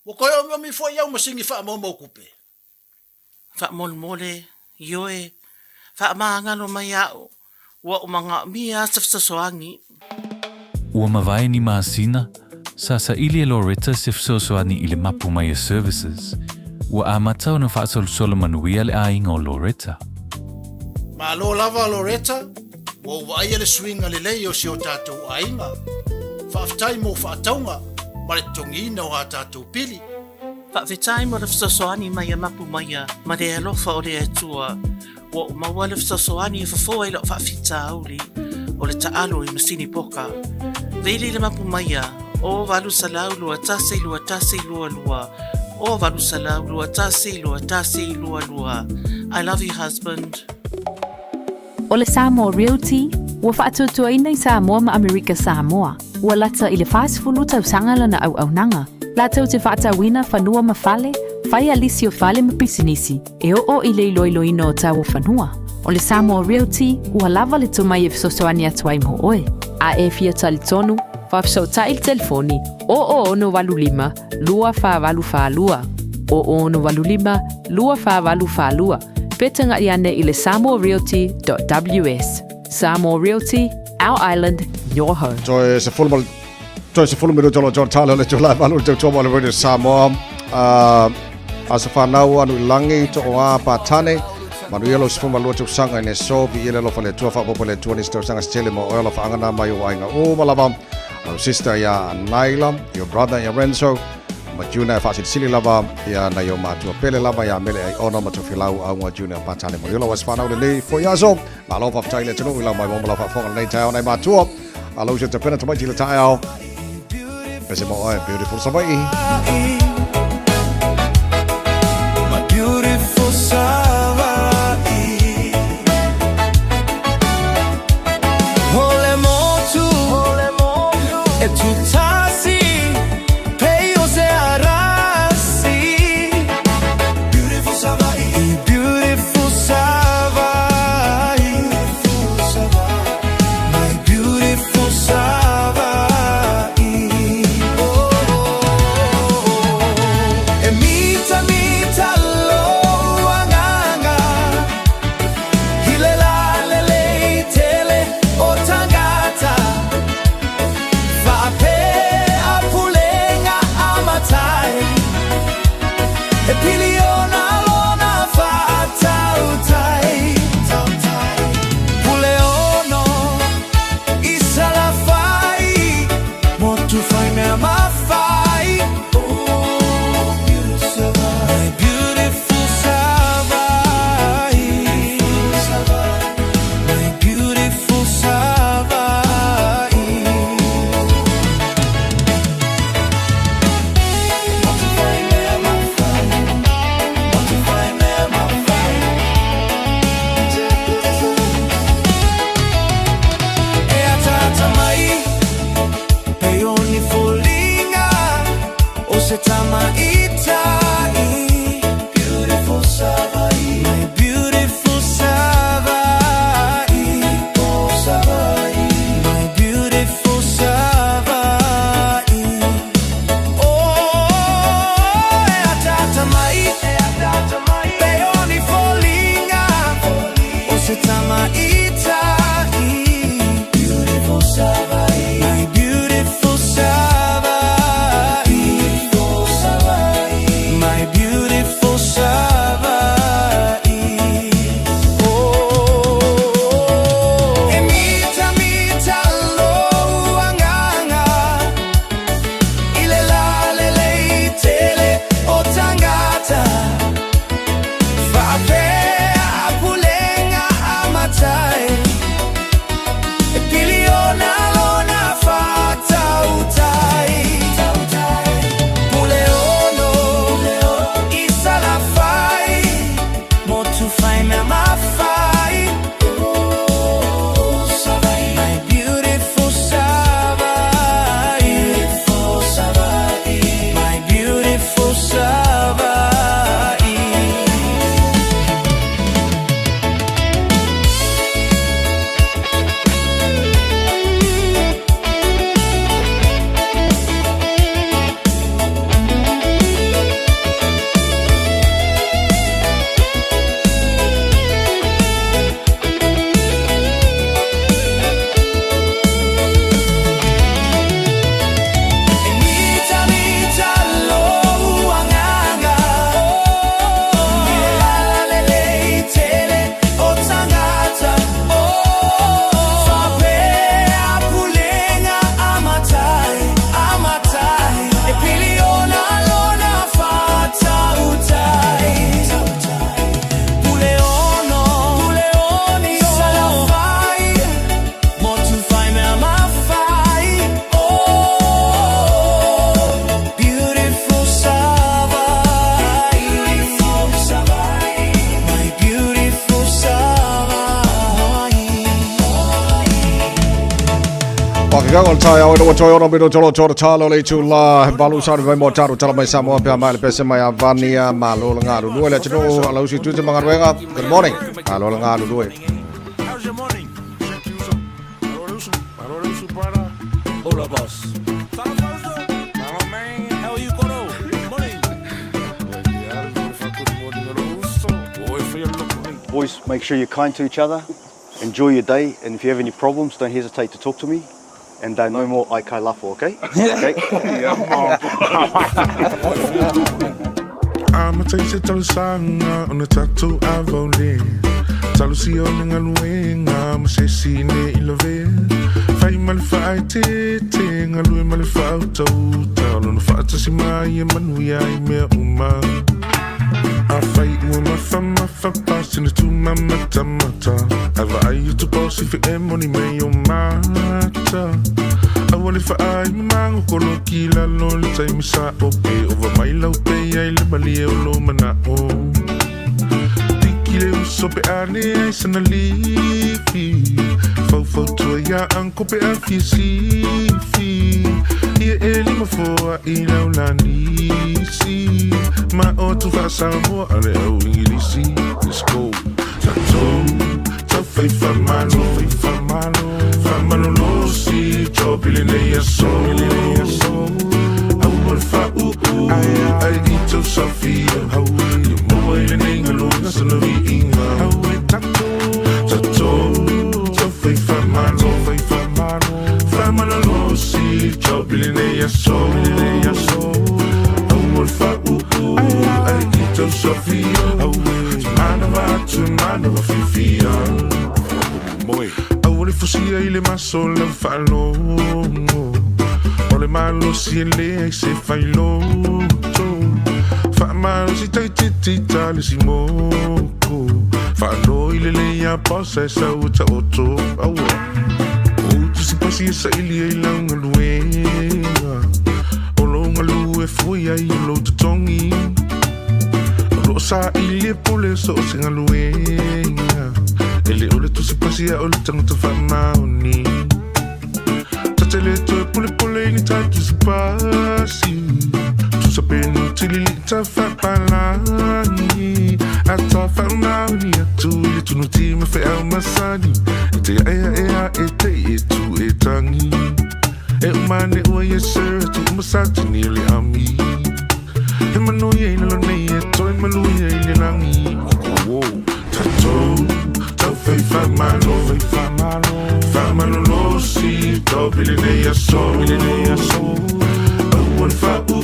Ua toe omiomi foi au masini faamaumau tupe. Faamolemole, ioe, faamagalo mai a'u, ua ou manaomia se fesoasoani. Ua mavae ni masina, sa saili e Loretta se fesoasoani i le Mapu Maia Services. Ua amata ona faasolosolo manuia le aiga o Loretta. Malo lava Loretta, ua ou vaaia le suiga lelei o si o tatou aiga. Faafetai mo faatauga ma le totogiina o a tatou pili. Faafetai mo le fesoasoani mai a Mapu Maia ma le alofa o le Atua. Ua ou maua le fesoasoani e fofo ai lau faafitauli o le taalo i masini poka. Vili le Mapu Maia, o 800 21 21 22, o 800 21 21 22. I love you husband. O le Samoa Realty, ua faatuatuaina i Samoa ma Amerika Samoa, ua lata i le 40 tausaga lana auaunaga, latou te faatauina fanua ma fale, fai a lisi o fale ma pisinisi, e oo i le iloiloina o tau o fanua. O le Samoa Realty, ua lava le tomai e fesoasoani atu ai mo oe. A e fia talitonu, faafesootai i le telefoni 0085 2482, 0085 2482, pe taga'i ane i le samoarealty.ws. Samoa Realty, our island, your home. Toe sefulu ma toe sefulu minuta o lo John Tyler le tula e valu le tautua mo le Radio Samoa. Uh, aso whanau anu i langi to o a pātane. Manuia lo sefulu ma lua tausaga i ne so vi ile lo fale tua whaapopo le tua nisi tausaga se tele mo oe lo whaangana mai o ainga o malava. Lau sister ia Naila, your brother ia Renzo, ma Juna e faasilisili lava ia nai o matua pele lava ia Mele ai ono ma Tofilau auga Juna Patane mo iola was whanau lenei foi aso. Malo whafetai le atunuu i lau mai mo ma lau faafofoga lenei taeao nai matua. A lau se tapena tamaiti le taeao. Pese mo oe, beautiful Savaii. My beautiful Savaii. O le motu e tutasi pei o se arasi. Beautiful Savaii, beautiful Savaii. My beautiful Savaii. Oh, oh, oh. E mita mita lo agaga I le lalelei tele o tangata Faapea pulega a matai E piliona lona faatautai Pule ono i Salafai Motu fai mea mafai Oh, my beautiful Savaii My beautiful Savaii Motu fai mea mafai. Gaga o le taeao ina ua toe ono minuto lo tōna tālo le itu la he balu sauni mai mo tātou tala mai Samoa pea mai le pese mai a Vania malo le galulue le atunuu a lausi tute magaluega. Good morning. Malo le galulue. How's your morning? Hola, boss. How are you, Koro? Morning. Boys, make sure you're kind to each other. Enjoy your day, and if you have any problems, don't hesitate to talk to me. And no more aikai lafo, okay? Okay. Amata i se talosaga ona tatou avaole Talosia o le galuega ma se isi ne i lavea Fai ma le faaeteete, galue ma le faautauta O lona faatasi mai e manuia ai mea uma Afai ua mafamafa pasina tumamatamata Ae vaai atu po o se fe'e moni mai o mata Aua le faai mamago koloki i lalo i le taimi sa'o Pe ova mai lau pe i ai le malie o lou mana'o Tiki le uso pe a leai sana lifi Faufautua iā uncle pe a fia sifi Ia e lima foa'i lau lanisi Ma o atu faa-Samoa a le au Igilisi Let's go Tatou taufai faamalo Faamalolosi job i lenei aso Aua le faauu ai i tou saofia Ia maua i lenei galuega sana viiga Tatou taufai faamalo Faamalolosi job i lenei aso Aua le faauu ai i tou saofia E manava atu e manava fiafia Aua le fusia i le maso lau faalogo O le malosi e leai se failoto Faamalosi taititi ta le simoko Faaloi lelei a paosa e sau e taoto Aua Ou tusipasi e saili ai lau galuega O lou galue foi ai o lou totogi O loo saili e pule so o se galuega E le o le tusipasi a o le tagata faamaoni Ta te le toe pulepule i ni ta tusipasi Tusa penu tilili'i ta faapalagi A ta faamaoni atu i le tunuti ma feau masani E te aeae ae te i e tu e tagi E uma ane ua yes sir atu uma satini o le ami He manuia i lalo nei e toe maluia i le lagi Whoa. Tatou taufai faamalo Faamalolosi job i lenei aso Aua le faauu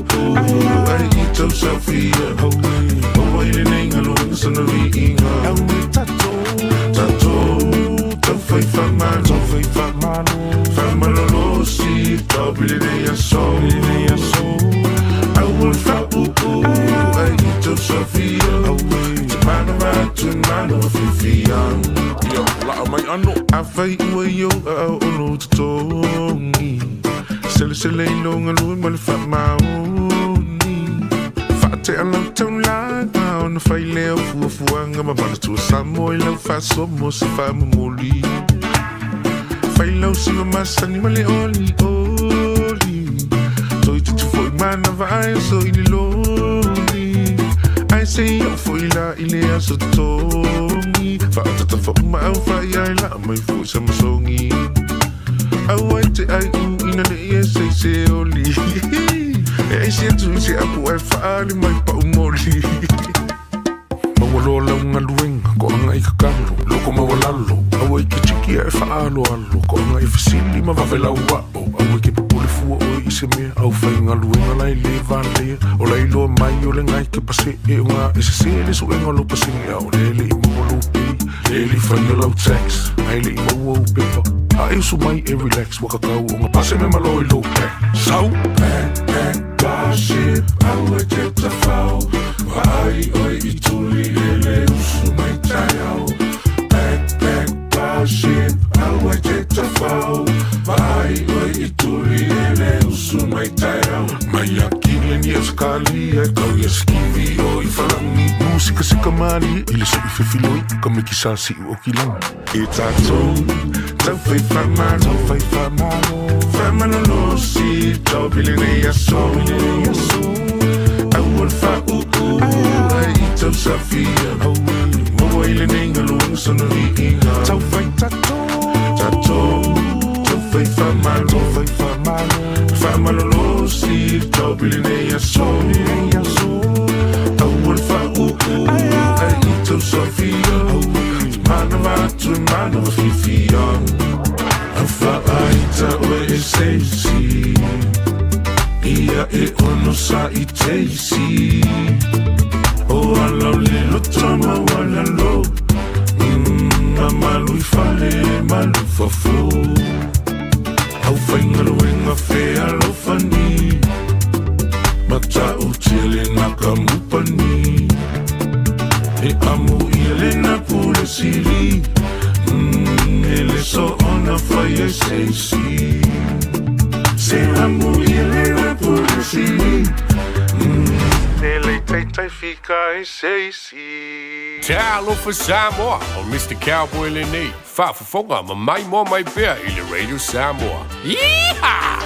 ai i tou saofia Maua i lenei galuega sana viiga Tatou taufai faamalo Faamalolosi job i lenei aso Aua le faauu ai i tou saofia Te manava atu e manava fiafia Ia, laa mai ano. Afai ua i ou aao o lou totogi Selesele i lou galue ma le faamaoni Faatea lau taulaga ona fai lea o fuafuaga ma manatua Samoa i lau faasoa mo se faamomoli Fai lau siva masani ma le olioli Toeitiiti foi manava ae oso i le loli Ae se i oo foi la i le aso totogi Faaotatafa uma au faaia e laa mai foi sa masogi Aua e te aiu ina ne i e se i se oli E aisi atu i se apu ae faaali mai pau moli Maua loa lau galuega, koaga i kakalo, loko maualalo, aua e ke tiki ae faaaloalo, koaga i fesili ma vave lau ao, aua e ke popole fua oe i se mea, au faigaluega la e lē valea, o la iloa mai o le gai ke pase'e o gā e sesē le suega o lou pasene a o lea e le'i maua lou pei, lea e le'i faia lau tax, ae le'i maua ou pepa, a e usu mai e relax, ua kakau o ga pase me malo i lou pack. Sau! Pack, pack, Starship, aua e te tafao, Vaai oe i tuli e le usu mai taeao. Pack, pack, Starship, aua e te tafao, Vaai oe i tuli e le usu mai taeao. Mai Akile ni Ausekalia e kau ia Skivi o i Falagi, Musikasika malie i le soʻi fefiloi ka mekisa siʻu o kilagi e tatou taufai faamalo taufai faamalo faamalolosi taopi lenei aso aua le faauu ai i tausafia maua i lenei galuega sona viiga taufai tatou tatou taufai faamalo taufai faamalo faamalolosi taopi lenei aso aua le faauu ai i tausafia manava atu e manava fiafia Afaaita oe e seisi Ia e ono sa i teisi O ala o le loto ma wala lo A malu i fale malu fafo Au whaingaluenga fe alofani Mata o tia le naka mupani E amu ia le na pule sili E le so ona fai e seisi Se amu ia le na pule sili E le taitai fika e seisi Talofa Samoa o Mr. Cowboy lenei. Faafofoga ma mai moa mai pea i le Radio Samoa. Yeehaw!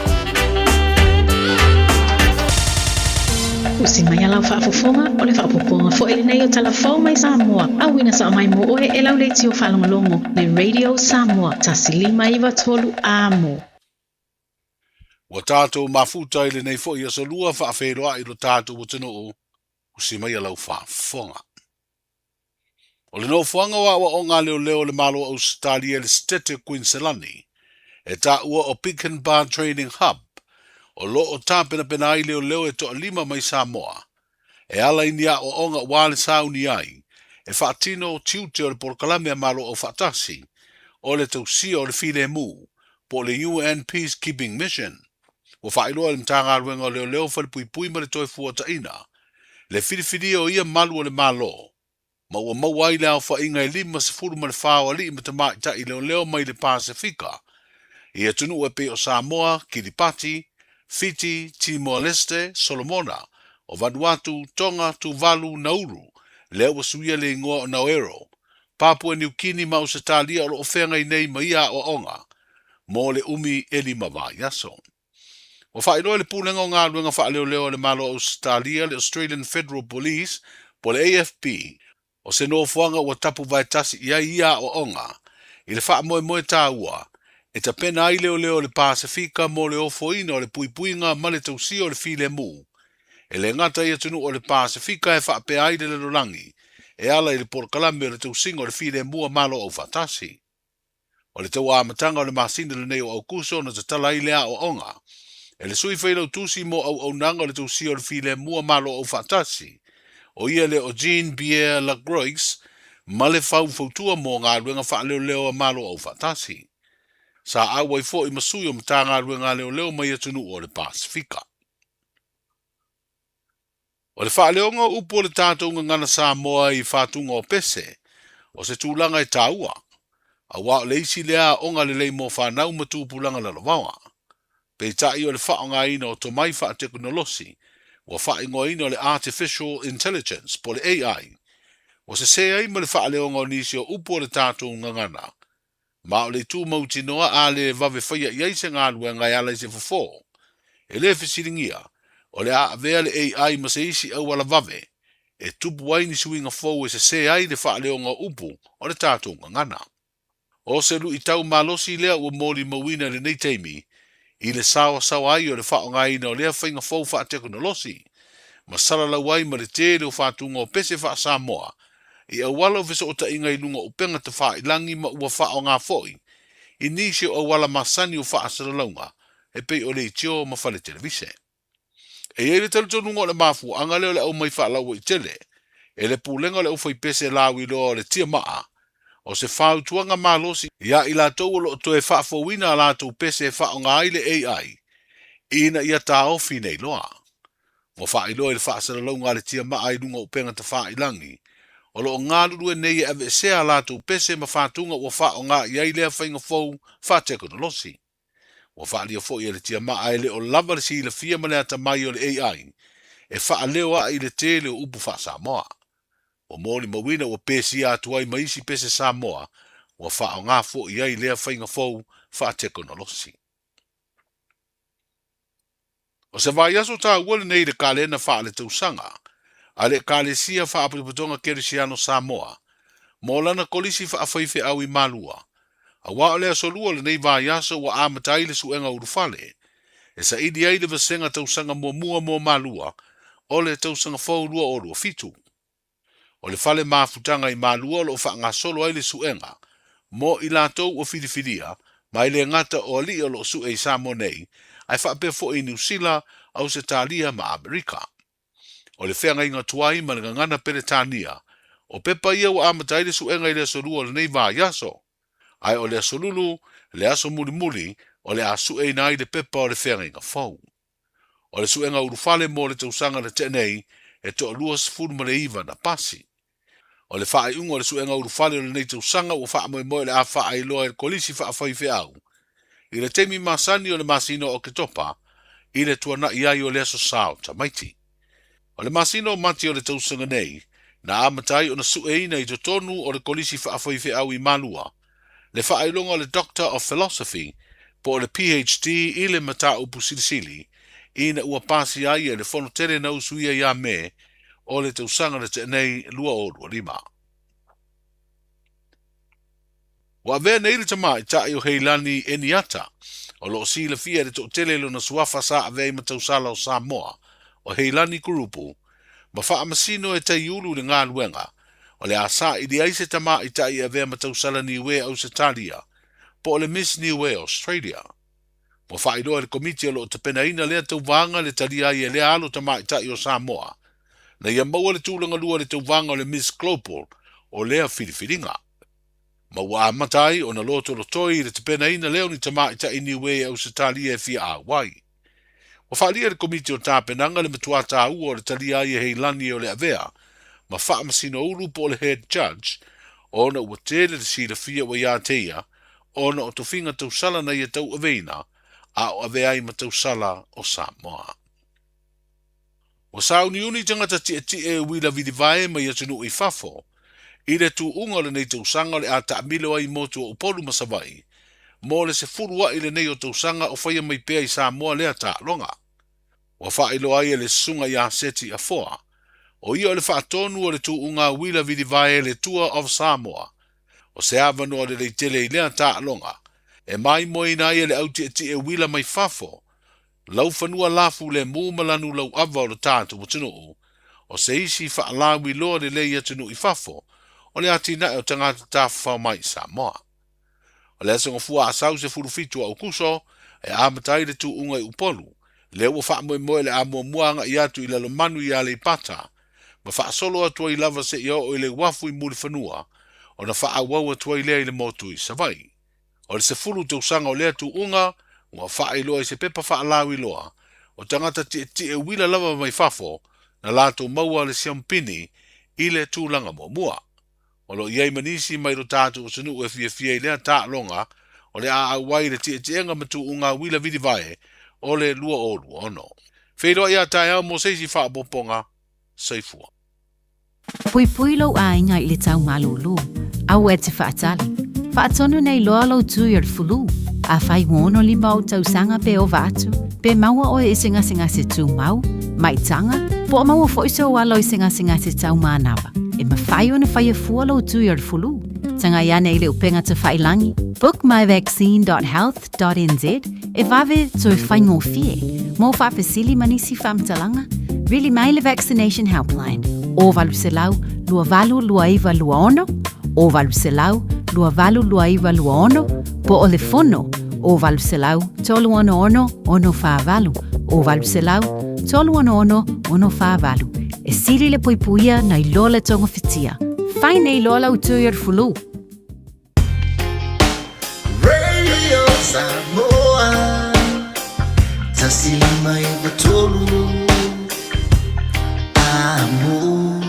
Usi mai a lau faafofoga o le faaopoopoga foi lenei o Tala Fou mai Samoa, auina sao mai mo oe e lau leitio faalogologo le Radio Samoa 1593 amo. Ua tatou mafuta i lenei foi aso lua faafeiloai lo tatou atunuu, usi mai a lau faafofoga. O le nofoaga o aoaoga a leoleo o le Malo o Ausetalia i le Setete o Kuiniselani, e taua o Pinkenba Training Hub, o lo o tapenapena ai leoleo e toalima mai Samoa, e ala i ni aoaoga ua le sauni ai, e faatino tiute o le polokalame a Malo Aufaatasi, o le tausia o le filemu, po o le UN Peacekeeping Mission. Ua faailoa e le Matagaluega o Leoleo Falepuipui ma le Toefuataiga le filifilia o ia malu o le Malo, ma ua maua ai le aofaiga e 54 o alii ma tamaitai leoleo mai le Pasefika i atunuu e pei o Samoa, Kiripati, Fiti, Timor-Leste, Solomona, o Vanuatu, Tonga, Tuvalu, Nauru, lea ua suia le igoa o Naoero, Papua Niu Kini ma Ausetalia o lo o feagai nei ma ia aoaoga mo le umi e lima vaiaso. Ua faailoa e le Pulega o Galuega Faaleoleo a le Malo o Ausetalia, le Australian Federal Police, po o le AFP, o se nofoaga ua tapu vaetasi i ai ia aoaoga i le faamoemoe taua e tapena ai leoleo o le Pasefika mo le ofoina o le puipuiga ma le tausia o le filemu e le gata i atunuu o le Pasefika e faapea ai le lalolagi e ala i le polokalame o le tausiga o le filemu a Malo Aufaatasi. O le tau amataga o le masina lenei o Aukuso na tatala ai lea aoaoga e le sui failautusi mo auaunaga o le tausia o le filemu a Malo Aufaatasi, o ia le o Jean Pierre Lacroix ma le faufautua mo galuega faaleoleo a Malo Aufaatasi. Sa auai foi ma sui o Matagaluega a Leoleo mai atunuu o le Pasefika. O le faaleoga o upu o le tatou gagana Samoa i fatuga o pese, o se tulaga e taua, auā o le isi lea aoga lelei mo fanau ma tupulaga lalovaoa. Peitai o le faaaogaina o tomai faatekonolosi ua faaigoaina o le Artificial Intelligence po o le AI, ua sese ai ma le faaleoga o nisi o upu o le tatou gagana, ma o le itu mautinoa a le vave faia i ai se galuega e ala i se fofo. E le fesiligia, o le a avea le AI ma se isi auala vave e tupu ai ni suiga fou e sese ai le faaleoga o upu o le tatou gagana. O se luitau malosi lea ua molimauina i lenei taimi i le saoasaoa ai o le faaaogaina o lea faiga fou faatekonolosi ma salalau ai ma le tele o fatuga o pese faa-Samoa i auala o fesootaiga i luga o upega tafailangi ma ua faaaoga foi i nisi o auala masani o faasalalauga e pei o leitio ma fale televise. E i ai le talitonuga o le mafuaaga lea o le aumai faalauaitele e le Pulega o le Aufaipese Lauiloa o le Tiamaa o se fautuaga malosi ia i latou o lo o toe faafouina a latou pese e faaaoga ai le AI ina ia taofi nei loa. Ua faailoa i le faasalalauga a le tiamaa i luga o upega tafailangi, o lo o galulue nei e aveesea a latou pese ma fatuga ua faaaoga i ai lea faiga fou faatekonolosi. Ua faaalia foi e le tiamaa e le o lava le silafia ma le atamai o le AI e faaleo ae i le tele o upu faa-Samoa. Ua molimauina ua pesia atu ai ma isi pese Samoa ua faaaoga foi ai lea faiga fou faatekonolosi. O se vaiaso taua lenei i le kalena faaletausaga a le Ekalesia Faapotopotoga Kerisiano Samoa mo lana kolisi faafaifeau i Malua, aua o le aso Lua o lenei vaiaso ua amata ai le suega ulufale e saili ai le vasega tausaga muamua mo Malua o le tausaga fou 2027. O le fale mafutaga i Malua o lo o faagasolo ai le suega mo i latou ua filifilia, ma e le gata o alii o lo o sue i Samoa nei, ae faapea foi i Niu Sila, Ausetalia ma Amerika. O le feagaiga tuai ma le gagana Peretania, o pepa ia ua amata ai le suega i le aso Lua o lenei vaiaso, ae o le aso Lulu, le aso mulimuli, o le a sueina ai le pepa o le feagaiga fou. O le suega ulufale mo le tausaga na tea nei, e toalua 19 na pasi. O le faaiuga o le suega ulufale o lenei tausaga ua faamoemoe o le a faailoa e le Kolisi Faafaifeau i le taimi masani o le masina o Oketopa i le tuanai ai o le Aso Sa o Tamaiti. O le masina o Mati o le tausaga nei, na amata ai ona sueina i totonu o le Kolisi Faafaifeau i Malua le faailoga o le Doctor of Philosophy po o le PHD i le mataupu silisili ina ua pasia ai e le Fono Tele na usuia ia Me o le tausaga na tea nei 2025. Ua avea nei le tamaitai o Heilani Eniata, o lo o silafia e le toatele i lona suafa sa avea ai ma tausala o Samoa, o Heilani Kurupu, ma faamasino e taiulu i le galuega o le a saili ai se tamaitai e avea ma tausala Niue Ausetalia po o le Miss Niue Australia. Ua faailoa e le Komiti o lo o tapenaina lea tauvaga le talia ai e lea alo tamaitai o Samoa na ia maua le tulaga lua i le tauvaga o le Miss Global o lea filifiliga. Ma ua amata ai ona lotolotoi i le tapenaina lea o ni tamaitai Niue Ausetalia e fia auai. Ua faaalia e le Komiti o Tapenaga le matua taua o le talia ai e Heilani o le avea ma Faamasino Ulu po o le Head Judge ona ua tele le silafia ua ia te ia ona o tofiga tausala na ia tauaveina a o avea ai ma tausala o Samoa. Ua sauniuni tagata tietie uila vilivae mai atunuu i fafo i le tuuga o lenei tausaga o le a taamilo ai i motu o Upolu ma Savaii mo le 10 a'i lenei o tausaga o faia mai pea i Samoa lea taaloga. Ua faailoa ai e le Susuga ia Seti Afoa, o ia o le faatonu o le tuuga uila vilivae le Tour of Samoa, o se avanoa lelei tele i lea taaloga e maimoaina ai e le au tietie uila mai fafo laufanua lafu lemu ma lanu lauava o lo tatou atunuu, o se isi faalauiloa lelei i atunuu i fafo o le atinae o tagata tafafao mai i Samoa. O le Aso Gafua Asau 17 o Aokuso e amata ai le tuuga i Upolu, lea ua faamoemoe o le a muamua agai atu i Lalomanu i Aleipata, ma faasolo atu ai lava seia oo i le uafu i Mulifanua, ona faaauau atu ai lea i le motu i Savaii. O le 10 tausaga o lea tuuga ua faailoa i se pepa faalauiloa o tagata tietie uila lava mai fafo na latou maua le siompini i le tulaga muamua. O lo o i ai ma nisi mai lo tatou atunuu e fiafia i lea taaloga o le a auai i le tietiega ma tuuga uila vilivae o le 2026. Feiloai a taeao mo se isi faaopoopoga. Soifua. Puipui lou aiga i le tau malūlū. Aua e te faatali. Faatonu nei loa lou tui o le fulu. Afai ua 65 ou tausaga pe ova atu, pe maua oe i se gasegase tumau, maitaga, po o maua foi sou alo i se gasegase tau manava, e mafai ona faia fua lou tui o le fulu. Tagai ane i le upega tafailangi, bookmyvaccine.health.nz, e vave toe faigofie. Mo faafesili ma nisi faamatalaga, vili mai le Vaccination Helpline, o 800 282926, o 800 282926, po o le fono, o 800 366 648, o 800 366 648. E sili le puipuia nai lo le togafitia. Fai nei loa lau tui o le fulu. Radio Samoa 153 Amo.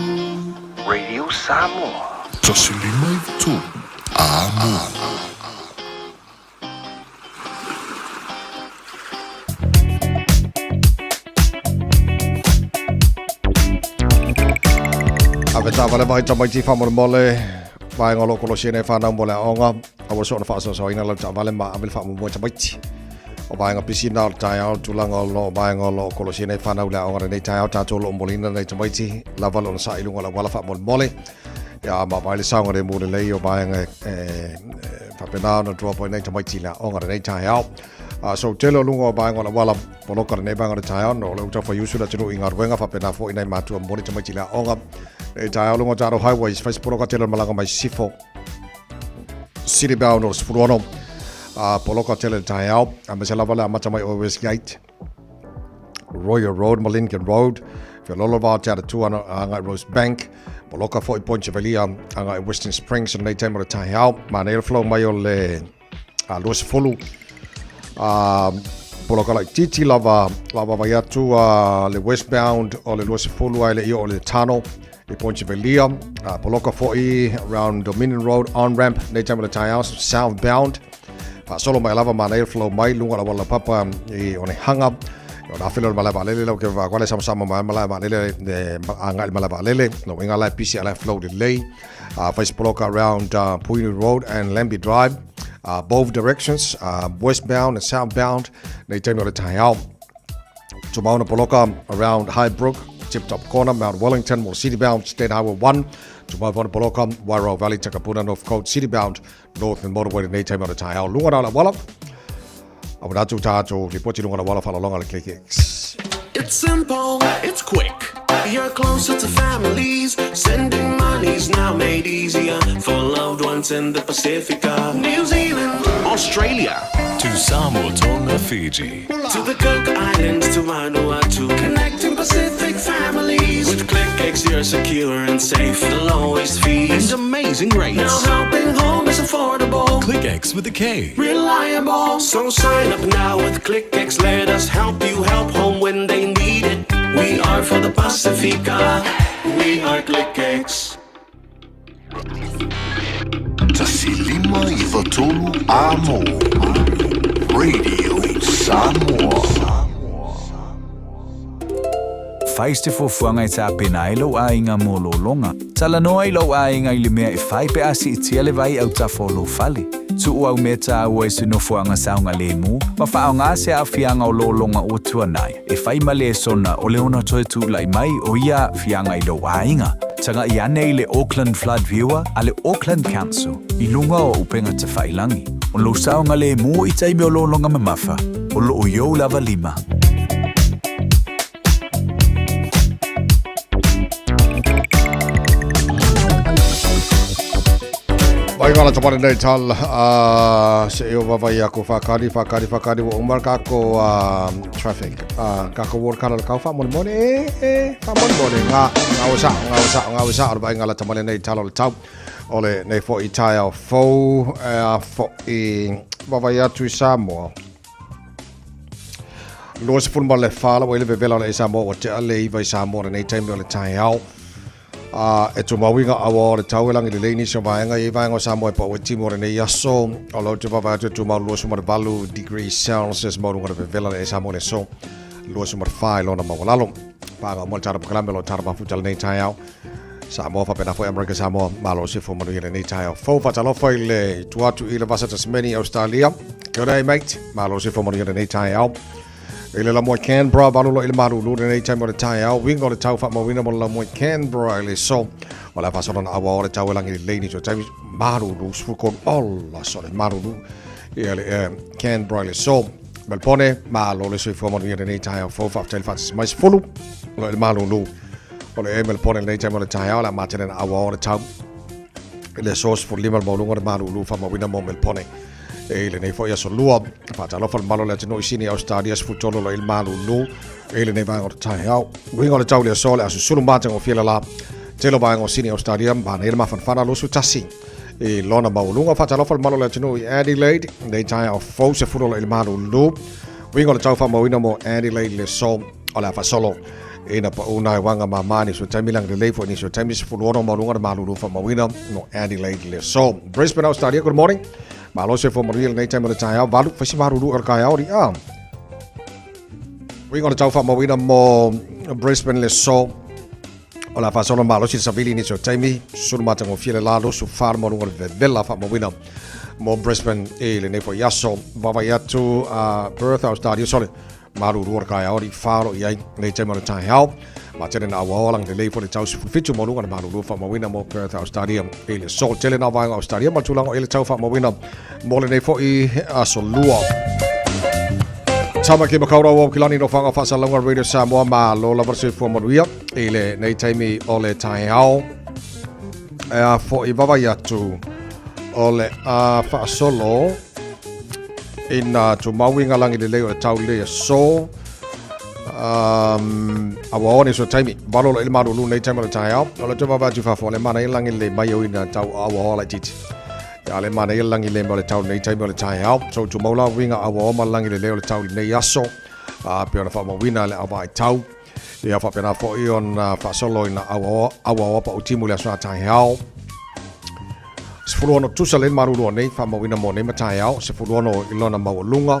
Radio Samoa. 153 Amo. Ave le taavale vaai tamaiti faamolemole vaega o lo o kolosia nei whanau mo le aoga aua soona faasoasoaina lau taavale ma ave le faamuamua i tamaiti. O vaega pisi na o le taeao tulaga o lo o vaega o lo o kolosia nei whanau le aoga lenei taeao tātou o lo o moliina nei tamaiti lava le onosai i luga o le auala faamolemole. Ia ma vaai le saogalemu lelei o vaega e faapena ona drop ai nei tamaiti i le aoga lenei taeao. So tele o luga o vaega o le auala poloka lenei vaega o le taeao no le uta faiusu le atunuu i galuega faapena foi nai matua momoli tamaiti i le aoga lenei taeao luga o tatou highways fai se poloka tele o le malaga mai sisifo city bound o le 16 poloka tele le taeao aemaise lava le amata mai o Westgate Royal Road ma Lincoln Road Felolo vao te ara ana agai Rose Bank poloka foi Point Chevalier agai Western Springs lenei taimi o le taeao manaia le flow mai o le 20 poloka laitiiti lava la vaavaai atu le westbound o le 20 ae le i oo i le tunnel i Point Chevalier poloka foi around Dominion Road on ramp nei taimi o le taeao southbound faasolo mai lava manaia le flow mai luga o le auala laupapa i Onehunga ona afe lea o le malae vaalele lau ke vakuale samasama mai malae vaalele agai i le malae vaalele lona uiga la e busy a la e flow lelei face poloka around Puhinui Road and Lambie Drive both directions westbound and southbound nei taimi o le taeao Tumau na poloka around Highbrook Tip Top Corner, Mount Wellington, mo city bound State Highway 1 Tumau fona poloka Wairau Valley, Takapuna, North Coast, city bound Northland Motorway lenei taimi o le taeao luga na o le auala. Auina atu tātou lipoti luga o le auala faalologa le KKX. It's simple, it's quick. You're closer to families. Sending money's now made easier for loved ones in the Pacifica, New Zealand, Australia. To Samoa, Tonga, Fiji. To the Cook Islands, to Vanuatu. Connecting Pacific families. With KlickEx, you're secure and safe. The lowest fees And amazing rates. Now helping home is affordable. KlickEx with a K. Reliable. So sign up now with KlickEx. Let us help you help home when they need it. We are for the Pacifica. We are KlickEx. 1593 Amo Radio Samoa. Fai se fuafuaga e tapena ai lou aiga mo lologa. Talanoa i lou aiga i le mea e fai pe a siitia le vai autafa o lou fale. Tuu au mea taua i se nofoaga saogalemu ma faaaoga se aafiaga o lologa ua tuanai e fai ma lesona o le ono toe tulai mai o ia aafiaga i lou aiga. Tagai ane i le Auckland Flood Viewer a le Auckland Council i luga o upega tafailagi. O lou saogalemu i taimi o lologa mamafa, o loo i ou lava lima. Mai ngala tamane nei tal se eo vavai ako whakari whakari whakari wa umar kako traffic kako ward kala kau wha mone mone e e wha mone mone ngā ngā o sa ngā o sa ngā o sa o vai ngala tamane nei tal o le tau o le nei fo i tai ao fou fo i vavai atu i Samoa 24 la ua i le vevela o le Samoa ua tea le 9 i Samoa lenei taimi o le taeao. E tumauiga aua o le tau e lagi lelei nisi o vaega i vaega o Samoa e pau e timu o lenei aso. O lo te vavae atu e tumau 28 degrees Celsius maualuga le vevela le Samoa le aso 24 i lona maualalo. Paaga uma le tara pokalame o lo tara mafuta lenei taeao. Samoa faapena foi Amerika Samoa malo se fo manuia lenei taeao. Fou faatalofa i le tua atu i le Vasa Tasmania Australia. Kia ora e mate, malo se fo manuia lenei taeao. I le lamoa Canberra, valu loa i le malulu lenei taimi o le taeao. Uiga o le tau faamauina mo le lamoa Canberra i le aso. O le a faasolo na auao o le tau e lagi lelei nisi o taimi malulu 13 ola so le malulu ia le Canberra i le aso. Melbourne, malo le soifua manuia lenei taeao fou faafetai le faatasi mai 10 loa i le malulu. O le Melbourne lenei taimi o le taeao o le a matele na auao o le tau i le aso 15 le maualuga o le malulu faamauina mo Melbourne. E i lenei foi aso lua, faatalofa le malo le atunuu i Sini Australia 13 loa i le malulu e i lenei vaega o le taeao. Uiga o le tau i le aso o le a susulu matagofie le la. Tele o vaega o Sini Australia manaia le mafanafana 21 i lona maualuga. Faatalofa le malo le atunuu i Adelaide lenei taeao fou 10 loa i le malulu. Uiga o le tau faamauina mo Adelaide i le aso o le a faasolo ina pau nai waga mama nisi o taimi lagi lelei foi nisi o taimi 16 maualuga le malulu faamauina mo Adelaide le aso. Brisbane Australia, good morning. Malo se fo manuia lenei taimi o le taeao valu fai se malulu o le taeao ri a. Uiga o le tau faamauina mo Brisbane le aso. O le a faasolo malosi le savili i nisi o taimi, susulu matagofie le la lusu fa le maualuga o le vevela faamauina mo Brisbane i lenei foi aso. Vaavaai atu a Perth Australia sole malulu o le taeao alii fa o lo o i ai nei taimi o le taeao. Ma tele na auaoa lagi lelei foi le tau 17 maualuga le malulu faamauina mo Perth Australia i le aso. Tele na vaega Australia ma le tulaga o i ai le tau faamauina mo lenei foi aso lua. Tama ki makaurau o Kilani no whanga whasalauga Radio Samoa ma lo lava le soifua manuia i le nei taimi o le taeao. E a fo'i vavai atu o le a whaasolo ina tumau i ngā langi lelei o le tau lelei aso. Um, a ua one so taimi, valo lo i le malulu nei taimi o le taeao. O le tau vavai atu whafo le mana i langi lelei mai o ina tau a ua ola i titi. Ia le mana ia langi le o le tau nei taimi o le taeao. So tumau la uiga a ua oma langi lelei o le tau lenei aso. A pe ona faamauina le au vaai tau. Ia faapena foi ona faasolo ina auaoa pau timu le aso a taeao. 16 tusa le malulu nei faamauina mo nei ma taeao. 16 i lona maualuga.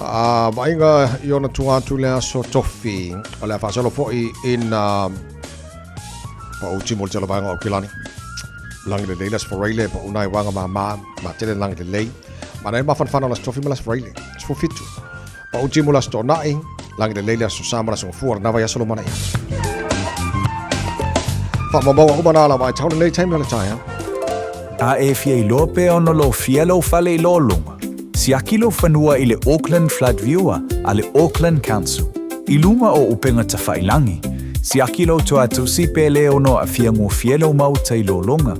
A vaaiga i ona tuga atu le aso tofi. O le a faasolo foi ina pau timu le tele vaega o Aukilani. Langi lelei las foreile pa unai wanga ma ma ma tele langi lelei. Ma nei mafanafana las tofi ma las foreile. 17. Pau timu las tonai langi lelei las sama las ngofua na vai aso mana ia. Fa mamaua uma na la vai tau nei taimi o le taeao. A e fia iloa pe ona lo fia lou fale i lologa. Siaki lou fanua i le Auckland Flood Viewer a le Auckland Council. I luga o upega tafailangi, siaki lou toatusi pe le ono aafia gofie lou maota i lologa.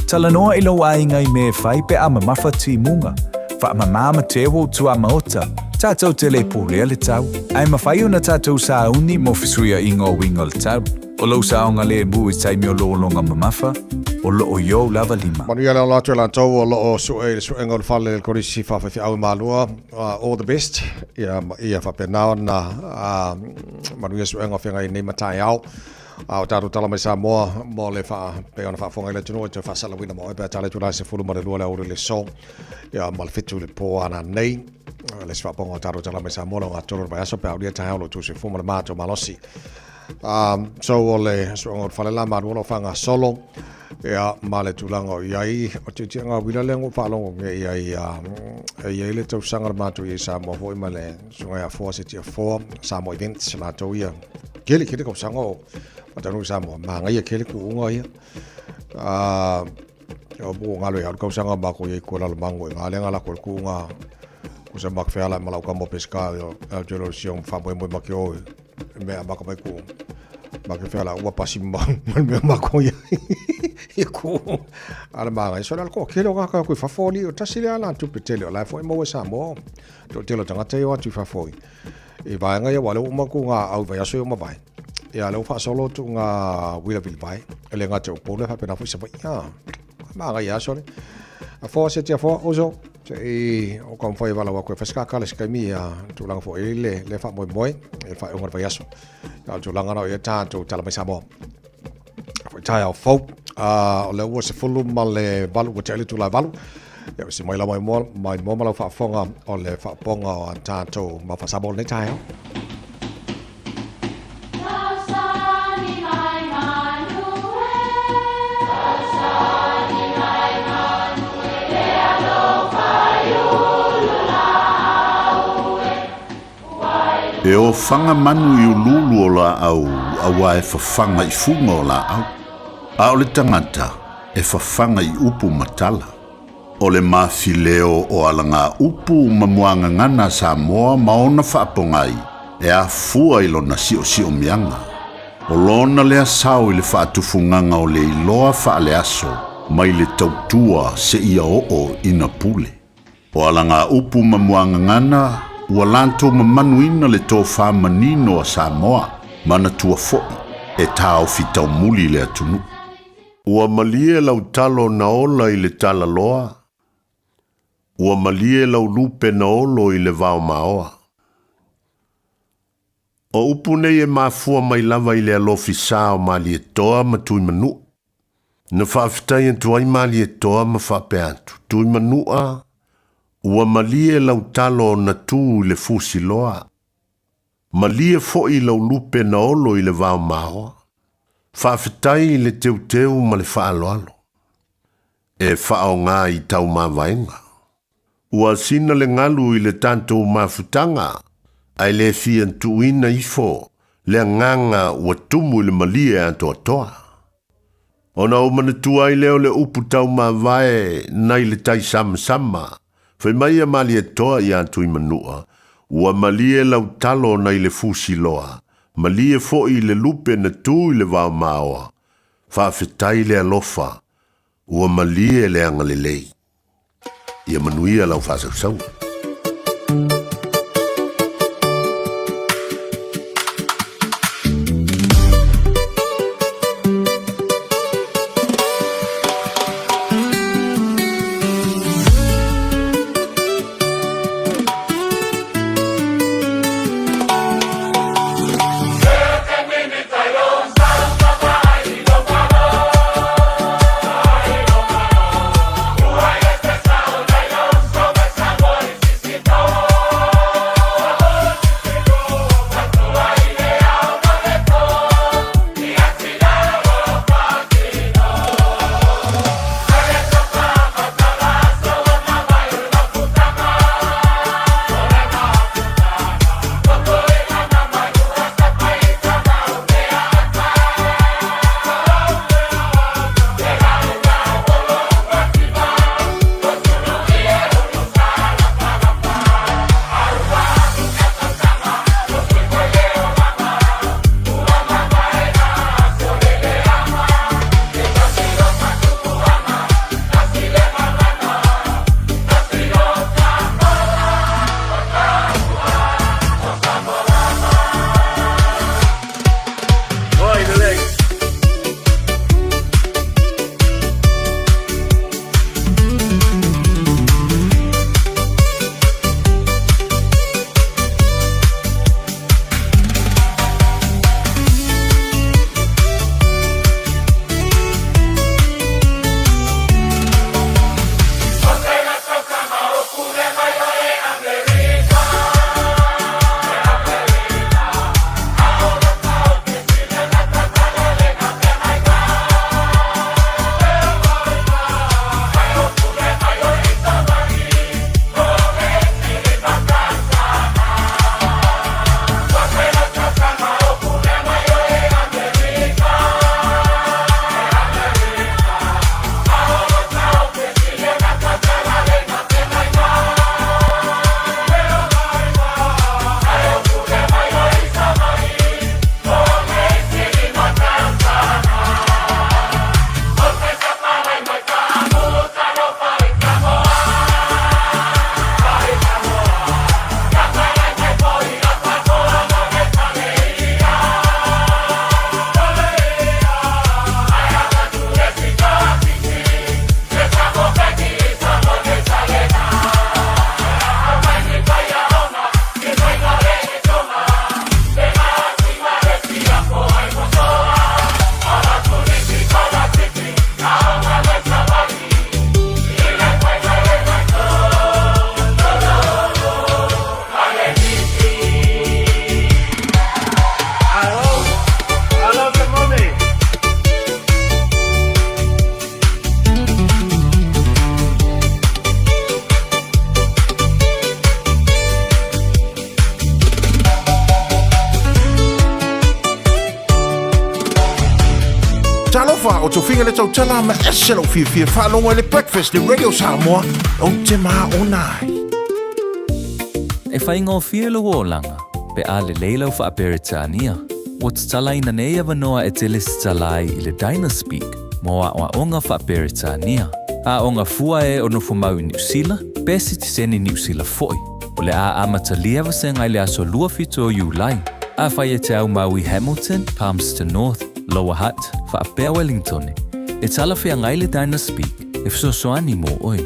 Talanoa i lou aiga i mea e fai pe a mamafa timuga. Faamamā ma teu ou tuamaota, tatou te le pulea le tau. Ae mafai ona tatou sauni mo fesuiaiga o uiga o le tau. O lou saogalemu i taimi o lologa mamafa, o lo o i ou lava lima. Manuia le alo atu e latou o lo o sue i le suega o le fale le Kolisi Faafeifeau i Malua. All the best. Ia, ia faapena ona manuia suega o feagai nei ma taeao. A o tatou tala mai Samoa mo le faa, pei ona faafofoga i le atunuu e toe faasalauina mo oe pe a tala atu la 12 le aoauli le aso. Ia, ma le 7 le po ana nei. Le isi faapoga o tatou tala mai Samoa le ogatotonu o le vaiaso pe a aulia taeao lo outou soifua ma le matou malosi. So o le suega o le fale la malua lo faagasolo ia ma le tulaga o i ai o tiutiaga uila lea ua faalogo nge i ai e i ai le tausaga le matou i ai Samoa foi ma le suega ia Foa se tia Foa Samoa Events latou ia kele kele tausaga o matanu i Samoa magaia kele kuuga ia o mo ngalo ia tausaga ma ko i ko lalo mango i ngā lenga la ko kuuga ko sa mak feala ma lau ka mo peska yo jolo siong fa mo mo makio mea maka mai ku ma ke fea la ua pasi ma ma mea ma ko ia i ku ala ma ngai so la ko ke lo ka ku fa foli o tasi le ala tu petele o la fo mo sa mo to te lo tangata i o atu fa foi i vaenga ia wale uma ku ngā au vai aso i uma vai ia le fa solo tu ngā wila vili vai le ngā te upole fa pena fo sa vai ia ma ngai ia sole a fo se tia fo ozo Se i o ka mawhai wala wa koe whasikaka le sikaimi a tūlanga fo e le le wha moe moe e wha unga whai aso. Ia o tūlanga na o ia tātou tala mai Samoa. Fo i tae au fau a o le ua se fulu ma le valu ua te ele tūlai valu. Ia o se mai la mai moa mai moa malau whaafonga o le whaaponga o an tātou ma wha Samoa nei tae au. E ofaga manu i uluulu o laau auā e fafaga i fuga o laau, a o le tagata e fafaga i upu ma tala. O le mafileo o alagaupu ma muagagana a Samoa ma ona faapogai e afua i lona siosiomiaga. O lona lea sao i le faatufugaga o le iloa faaleaso mai le tautua seia oo ina pule. O alagaupu ma muagagana ua latou mamanuina le tofā manino a Samoa, manatua foi e taofi taumuli le atunuu. Ua malie lau talo na ola i le talaloa, ua malie lau lupe na olo i le vao maoa. O upu nei e mafua mai lava i le alofi sa o Malietoa ma Tuimanua. Na faafetai atu ai Malietoa ma faapea atu, Tuimanua, ua malie lau talo na tu i le fusiloa. Malie foi lau lupe na olo i le vao maoa. Faafetai i le teuteu ma le faaaloalo e faaaoga i taumavaega. Ua sina le galu i le tatou mafutaga, ae le fia tuuina ifo le agaga ua tumu i le malie atoatoa. Ona ou manatua ai lea o le upu taumavae nai le tai samasama, fai mai a Malietoa ia Tuimanua, Ua malie lau talo nai le fusiloa, malie foi i le lupe na tu i le vaomaoa. Faafetai le alofa, ua malie le agalelei. Ia manuia lau faasausauga. Talofa, o Tofiga le tautala ma ese lou fiafia faalogo i le Breakfast le Radio Samoa, ou te maona ai. E faigofie lou olaga pe a lelei lau Faa-Peretania. Ua tatalaina nei avanoa e te lesitala ai i le Dynaspeak mo aoaoga Faa-Peretania. Aoga fua e o nofomau i Niu Sila, pe sitiseni Niu Sila foi. O le a amatalia vasega i le aso 27 o Iulai. Afai e te aumau i Hamilton, Palmerston North, Lower Hutt, faapea Wellingtone, e talafeagai le Dynaspeak e fesoasoani mo oe.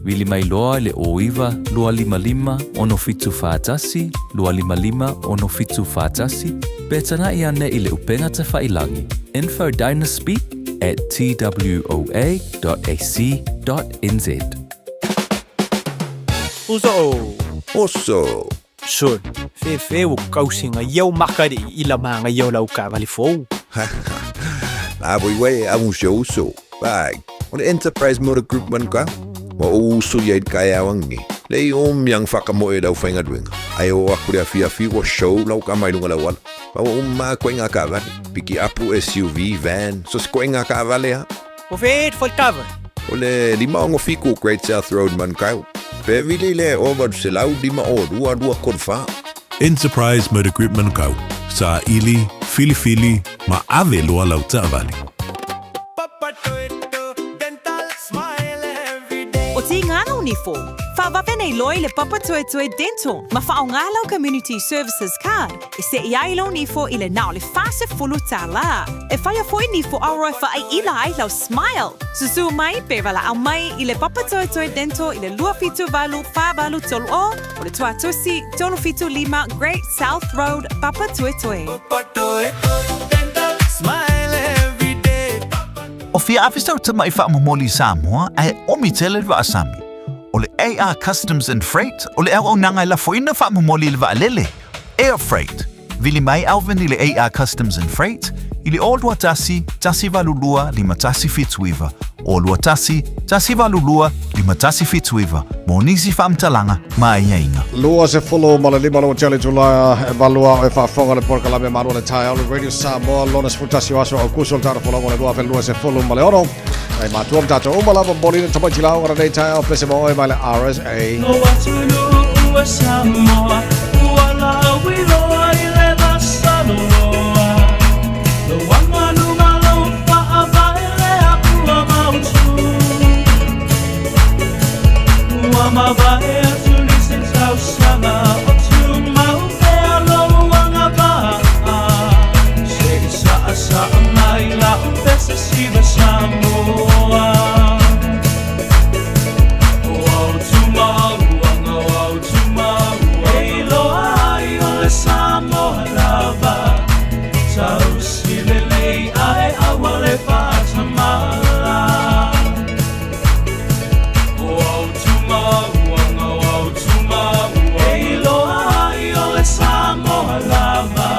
Vili mai loa i le 09 255 6741 255 6741 pe tanaʻi ane i le upega tafailangi info dynaspeak at twoa.ac.nz. Uso o. Oso. Sol, fefe ua kausiga iau maka i la maga ia o lau taavale fou. A voi uē e agu si ou uso. Vaai, o le Enterprise Motor Group Manukau. Ua ou uso i ai i le taeao ananei. Leai o miaga faakamoe i le aufaigaluega, ae oo atu i le afiafi ua show lau tama i luga o le auala. Ma ua uma lava ituaiga taavale, pikiapu, SUV, van, so se ituaiga taavale lava. O fea ea le faletaavale? O le 567 Great South Road Manukau. Pe vili le 0800 502 234. Enterprise Motor Group Manukau, saili, filifili ma ave loa lau taavale. O Tīngana o Nifo, whawawe nei loa i le Papatoetoe Dental ma whaonga lau Community Services Card e se'i ai lou nifo i le na o le $40. E whaia foi nifo auro e whaai ila ai lau smile. Susu mai pe valaau mai i le Papatoetoe Dental i le 278 4830 o le Tuatosi 375 Great South Road, Papatoetoe. O fia ave sau tama'i faamomoli i Samoa ae omi tele le vaasami. O le AR Customs and Freight o le auaunaga e lafoina faamomoli i le vaalele, Air Freight. Vili mai Alvin i le AR Customs and Freight i le 0 21 182 5179, 0 21 182 5179 mo nisi faamatalaga ma aiaiga. 25 le tele Julaia e valua e faafofoga le polokalame Malu o le Taeao le Radio Samoa lona 11 o aso o Aokuso le tatou folauga o le 2026. Ai matua ma tatou uma lava momoli le tamaiti lauga lenei taeao pese ma oe mai le RSA. O atunuu e Samoa ua lauiloa i le vasaloloa Lou aganuga lou faavae le Atua mautu Ua mavae atu nisi tausaga o tumau pea lou agavaa Se'i saasaa mai lau pese siva Samoa O au tumauaga o au tumauaga E iloa ai o le Samoa lava Tausi lelei ae aua le faatamala O au tumauaga o au tumauaga E iloa ai o le Samoa lava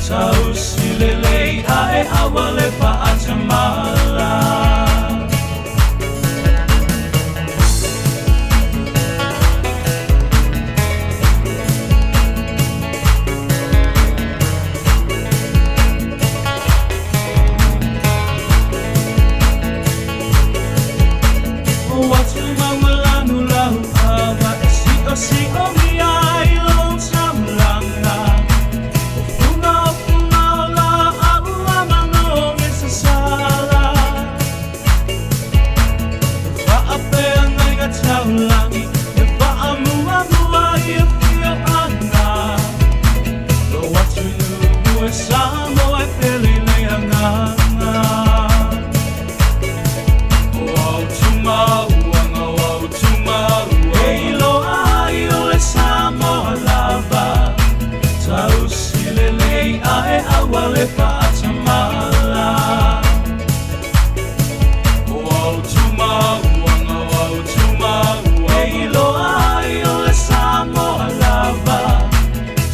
Tausi lelei ae aua le faatamala. O atumagalanu lau ava e si'osi'omia ai lou taulaga O fuga o fuga o laau a manogi sasala E faapeagaiga taulagi e faamuamua i afioaga Lou atunuu e Samoa e pele i le agaga O au tumauaga o au tumauaga E iloa ai o le Samoa lava Tausi lelei ae aua le faatamala O au tumauaga o au tumauaga E iloa ai o le Samoa lava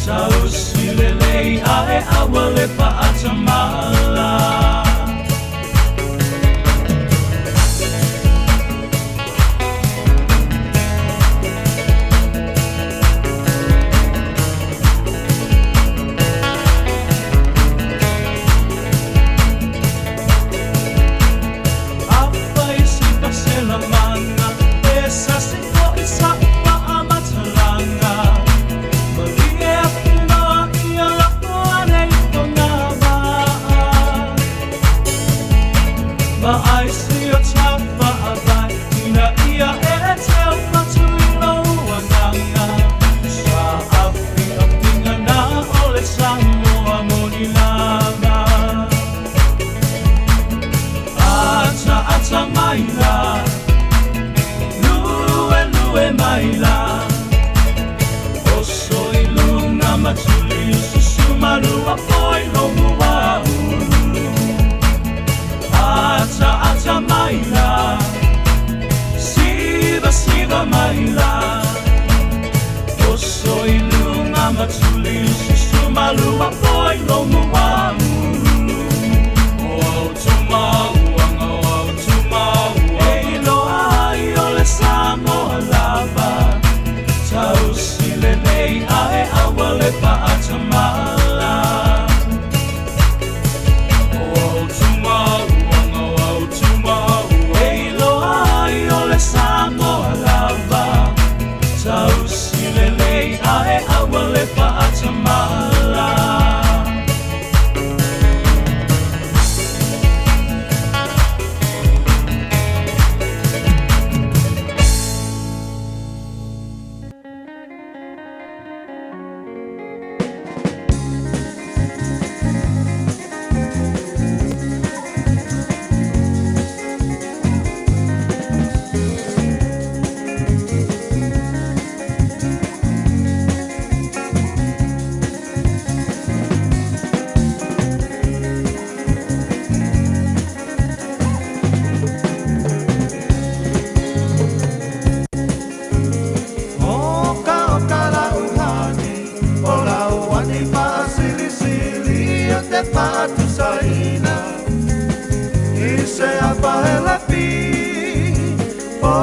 Tausi lelei ae aua le faatamala. Afai se faaselamāga e sasi fo'i sa'u faamatalaga Malie atu loa ia lafo ane i fogavaa Vaai si o ta faavae ina ia e teu atu i lou agaga Sa aafiafiga na o le Samoa moni lava Ataata mai la Luelue mai la Oso i luga ma tuli ususu malua foi lou muaulu Ataata mai la Siva siva mai la Oso i luga ma tuli ususu malua foi lou muaulu O au Pahelapi Po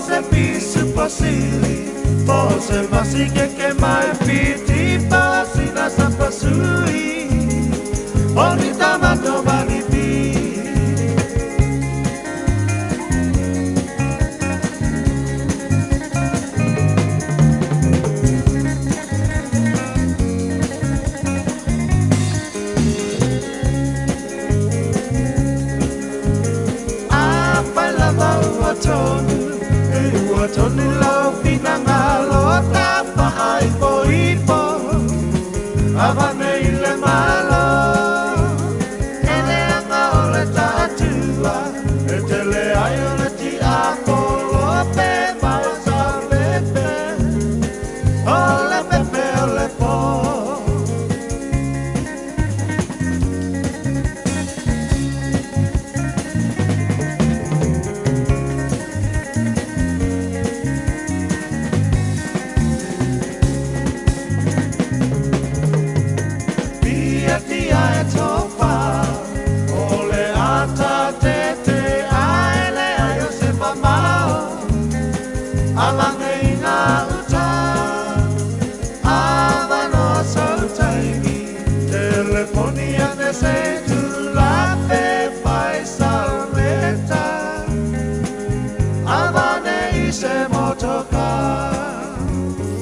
se pisu pasili Po se masike ke mai piti Pasina sa pasui Oni tamato maripi. Afai lava ua tonu e ua tonu lau finagalo Tafaaipoipo avane i le malo E leaga o le taatua e tele ai o le tiapolo pe ma o sa pepe o le pepe o le po. Pia tia e tofa o le ata te te ae le ai o se mamao Avane i ngā uta Avanoa sautaimi Telefoni ane se tulape fai sauleta Avane i se motoka.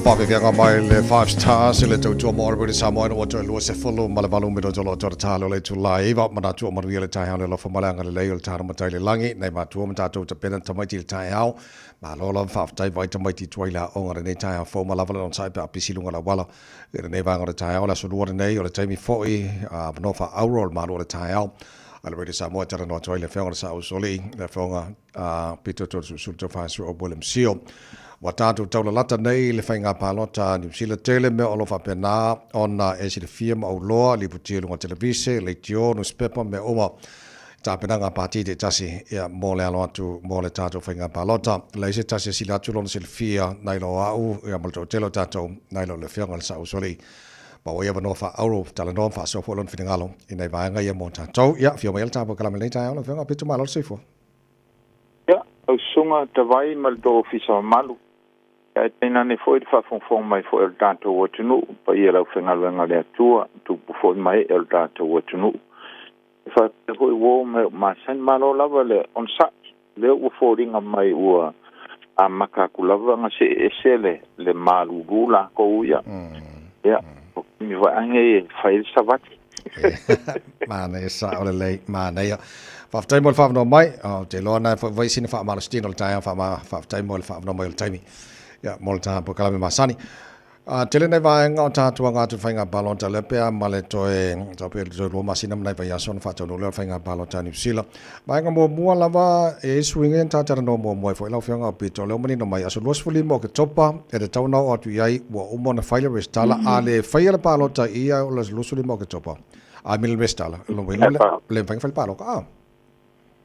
Faafefiaga mai le Five Stars i le tautua mo Orobiri Samoa ina ua toe 28 minute o lo o toe tatalo le itula e 9 manatu o manuia le taeao le alofa ma le agalelei o le tano matai le lagi nai matua ma tatou tapena tamaiti i le taeao. Malo lava faafetai vaai tamaiti i tua i le aoga lenei taeao fou ma lava le onosai pe a pisi i luga o le auala i lenei vaega o le taeao. O le aso lua lenei o le taimi foi avanoa faaauuro o le malu o le taeao a le Radio Samoa e talanoa atu ai le afioga i le Saausolii, le afioga a Peter Toeolesulusulu Taufaasuo William Sio. Ua tatou taulalata nei i le faiga palota a Niu Sila tele mea o lo o faapena ona e silafia ma auloa lipotia i luga o televise, leitio, nusipepa ma mea uma i tapenaga a pati taitasi ia mo le alo atu mo le tatou faiga palota. Leai se tasi e sili atu lona silafia nai lo au ia ma le toatele o tatou nai lo le afioga i le Saausolii. Ma ua i avanoa faaauuro talanoa ma faasoa foi lona finagalo i nai vaega ia mo tatou. Ia, afio mai e le tatou polokalame i lenei taeao lau Afioga Pito Malo le soifua. Ia, lau Susuga Tavai ma le tou Ofisa mamalu, ia ae tainane foi le faafogafoga mai foi o le tatou atunuu, paia i le aufaigaluega a le Atua, tupu foi ma ee o le tatou atunuu. E faapea foi uo ma e o masani. Malo lava le onosai, lea ua foliga mai ua amata atu lava ona see ese le, le malulu lakou ia. Ia, o taimi foi a nei e fai ai le savali. Manaia sao lelei, manaia. Faafetai mo le faavanoa mai. Ou te iloa na e foi vai sina faamalositino o le taeao faafetai mo le faavanoa mai o le taimi. Ia, mo le taha polokalame masani. Tele nai vaega o tatou aga atu i le faiga palota lea pe a ma le toe tau pe toe 2 masina ma nai vaiaso ona faataunuu lea o le faiga palota a Niu Sila. Vaega muamua lava e i ai suiga ia na ta talanoa muamua ai foi lau Afioga o Pito lea ua manino mai aso 25 o Oketopa e tatau ona oo atu i ai ua uma ona fai le resitala a le faia le palota i ia o le 25 o Oketopa I mean le resitala lona uiga le mafai ona fai le palota a.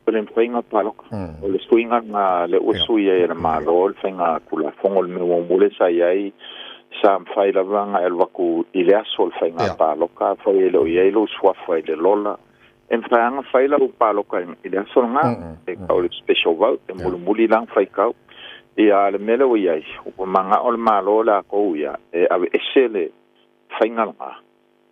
O le mafai ona palota. O le suiga lena lea ua sui ai e le Malo le faiga Tulafono o le mea muamua lea sa i ai sa mafai lava ona e alu atu i le aso o le faiga palota afai e le o i ai lou suafa i le lola E mafai lava ona fai lau palota i le aso lena, e tau o le special vote, e mulimuli la ona faitau. Ia, a o le mea lea ua i ai, ua manao le Malo latou ia e aveese le faiga lena,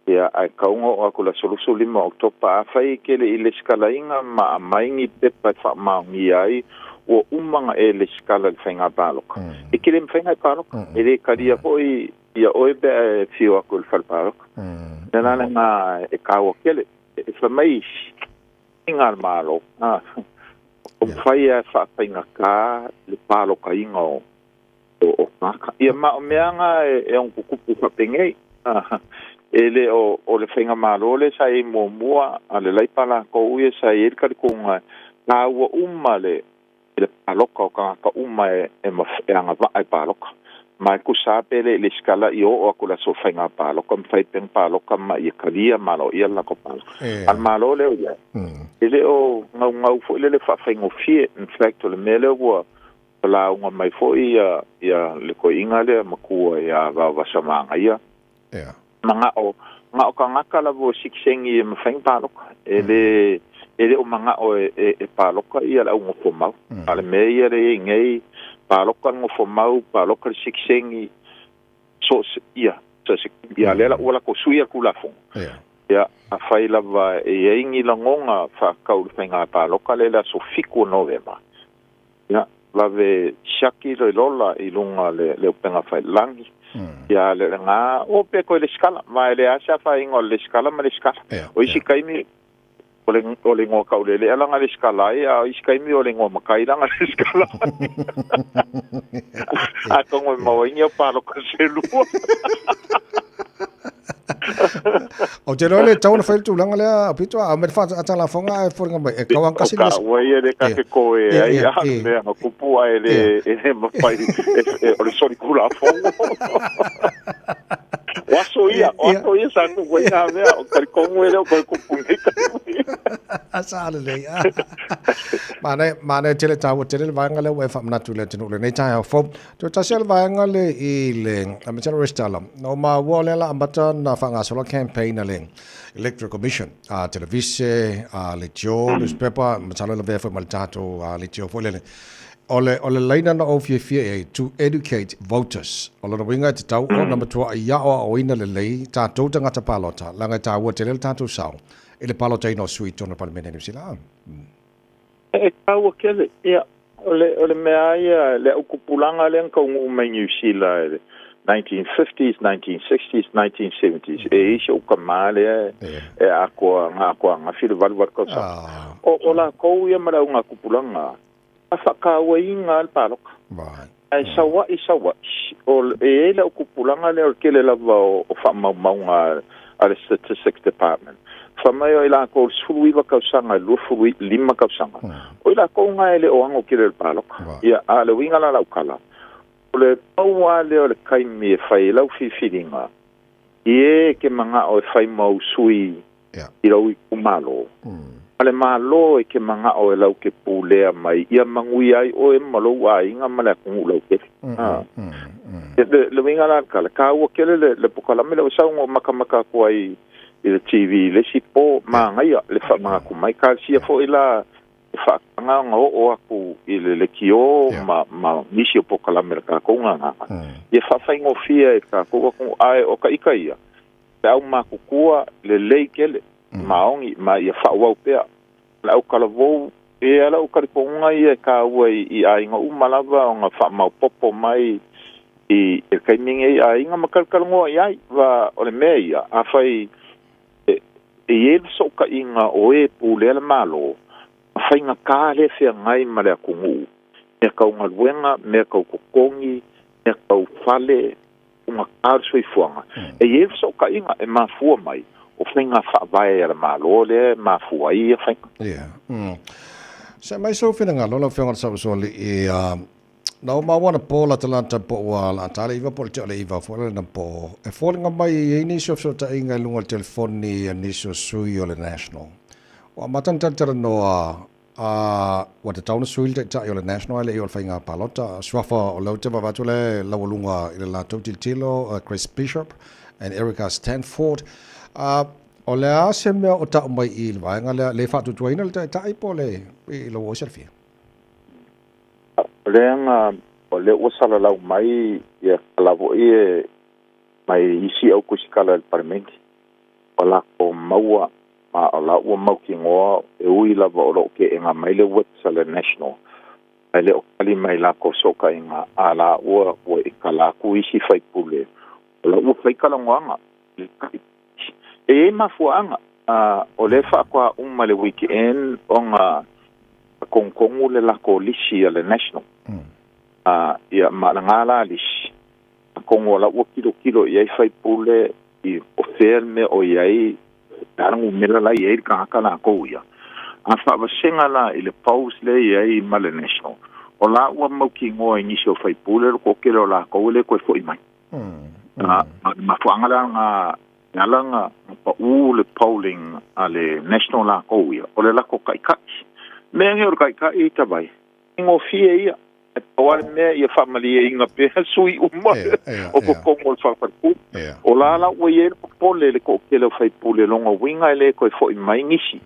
ia, ae tatau ona oo atu i le aso 25 o Oketopa. Afai e te le i lesitalaina ma aumai ni pepa e faamaonia ai ua uma ona e lesitala i le faiga palota, e te le mafai ona e palota. E le talia foi ia oe pe a e afio atu i le fale palota. O le mea la lena e taua tele. E fai mai isi, faiga a le Malo, o mafai lava e faafaigata le palotaina o tagata. Ia ma o mea na e ono tutupu faapenei. E le o le faigamalo lea sa i ai muamua a le Laipa latou ia sa i ai le talitonuga e taua uma le i le palota o tagata uma e agavaa i palota. Ma e tusa lava pe le i lesitala ia oo atu i le aso faiga palota, mafai pea ona palota ma ia talia ma aloaia le latou palota. A o le Malo lea ua i ai, e le o naunau foi lele faafaigofie. In fact, o le mea lea ua lauga mai foi le toeaina lea matua ia Vaovasa Magaia, manao na o tagata lava ua sitiseni e mafai ona palota. E le E le o maga'o e paloka ia le augofomau. A le mea ia le iai nei, paloka le gofomau, paloka le sekisegi, so ia, so se ia le la ua lakou suia le Tulafono. Ia, afai lava e iai ni lagoga fa'atatau i le faigā paloka lea i le aso 7 o Novema, ia, vave siaki le lola i luga le le upega fa'ilagi. Ia le lagā o pe koe lesikala, ma e leai se afaina o le lesikala ma lesikala. O isi taimi o le igoa taulelea laga lesikala ai, a o isi taimi o le igoa matai laga lesikala ai. Atonu e maua ai ni au paloka se lua. Ou te iloa e le tatau ona fai le tulaga lea Aupito, a aumai le faatalafoga ae foliga mai e tau O kasi le taua ia le ta te toe ai a le mea na tupu ae le e le mafai o le solitulafono. O aso ia, o aso ia sa tupu ai nā mea, o talitonu e le o toe tupu i nei taimi. Sa lelei. Manaia, manaia tele taua tele le vaega lea ua e faamanatu i le atunuu i lenei taeao fou. Toe tasi lava le vaega le i le Amatera Resitala. Na ou maua o lea la amata na faagasolo campaign a le Electoral Commission, a televise, a leitio, newspaper, masalo e lavea foi ma le tatou leitio foi lele. O le, o le laina na ou fiafia i ai, to educate voters. O lona uiga e tatau ona matuai aoaoina lelei tatou tagata palota, leaga e taua tele le tatou sao i le palotaina o sui i totonu o le Palemene a Niu Sila. E taua tele, ia, o le, o le mea lava ia, le autupulaga lea na taunuu mai Niu Sila i le 1950s, 1960s, 1970s, e i ai si ou tama lea e atoa, na atoa ananafi le 88 tausaga. O, o latou ia ma le augatupulaga, a faatauaina lava le palota. Ae saua'i saua'i, o, e i ai le autupulaga lea o le tele lava o faamaumauga a le Statistics Department, fai mai o i latou i le 19 tausaga i le 25 tausaga, o i latou na e le o ano tele i le palota. Ia, a o le uiga la o lau tala, o le pau lava lea o le taimi e fai ai lau filifiliga, i e e te mana'o e fai ma ou sui i lou itumalo, ma le Malo e te mana'o e lau te pulea mai ia manuia ai oe ma lou aiga ma le atunuu lautele. Le, le uiga la o le tala, taua tele le, le pokalame lea ua sau na ou matamata atu ai i le TV i le isi po, manaia le faamanatu mai. Talosia foi la e faataga ona oo atu i le lekiō ma, ma nisi o pokalame a le tatou gagana, ia faafaigofie ai i le tatou atunuu. Ae o ta ita ia, le au matutua lelei tele, maoni, ma ia faaauau pea. O le autalavou, e ala o talitonuga ia e taua i aiga uma lava ona faamaopoopo mai i le taimi nei aiga ma talatalanoa i ai. Aua o le mea ia, afai e i ai le fesootaiga o e pulea le Malo, ma faigata lea feagai ma le atunuu, mea tau galuega, mea tau totogi, mea tau fale, ugata o le soifuaga. E i ai le fesootaiga e mafua mai o faiga faavae a le Malo lea e mafua ai ia faiga. Ia. Se aumai sou finagalo lau Afioga i le Saoasoalii, na ou maua anapo latalata po ua laata le 9 po o le tea o le 9 foi lea anapo, e foliga mai e i ai nisi o fesootaiga i luga o le telefoni a nisi o sui o le National. Ua amata ona talatalanoa A ua tatau ona sui le Taitai o le National ae le i oo i le faiga palota. Suafa o lea ou te vaavaai atu le laualuga i le latou tilotilo, Chris Bishop and Erica Stanford. A o le a se mea o tau mai i le vaega lea, le faatuatuaina le Taitai po o le i lou oi silafia? O lea na, o lea ua salalau mai ia tala foi e mai isi au tusitala i le Palemene, ua latou maua ma o la ua mautinoa e ui lava o lo o teena mai le whips a le National, ae le o tali mai latou fesootaiga, a la ua ua i tala atu isi faipule, o la ua fai talanoaga i le tali. E i ai mafuaaga, a o lea faatoa uma le weekend ona tonutonu le latou lisi a le National. A ia ma lena la lisi, atonu o la ua tilotilo i ai faipule i o fea le mea o i ai le a le numera la e i ai le tagata latou ia. A faavasega la i le polls lea e i ai ma le National, o la ua mautinoa i nisi o faipule le toatele o latou e le toe foi mai. A o le mafuaaga la lena e ala ona pau le polling a le National latou ia, o le latou taitai. Mea nei o le taitai tavai, e gofie ia. Pau lava le mea ia faamalieina pea sui uma o totonu o le faafalepule. O la la ua i ai le popole i le toatele o faipule lona uiga e le toe fo'i mai nisi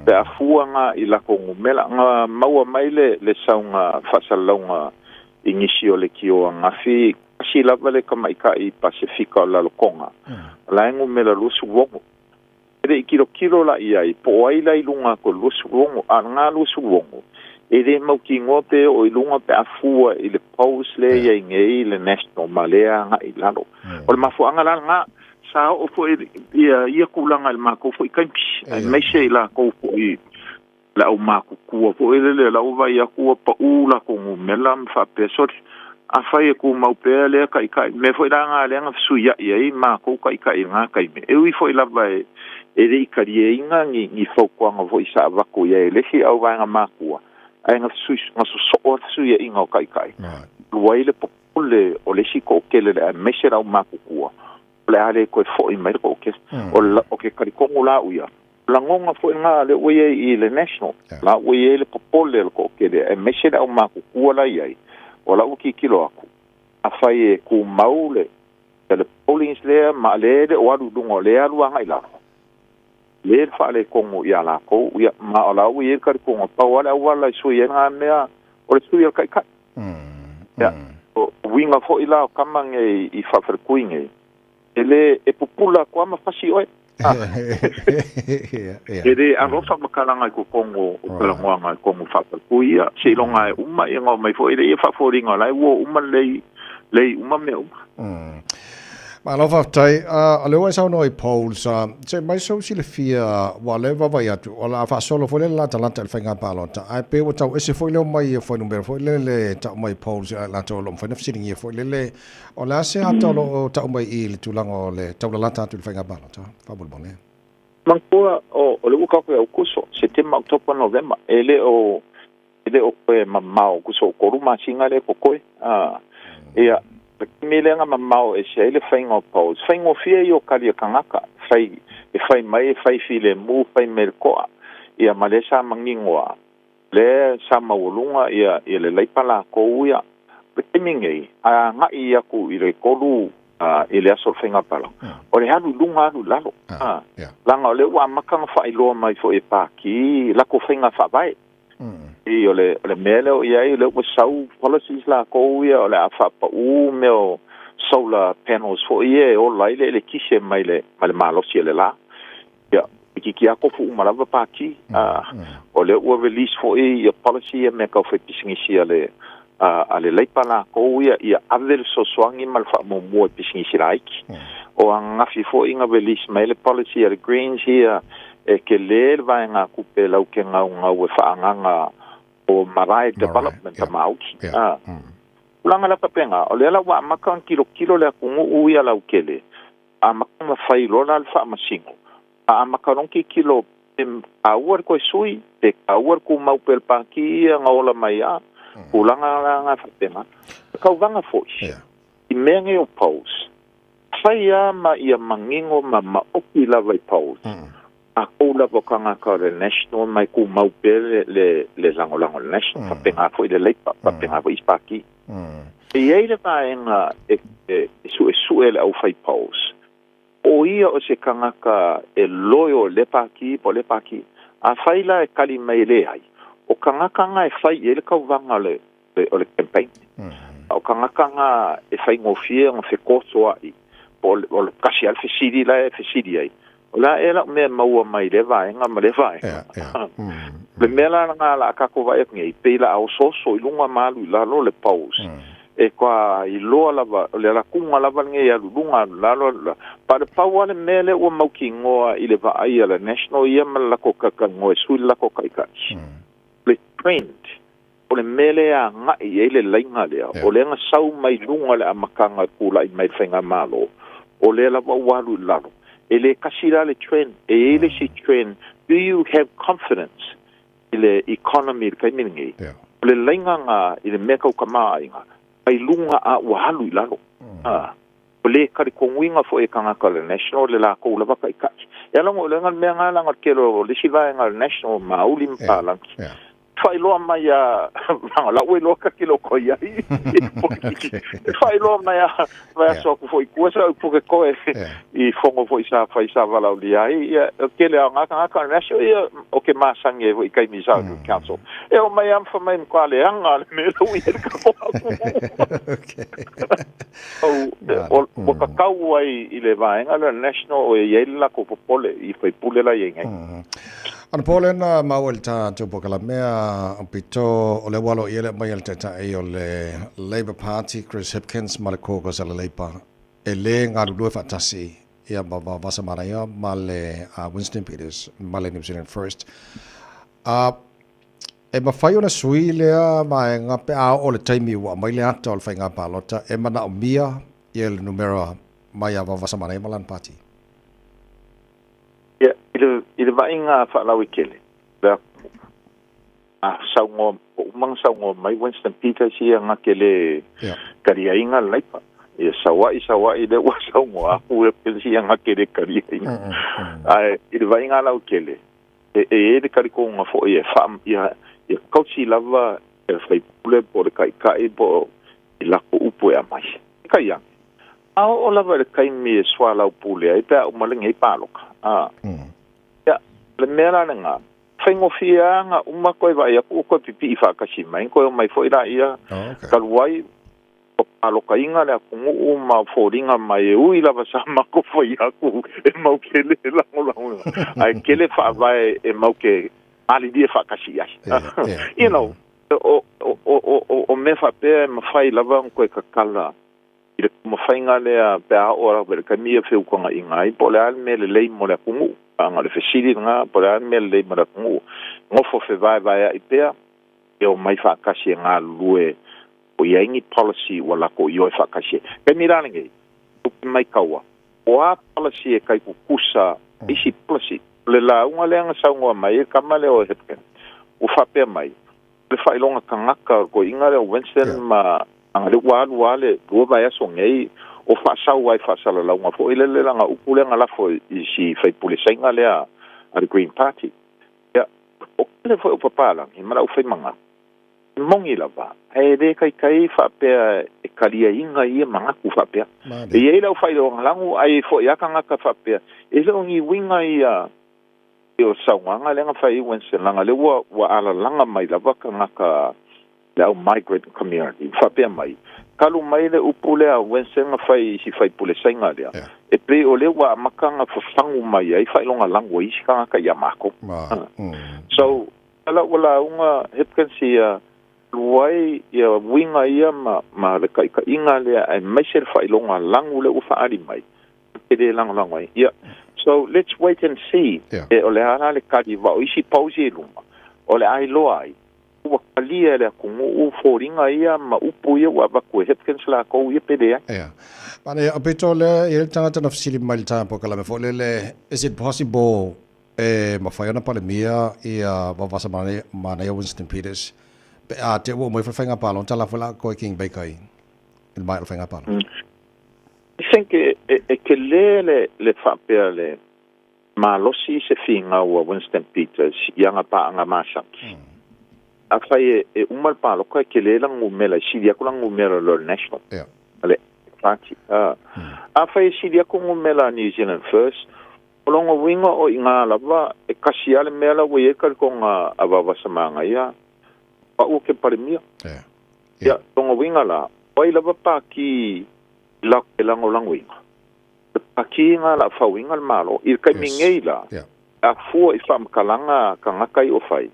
pe a fua ga i latou numera. Na maua mai le le sauga faasalalauga i nisi o leitio ananafi, tasi lava le tamaita'i Pasefika o le Lalotoga, o la e numera 26. E le i tilotilo la i ai po o ai la i luga atu o le 26, a o lena 26 e lē mautinoa pe oo i luga pe a fua i le polls lea e i ai nei le National ma lea aga'i i lalo. O le mafuaaga la lena sa oo fo'i ia ia tulaga i le matou fo'i taimi, aemaise i latou fo'i le aumatutua foi lele, o la ua vaai atu ua pa'ū latou numera ma faapea, sole, afai e tumau pea lea taʻitaʻi, mea foi la lena lea na fesuiaʻi ai matou taʻitaʻi i lena taimi, e ui foi lava e e le i talieina ni ni fautuaga foi sa avatu i ai e le isi auvaega matua, ae na fesui na sosoo le fesuiaʻiga o taʻitaʻi alu ai le popole o le isi toʻatele le aemaise le aumatutua o le a le toe fo'i mai le toʻatele. O ke talitonu la au ia, lagona foi lena lea ua i ai i le National, la ua i ai le popole o le toʻatele aemaise le aumatutua la i ai. O la'u tilotilo atu, afai e tumau le le pollings lea ma lea e le o alu i luga o lea alu agaʻi lalo, lea le faaletonu iā lakou ia, ma o la ua i ai le talitonuga pau lava le auala e sui ai lena mea o le sui o le taʻitaʻi. Ia, o uiga foi la o tama nei i faafalepui nei, e lē e pupula atu lava ma fasi oe. E lē alofa matalaga i totonu o talanoaga i totonu o faafalepui ia, seiloga e uma ia ona omai foi lea ia faafoliga o la e ua uma lelei lei uma mea uma. Malo faafetai. O lea ua e saunoa i polls, se mai sou silafia, aua o lea e vaavaai atu, o le a faasolo foi lea le latalata i le faiga palota, ae pei ua tau ese foi lea omai o fuainumera foi lele tau mai polls ia i latou o lo o mafai ona fesiligia foi lele. O le a se ata o lo o tau mai i i le tulaga o le taulalata atu i le faiga palota? Faamolemole. Manatua, o lea ua tatou i Aokuso, Setema, Oketopa, Novema, e le o E le o toe mamao tusa o 3 masina lea e totoe. Ia, le taimi lea na mamao ese ai le faiga o polls, faigofie ia o tali a tagata, fai, e fai mai e fai filemu, fai mai le toa. Ia, ma lea sa manino lava, lea sa maualuga ia, ia le Laipa latou ia. O le taimi nei, a agai atu i le 3 i le aso o le faiga palota, o le alu i luga alu i lalo. Leaga o lea ua amata ona faailoa mai foi e Pati latou faiga faavae. I o le, o le mea lea o i ai, o lea ua sau policies lakou ia o le a faapaū mea o solar panels foi ia e ola ai le elekise mai le, mai le malosi o le la. Ia, toeitiiti lava tofu uma lava pati. O lea ua release foi ia policy ia mea tau faipisinisi a le, a le Leipa lakou ia, ia ave le fesoasoani ma le faamuamua i pisinisi laiti. O ananafi foi na release mai le policy a le Greens ia, e tele le vaegatupe lau te gaugau e faaagaga o marae development a Māori. Tulaga la faapena, o lea la ua amata ona tilotilo le atunuu ia lautele, amata ona fai loa la le faamasino, a amata loa ona tilotilo pe taua le toe sui, pe taua le tumau pea le pati ia na ola mai a, tulaga la na faapena. Tauvaga foi, i mea nei o polls, fai lava ma ia manino ma maoti lava i polls, matou lava o tagata o le National ma e tumau pea le, le, le lagolago i le National, faapena foi le Labour, faapena foi isi pati. E i ai le vaega e, e, e suesue e le aufai polls, o ia o se tagata e loyal i lea pati po o lea pati. Afai la e tali mai e leai, o tagata na e fai i ai le tauvaga o le, o le campaign. A o tagata na e faigofie ona fetosoa'i po o le tasi lava le fesili la e fesili ai, o le a ea lau mea e maua mai lea vaega ma lea vaega. O le mea la lena o le a tatou vaai atu nei, pei o le a osooso i luga ma alu i lalo le polls, e toa iloa lava, o le alatuga lava lenei e alu i luga, alu i lalo, alu i lalo. Pa o le pau lava le mea lea ua mautinoa i le vaai a le National ia ma le latou talatalanoa e sui le latou taitai, o le trend, O le mea lea e agai i ai le laina lea, o lea na sau mai luga i le amataga e tulai mai i le faigamalo, o lea lava ua alu i lalo. E le tasi la le trend, e i ai le isi trend, do you have confidence i le economy i le taimi lenei? O le laina na i le mea tau tamaoaiga, mai luga a ua alu i lalo. Ua le talitonuina foi e tagata o le National le latou lava taitai. E ala ona ou iloa le mea lena leaga o le tele o le isi vaega o le National, mauli ma palagi. Faailoa mai a la ua iloa ka kilo ko iai. E faailoa mai a vaiaso aku fo'i kua sa upu ke koe i fogo fo'i sa fai sa valaulia ai ia kele aogā tagata o le aso ia o ke masagi ai fo'i kaimi sa mm. Council e o mai ama fa mai ma leaga le mea lau ia le kafoa ua kakau ai i le vaega le national o e iai le lakou popole i faipule la iai gai. Ana po lena maua i le tatou polokalamea o pito o le ua aloaia le aumaia e le Taitai o le Labour Party Chris Hipkins ma le Caucus a le Labour e lē galulue faatasi ia ma Vasa Manaia ma le Winston Peters ma le New Zealand First. E mafai ona sui lea vaega pe a oo le taimi ua aumai le ata o le faiga palota e manaomia ia le numera mai a Vasa Manaia ma lana pati. Ia, i le vaaiga faalauaitele, le a saunoa, ua uma ona saunoa mai Winston Peters ia na te lē taliaina le Laipa. Ia saua'i saua'i lea ua saunoa aku ia na te lē taliaina. Ae i le vaaiga lautele, e i ai le talitonuga foi e faa ia ia tausi lava e le faipule po o le taʻitaʻi po o i latou upu e aumai. Peitai ane, a oo lava i le taimi e soalaupule ai pe a uma lenei paloka, a, ia, o le mea la lena, faigofie lava ona uma toe vaai atu ua toe pipii faatasi mai, toe omai foi laia talu ai ua palokaina le atunuu ma foliga mai e ui lava sa matou fai atu e mau te le lagolagoina, ae tele faavae e mau te malilie faatasi i ai. You know, o mea faapea e mafai lava ona toe tatala i le taumafaiga lea pe a oo lava i le taimi ia feutagaiga ai, po o le a le mea lelei mo le atunuu. Leaga o le fesili lena, po o le a le mea lelei mo le atunuu. Nofo fevaevaea'i pea, ia omai faatasi e galulue o i ai ni policy ua latou ioe faatasi ai. Taimi la lenei, ou te maitaua, o a policy e tai tutusa isi policy. O le lauga lea na saunoa mai ai le tama lea o Hipkin, ua faapea mai, o le faailoga tagata o le toeaina lea o Winston ma leaga lea ua alu lava le 2 vaiaso nei o faasau ai faasalalauga foi lele lana upu lea na lafo i si faipule Saina lea a le Green Party. Ia, o tele foi o papalagi ma le aufaimanatu, e moni lava, ae le taitai faapea e taliaina ia manatu faapea. E i ai le aufailoga lagu, ae i ai foi lava tagata faapea, e le o ni uiga ia o le saunoaga lea na fai ai Winston, leaga o lea ua alalaga mai lava tagata le au migrant community, faapea mai, talu mai le upu lea a Winston na fai i si faipule Saina lea, e pei o lea ua amata ona fafagu mai ai faailoga lagu a isi tagata ia matou. So, ala ua lauga Hipkins ia alu ai ia uiga ia ma le taitaiga lea aemaise le faailoga lagu lea ua faaali mai, e le lagolago ai. Ia, so let's wait and see. E o le a la le tali aua o isi polls ia i luma, o le a iloa ai ua talia e le atunuu foliga ia ma upu ia ua avatu e Hipkins latou ia pe leai. Ia. Manaia, o pito lea e i ai le tagata na fesili mai i le taeao polokalame foi lele, is it possible e mafai ona Palemia ia Vavasa Manaia Winston Peters pe a te ua uma ifo le faiga palota la foi la koe King Baker i le maea o le faiga palota? I think e tele le faapea le malosi se finau a Winston Peters i ana paaga masani. Afai e uma le palota e tele lana numera, e sili atu lana numera i lo le National, le Party. Afai e sili atu numera a New Zealand First, o lona uiga o i ina lava e kasi lava le mea la ua i ai talitonuga a Vaovasa Manaia, o au ou te Palemia. Ia, lona uiga la, o ai lava pati latou te lagolagoina, le pati lena o le a fauina le Malo. I le taimi nei la, a fua i faamatalaga a tagata ia ua fai,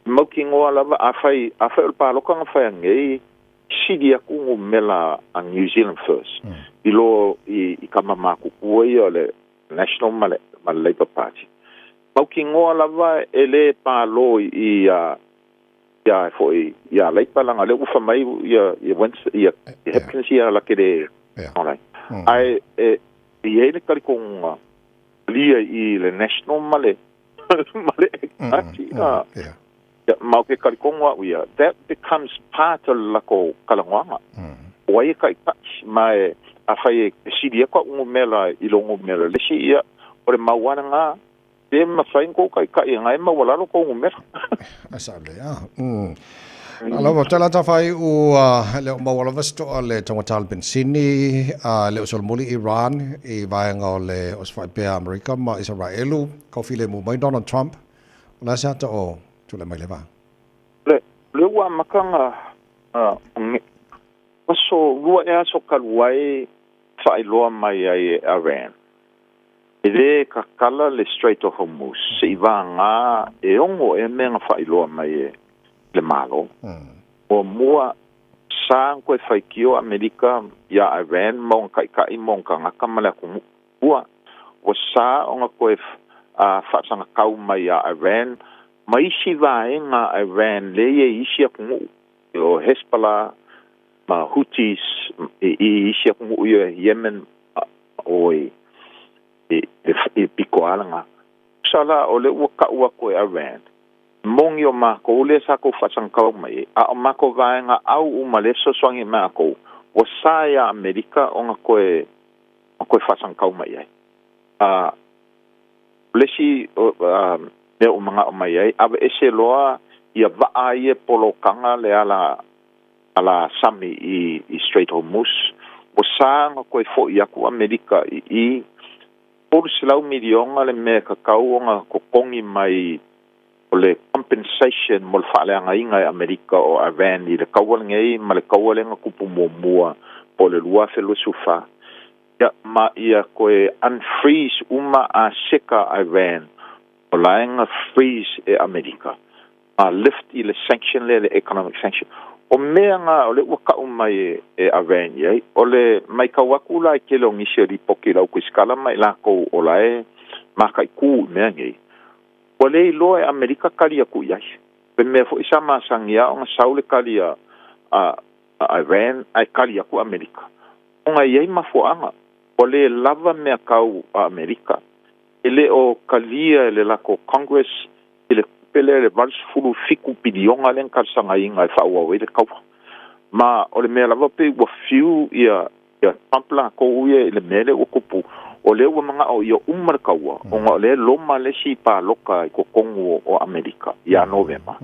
e mautinoa lava, afai, afai o le palota na fai anei, sili atu numera a New Zealand First i lo i tama matutua ia o le National ma le Labour Party. Mautinoa lava e le palo i a ia foi ia Labour leaga lea ua fai mai ia ia Hipkins ia la ke le alright. Ae e i ai le talitonuga lia i le National ma le ma le Party. Ma o ke talitonu au ia, that becomes part o le latou talanoaga. O ai e taʻitaʻi, ma e afai e sili atu a'u numera i lou numera i le isi, ia, o le mau lava lena. Le mafai ona kou taitai na e maualalo kou numera. Ae sao lelei a. Malo faafetai la tafai ua le o maua lava se toa le taugata o le penisini a le o solomuli Iran i vaega o le osofai pea Amerika ma Isaraelu kau filemu mai Donald Trump. O le a se ata o tulai mai le va? Le le ua amata ona aso lua ea aso talu ai faailoa mai ai e Iran e lē tatala le Strait of Hormuz se'i vagā e 6 ea mea na faailoa mai e le Malo. Muamua, sa na toe faitio Amerika iā Iran ma ona taʻitaʻi ma ona tagata ma le atunuu. Lua, ua sa ona toe faasagatau mai iā Iran ma isi vaega a Iran lea e i ai i isi atunuu, o Hezbollah ma Houthis i isi atunuu ia Yemen o i le pito lava lena. Tusa la o lea ua tau atu e Iran, moni o matou lea sa tou faasagatau mai ai, a o matou vaega au uma lea e fesoasoani i matou, ua sa iā Amerika ona toe faasagatau mai ai. A o le isi mea ua manao mai ai, aveese loa ia vaa ia e polokaga le ala ala sami i Strait Hormuz, ua sa ona toe fo'i atu Amerika i i, $300 miliona le mea e tatau ona totogi mai o le compensation mo le faaleagaina e Amerika o Iran i le taua lenei ma le taua lea na tupu muamua po o le 2024. Ia, ma ia toe unfreeze uma aseta a Iran o la e na freeze e Amerika. Ma lift i le sanction lea, le economic sanction. O mea na o lea ua tau mai e Iran i ai, o le maitau atu la i tele o nisi o lipoti i le au kuisikala ma i latou o la e mataitu i mea nei, ua le iloa e Amerika tali atu i ai. O le mea foi sa masani lava ona sau le tali a Iran ae tali atu Amerika. Ona e i ai mafuaaga, ua le lava mea tau a Amerika, e le o talia e le latou Congress i le tupe lea le 87 piliona lea na talosagaina e faaauau ai le taua. Ma o le mea lava pei ua fiu ia Trump latou ia i le mea lea ua tupu, o lea ua manao ia uma le taua, ona o lea e loma le isi palota i totonu o Amerika ia Novema.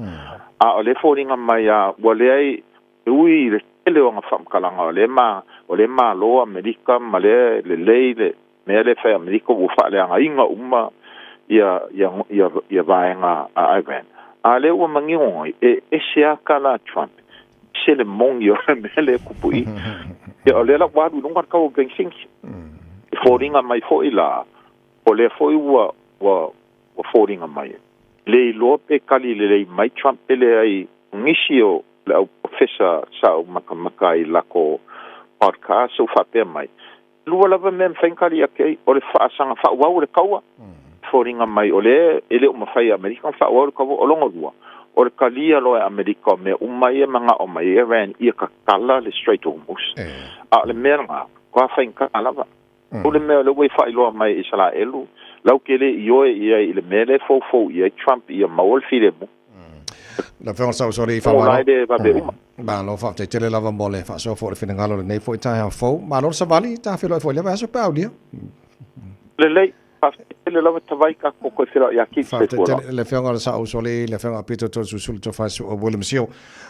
A o lea e foliga mai a ua leai, e ui i le tele o ana faamatalaga o lea ma o lea e malo Amerika ma lea e lelei le mea lea e fai e Amerika ua faaleagaina uma ia ia ia ia vaega a Iran. A lea ua manino nei, e ese lava tala a Trump, ese le moni o le mea lea e tupu i i. Ia o lea la ua alu i luga le tau o penisini. E foliga mai foi la, o lea foi ua ua ua foliga mai, le iloa pe kali lelei mai Trump pe leai. Nisi o le au profesa sa ou makamaka ai i lako podcast ua faapea mai, lua lava mea e mafai ona kali ake ai, o le faasaga faaauau o le taua, e foliga mai o lea e le o mafai e Amerika ona faaauau le taua, o lona lua, o le kalia loa e Amerika o mea uma ia e manao mai ai Iran ia tatala le Strait of Hormuz. A o le mea lena, matua faigata lava. O le mea o lea ua e faailoa mai e Isaraelu, lau te le ioe i ai i le mea lea e foufou i ai Trump ia maua le filemu. Lau Afioga i le Sausoli, faamalo. Malo, faafetai tele lava mo le faasoa foi o le finagalo i lenei foi taeao fou. Malo le savali, ta feiloai foi i lea vaiaso pe aulia. Lelei, faafetai tele lava Tavai, tatou toe feiloai ia Keith. Faafetai tele le Afioga i le Sausoli, le Afioga a Peter Toeolesulusulu Tofaesu'u William Sio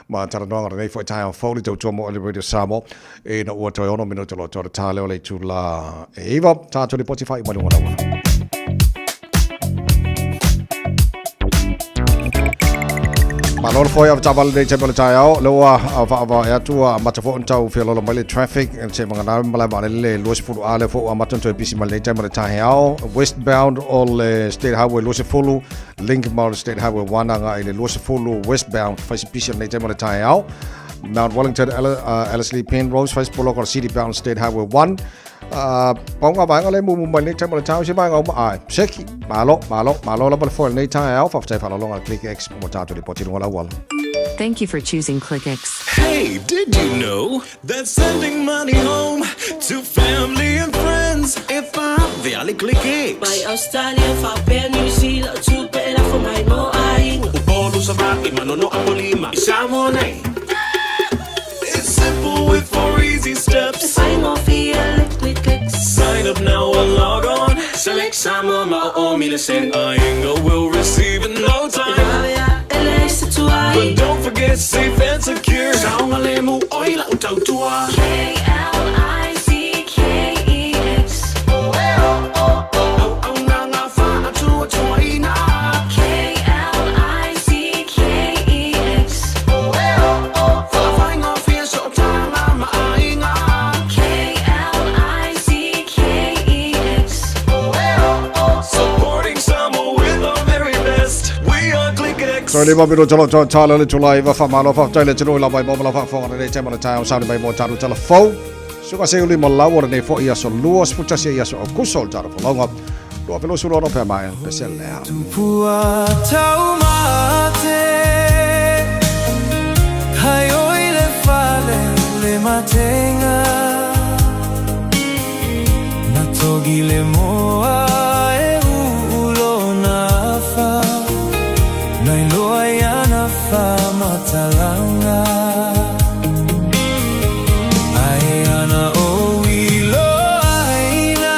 ma talanoaga o lenei foi taeao fou le tautua mo le Radio Samoa ina ua toe 6 minute loa toa le tā lea o le itula e 9. Tatou lipoti faaiu mai luga o le auala. Malo le foi a taavale nei taimi o le taeao. Lea ua vaavaai atu ua amata foi ona tau feoloolo mai le traffic e te mangana malae vaalele le 20 A lea foi ua amata ona toe pisi mai lenei taimi o le taeao. Westbound o le State Highway 20 link ma o le State Highway 1 agai i le 20 westbound fai si pisi o lenei taimi o le taeao. Mount Wellington, Ellerslie Penrose, fai si poloka o le City Bound State Highway 1. Pau ngā vaega le mumu mai nei taimi o le taeao, se vaega uma, ai, seki, malo, malo, malo lava le foe o lenei taeao, faafetai faalologa le ClickX mo tātou ripoti i lunga o le auala. Thank you for choosing ClickX. Hey, did you know that sending money home to family and friends e vave a le ClickX? Mai Australia faapea New Zealand, o tupe e lafo mai mo aiga. Upolu, Savaii, Manono, Apolima, i Samoa nei. It's simple with four easy steps. E faigofie le ClickX. Sign up now or log on. Select Click Samoa ma o o mi le sen. Aiga will receive in no time. But don't forget safe and secure. Saoga le mu oi lau tautua. K-L-I-C-K-E-X. Auaunaga faatuatuaina. K-L-I-C-K-E-X. Faafaigofie sootaga ma aiga. K-L-I-C-K-E-X. Supporting Samoa with our very best. We are Click X. Toe lima mino talo talo talo le tulai va whamalo whaftai le tino i la mai mo la whafonga le tema le taio sauni mai mo talo tala fau. Suka se uli malau o nei fo ia so lua sputasi ia so okuso talo folonga. Lua pelo sulo no pe mai pe se lea. Tupua taumate Hai oi le fale le matenga Na togi le moa e uulo na fa Na iloa iana fa matalanga Ai ana o ilo aina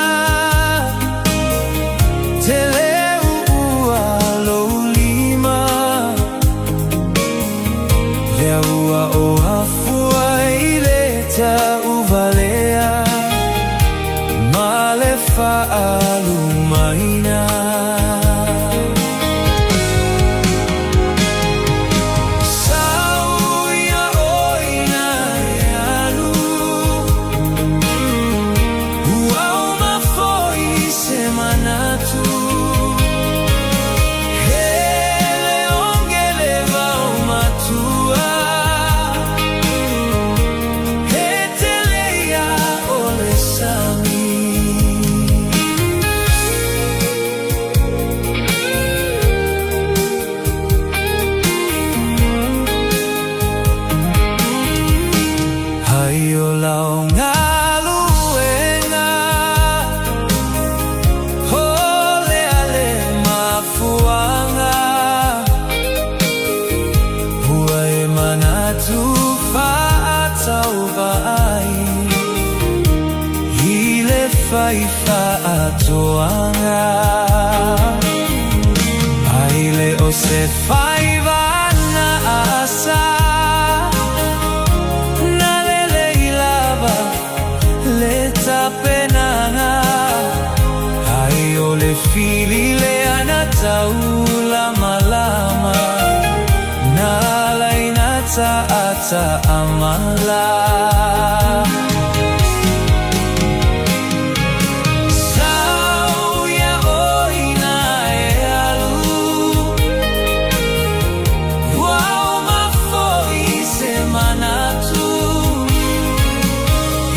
Te leu ua lou lima Lea ua o afua i le tauvalea Ma le faalumaina. Sau ia oi na e alu Ua uma foi se manatu Hele ongele vao matua He tele ia o le sami. Hai o lau galuega O le ale mafuaga Ua e manatu faatauvaa ai I le fai faatoaga Ai le o se faiva na asa Na lelei lava le tapenaga Ai o le fili lea na taulamalama Na ala ai na taataamala. Sau ia oi na e alu Ua uma foi se manatu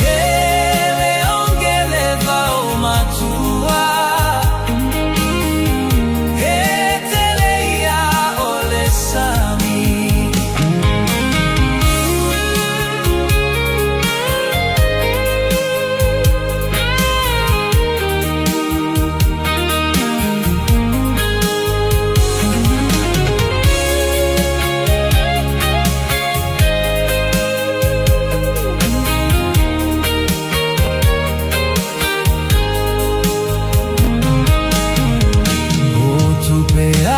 Hele ongele vao matua He tele ia o le sami. O tupe a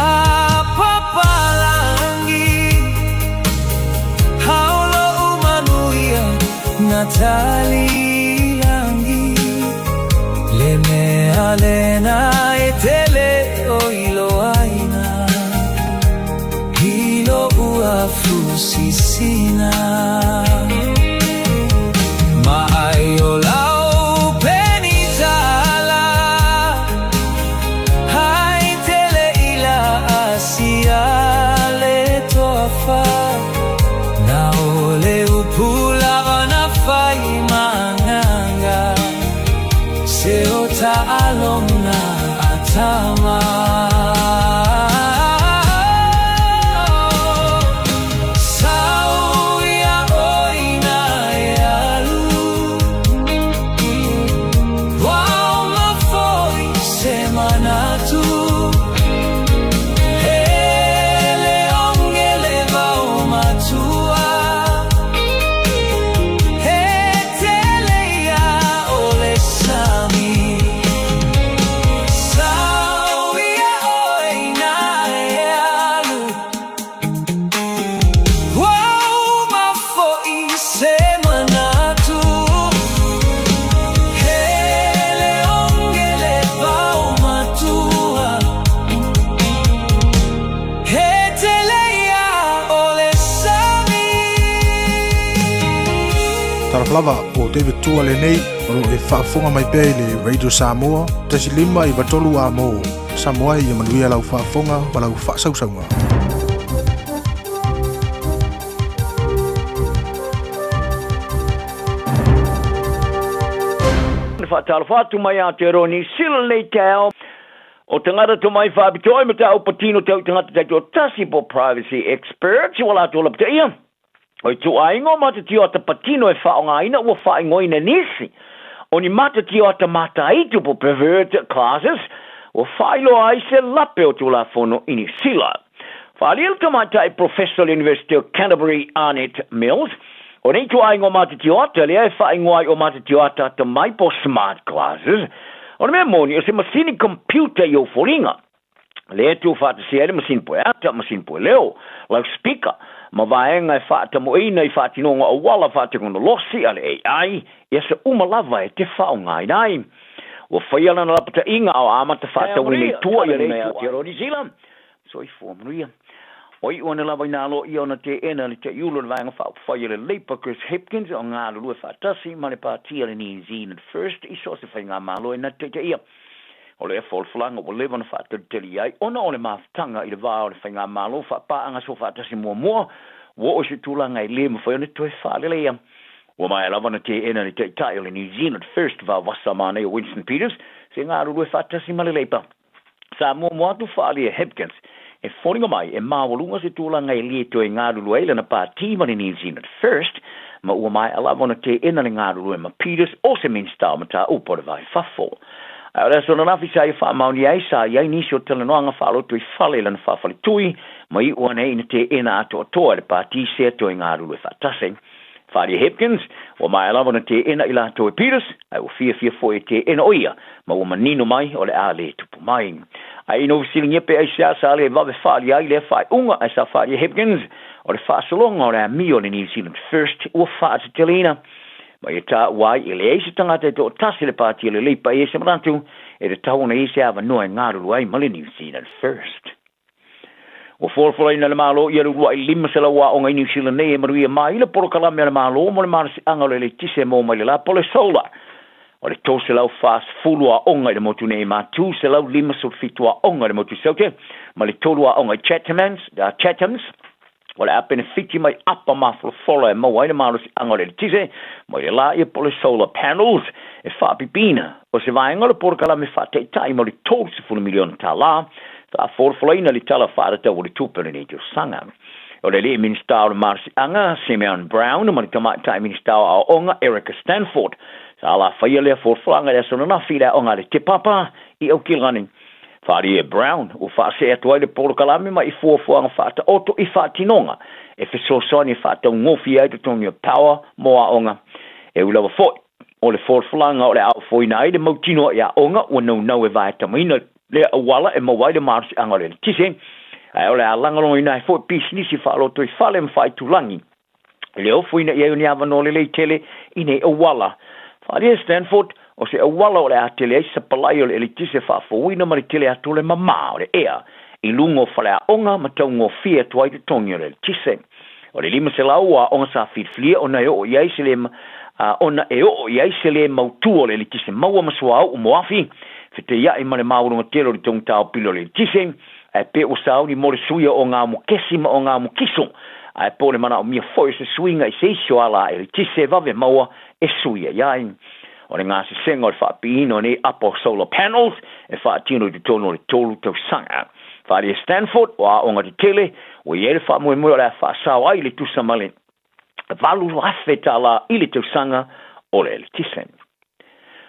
papalangi Haolo manuia na talilangi Le mea lena e tele o iloaina I lo ua fusisina Ma ai o lau penitala Hai tele ila asia le toafa Na o le upu lava na fai magaga Se o taaloga a tama. Sau ia oi na e alu Ua uma foi se manatu Hele ongele vao matua He tele ia o le sami. Talofa lava, ua David Tua lenei, o lo o e faafofoga mai pea i le Radio Samoa, 1 5 9 3 amo. Samoa ia manuia lau faafofoga ma lau faasausauga. Faatalofa atu mai Aotearoa Niu Sila lenei taeao. O tagata tomai faapitoa i mataupu patino tau i tagata taitoatasi po privacy experts ua latou lapataia. O ituaiga o matatio ata patino e faaaogaina ua faaigoaina e nisi o ni matatio ata mataitu po pervert classes ua faailoa ai se lape o Tulafono i Niu Sila. Faaalia le tamaitai Professor o le University o Canterbury Arnett Mills, o nei ituaiga o matatio ata lea e faaigoa ai o matatio ata atamai po smart glasses, o le mea moni o se masini computer i ou foliga. Lea e tuufaatasia ai le masini pueata, masini pueleo, loudspeaker, ma vaega e faatamoeina i faatinoga auala faatekonolosi a le AI i aso uma lava e te faaaogaina ai. Ua faia lana lapataiga a o amata faatauina i tua ia le Aotearoa Niu Sila. Soifua manuia. Ua iu ane lava inā aloaia ona teena le taiulu o le Vaega Faaupufai a le Labour Chris Hipkins o galulue faatasi ma le Pati a le New Zealand First i so o se faigamalo e na taitaia. O lea folafolaga ua leva ona faatalitali ai ona o le mafutaga i le va o le Faigamalo Faapaaga Soofaatasi muamua ua oo i se tulaga e le mafai ona toe faaleleia. Ua maea lava ona teena le Taitai o le New Zealand First vaovasa manaia Winston Peters se galulue faatasi ma le Labour. Sa muamua atu faaalia e Hipkins e foliga mai e maualuga se tulaga e le toe galulue ai lana pati ma le New Zealand First ma ua maea lava ona teena le galulue ma Peters o se Minista o Mataupu o le Va i Fafo. Ae o le aso ananafi sa ia faamaonia ai sa i ai nisi o talanoaga faaloto i fale i lana faafaletui ma iu ane ai ina teena atoatoa e le pati sea toe galulue faatasi. Faaalia Hipkins, ua maea lava ona teena i latou e Peters, ae ua fiafia foi e teena o ia, ma ua manino mai o le a le tupu mai. Ae ina ua fesiligia pe aisea sa le vave faaalia ai lea faaiuga, ae sa faaalia Hipkins, o le faasologa o le amio a le New Zealand First ua faateteleina. Ma ia taua ai e leai se tagata e toatasi le pati a le Leipa e i ai se manatu e tatau ona i ai se avanoa e galulue ai ma le New Zealand First. Ua folafolaina e le Malo ia le uluai 500 aoga i Niu Sila nei e manuia mai le polokalame a le Malo mo le malosiaga o le eletise e maua mai le la po le solar. O le 340 aoga i le motu nei ma 257 aoga i le motu Saute ma le 3 aoga i Chathams, Chathams O le a penefiti mai apa mafolafola e maua ai le malosiaga o le eletise mai le la ia po le solar panels e faapipiina o se vaega o le polokalame faataitai mo le $30 miliona tala faafolafolaina le Tala Faatatau o le Tupe o lenei tausaga. O le alii Minisita o le Malosiaga, Simeon Brown, ma le Tamaitai Minisita o Aoaoga, Erica Stanford, sa alafaia lea folafolaga i le aso ananafi i le aoga a le Te Papa i Aukilani. Faaalia e Brown, ua faasee atu ai le polokalame mai i fuafuaga faataoto i faatinoga e fesoasoani e faataugofie ai totogi o power mo aoga. E ui lava foi o le folafolaga o le a ofoina ai le mautinoa i aoga ua naunau e vaetamaina lea auala e maua ai le malosiaga o le eletise, ae o le a lagolagoina ai foi pisinisi faalotoifale ma faaitulagi i le ofoina i ai o ni avanoa lelei tele i nei auala. Faaalia e Stanford, o se auala o le a tele ai sapalai o le eletise faafouina ma le tele atu o le mamā o le ea i luga o faleaoga ma taugofie atu ai totogi o le eletise. O le 500 o aoga sa filifilia ona e oo i ai se le ona e oo i ai se le mautū o le eletise maua ma suauu moafi, feteiai ma le maualuga tele o le taugata o pili o le eletise, ae pe ua sauni mo le suia o ngā mokesi ma o ngā mokiso, ae po o le manaomia foi o se suiga i se isi o ala eletise vave maua e sui ai ai. O le gasesega o le faapiina o nei apa o solar panels e faatino i totonu o le tolu tausaga. Faaalia Stanford, o aoga tetele, ua i ai le faamoemoe o le a faasao ai le tusa ma le $8,000 i le tausaga o le eletise.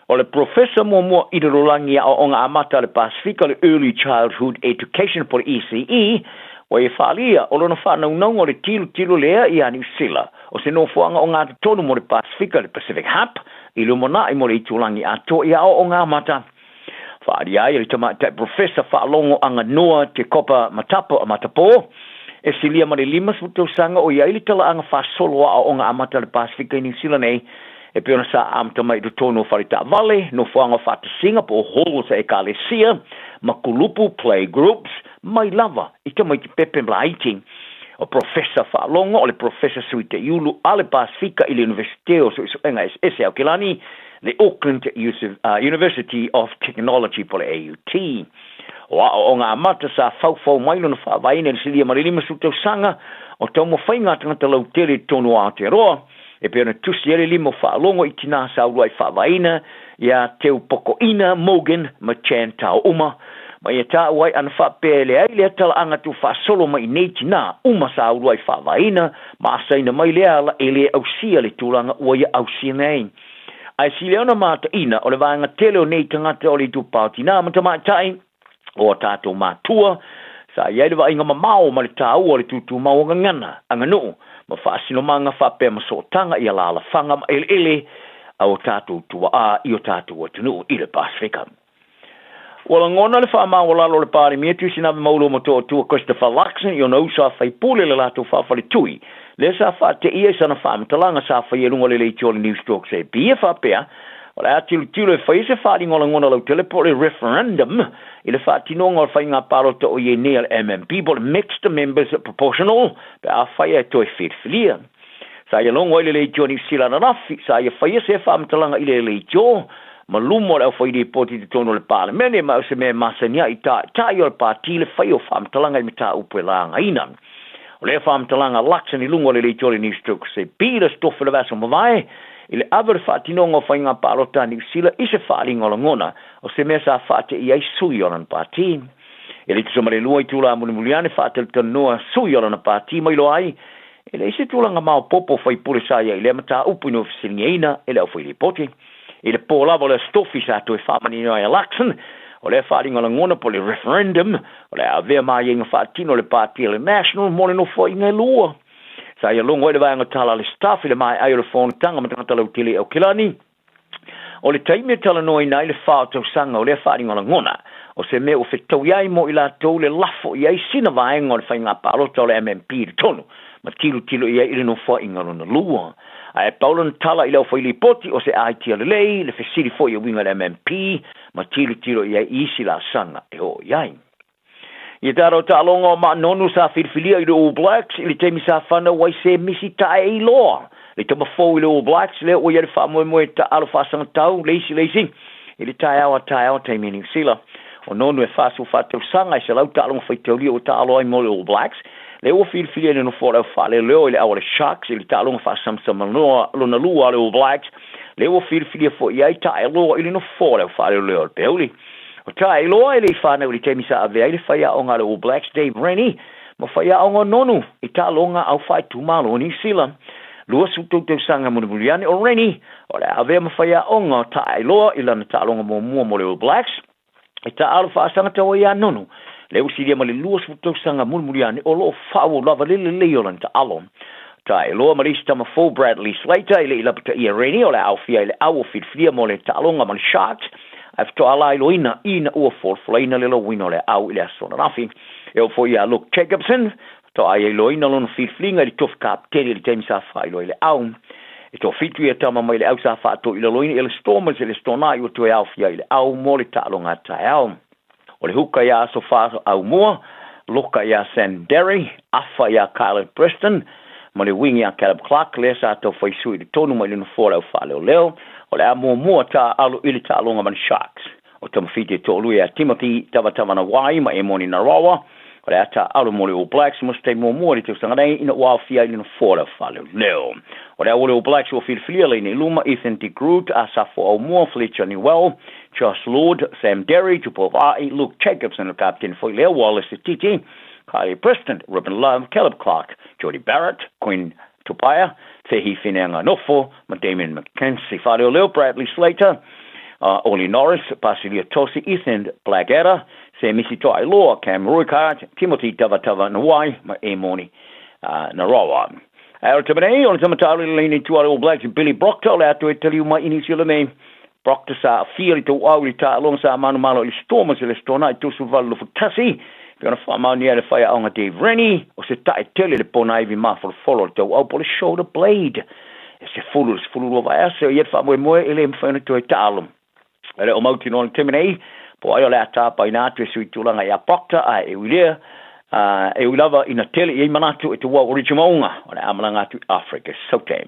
O le Profesa muamua i le Lolagi Aoaoga Amata a le Pasefika o le Early Childhood Education po o le ECE, ua ia faaalia o lona faanaunauga o le tilotilo lea ia Niu Sila o se nofoaga ogatotonu mo le Pasefika, le Pacific Hub, i lumanai mo le itulagi atoa i aoaoga amata. Faaalia ai e le tamaitai Profesa faalogo aganoa Te Kopa Matapo, Matapo, e silia ma le 50 tausaga o i ai le talaaga faasolo aoaoga amata a le Pasefika i Niu Sila nei, e pei ona sa amata mai i totonu o fale taavale, nofoaga o faatasiga po o halls a ekalesia, ma kulupu, play groups, mai lava i tamaiti pepe ma laiti. O Profesa Faalogo o le Profesa Sui Teiulu a le Pasefika i le Iunivesite o Suesuega Eseese a Aokelani, le Auckland University of Technology po o le AUT. O aoaoga amata sa faufau mai lona faavaeina i le silia ma le 50 tausaga o taumafaiga a tagata lautele i totonu o Aotearoa, e pei ona tusi ai le lima o Faalogo i tinā sa uluai faavaeina iā Teupokoina Morgan ma Chan Tao Uma, ma ia taua ai ana faapea e leai lea talaaga tuufaasolo mai i nei tinā uma sa uluai faavaeina ma asaina mai lea ala e lē ausia le tulaga ua ia ausia nei. Ae sili ai ona mataina o le vaega tele o nei tagata o le itupa o tinā ma tamaitai o a tatou matua, sa i ai le vaaiga mamao ma le taua o le tūtūmau o gagana, aganuu, ma faasinomaga faapea ma sootaga i alaalafaga ma eleele a o tatou tuaa i o tatou atunuu i le Pasefika. Ua lagona le faamaualalo o le Palemia Tuisinave Maulu ma Toatua Christopher Luxon i ona uso a faipule i le latou faafaletui, lea sa faateia i sana faamatalaga sa faia i luga o le leitio a le Newstalk ZB e faapea, o le a tilotilo e faia se faaaliga o lagona lautele po o le referendum i le faatinoga o le faiga palota o i ai nei a le MMP po o le Mixed Members Proportional pe afai ae toe filifilia. Sa ia logo ai le leitio a Niu Sila ananafi, sa ia faia se faamatalaga i le leitio ma luma o le aufailipoti i totonu o le Palemene, ma o se mea e masani ai i taitai o le pati le faia o faamatalaga i mataupu e lagaina. O lea faamatalaga a Luxon i luga o le leitio a le Newstalk ZB, le Aso Tofi o le vaiaso mavae, i le ave o le faatinoga o faiga palota a Niu Sila i se faaaliga o lagona, o se mea sa faateia ai sui o lana pati. E le tusa ma le lua itula mulimuli ane faatalatalanoa sui o lana pati ma iloa ai, e leai se tulaga maopoopo o faipule sa ia i lea mataupu ina ua fesiligiaina e le aufailipoti. I le pō lava o le Aso Tofi sa toe faamanino ai a Luxon, o lea faaaliga lagona po o le referendum o le a avea ma aiaiga faatino a le Pati a le National mo le nofoaiga e lua. Sa ia logo ai le vaega tala a le Stuff i le maea ai o le fonotaga ma tagata lautele i Aokelani. O le taimi e talanoaina ai le fa o tausaga o lea faaaliga lagona, o se mea ua fetaui ai mo i latou le lafo i ai sina vaega o le faiga palota o le MMP i totonu ma tilotilo i ai i le nofoaiga lona lua. Ae pau lona tala i le aufailipoti o se aitia lelei le fesili foi e uiga i le MMP ma tilotilo i ai i isi laasaga e oo i ai. Ia tatou taaloga o Ma'a Nonu sa filifilia i le All Blacks i le taimi sa fanau ai se misi tae loa le tama fou i le All Blacks lea ua i ai le faamoemoe taalo faasagatau le isi le isi i le taeao a taeao taimi Niu Sila. O Nonu e 44 tausaga e 100 taaloga faitaulia ua taalo ai mo le All Blacks lea ua filifilia i le nofoa o le au faaleoleo i le au a le Sharks i le taaloga faasamsamanoa lona lua a le All Blacks lea ua filifilia foi i ai Taeloa i le nofoa o le au faaleoleo a le Peuli. O Taeloa e le i fanau i le taimi sa avea ai le faiaoga a le All Blacks Dave Rennie ma faiaoga o Nonu i taaloga au faaitumalo o Niu Sila. 23 tausaga mulimuli ane o Rennie o le a avea ma faiaoga o Taeloa i lana taaloga muamua mo le All Blacks e taaalo faasagatau ai ia Nonu lea ua silia ma le 20 tausaga mulimuli ane o lo o faaauau lava le lelei o lana taalo. Taeloa ma le isi tama fou Bradley Slater e le i lapataia Rennie o le a aofia ai le au o filifilia mo le taaloga ma le Sharks ae faatoa lailoina ina ua folafolaina le lauina o le aau i le aso ananafi. E oo foi iā Luke Jacobson, faatoa aiailoaina lona filifiliga i le tofi kapeteni i le taimi sa faailoa i le au. E toafitu ia tama mai le au sa faatoilaloina i le Stormers e le Stornai ua toe aofia ai i le au mo le taaloga a taeao. O le huka iā Aso Fā Aumua, loka iā Sam Derry, afa iā Kylo Preston, ma le wing iā Caleb Clarke lea sa tau fai sui i le tonu mai le nofoa o le au faaleoleo, o le a muamua taaalo i le taaloga ma le Sharks. O Tamafiti e toalua iā Timothy Tavatavanawai ma Emoni Narawa, o le a taaalo mo le All Blacks mo se taimi muamua i le tausaga nei ina ua aofia ai le nofoa o le au faaleoleo. O le au o le All Blacks ua filifilia laina i luma Ethan de Groot, Asafo Aumua, Fletcher Newell, Josh Lord, Sam Derry, Tupou Vaa'i, Luke Jacobson le kapeteni foi lea, Wallace Sititi, Kylie Preston, Ruben Love, Caleb Clarke, Jordie Barrett, Quinn Tupaea, Fehi Fineanganofo ma Damian McKenzie. Faaleoleo, Bradley Slater, Ollie Norris, Pasilia Tosi, Ethan Blackadder, Semisi Toailoa, Cam Roigard, Timothy Tavatavanawai ma Emoni Narawa. Ae o le taimi nei, o le tama taalo i le laina i tua a le All Blacks Billy Proctor o le a toe taliu mai i Niu Sila nei. Proctor sa aafia i le tauau i le taaloga sa manumalo i le Stormers i le Aso Toonai 28 lufu tasi, pei ona faamaonia e le faiaoga Dave Rennie, o se tae tele le ponaivi mafolofolo o le tauau po o le shoulder blade. E 10 i le 12 vaiaso e i ai le faamoemoe e le mafai ona toe taalo. E le o mautinoa i le taimi nei po o ai o le a tapaina atu e sui tulaga ia Proctor, ae e ui lea E ui lava ina tele i ai manatu e tuau o Richmond, o le a malaga atu i Afrika Saute.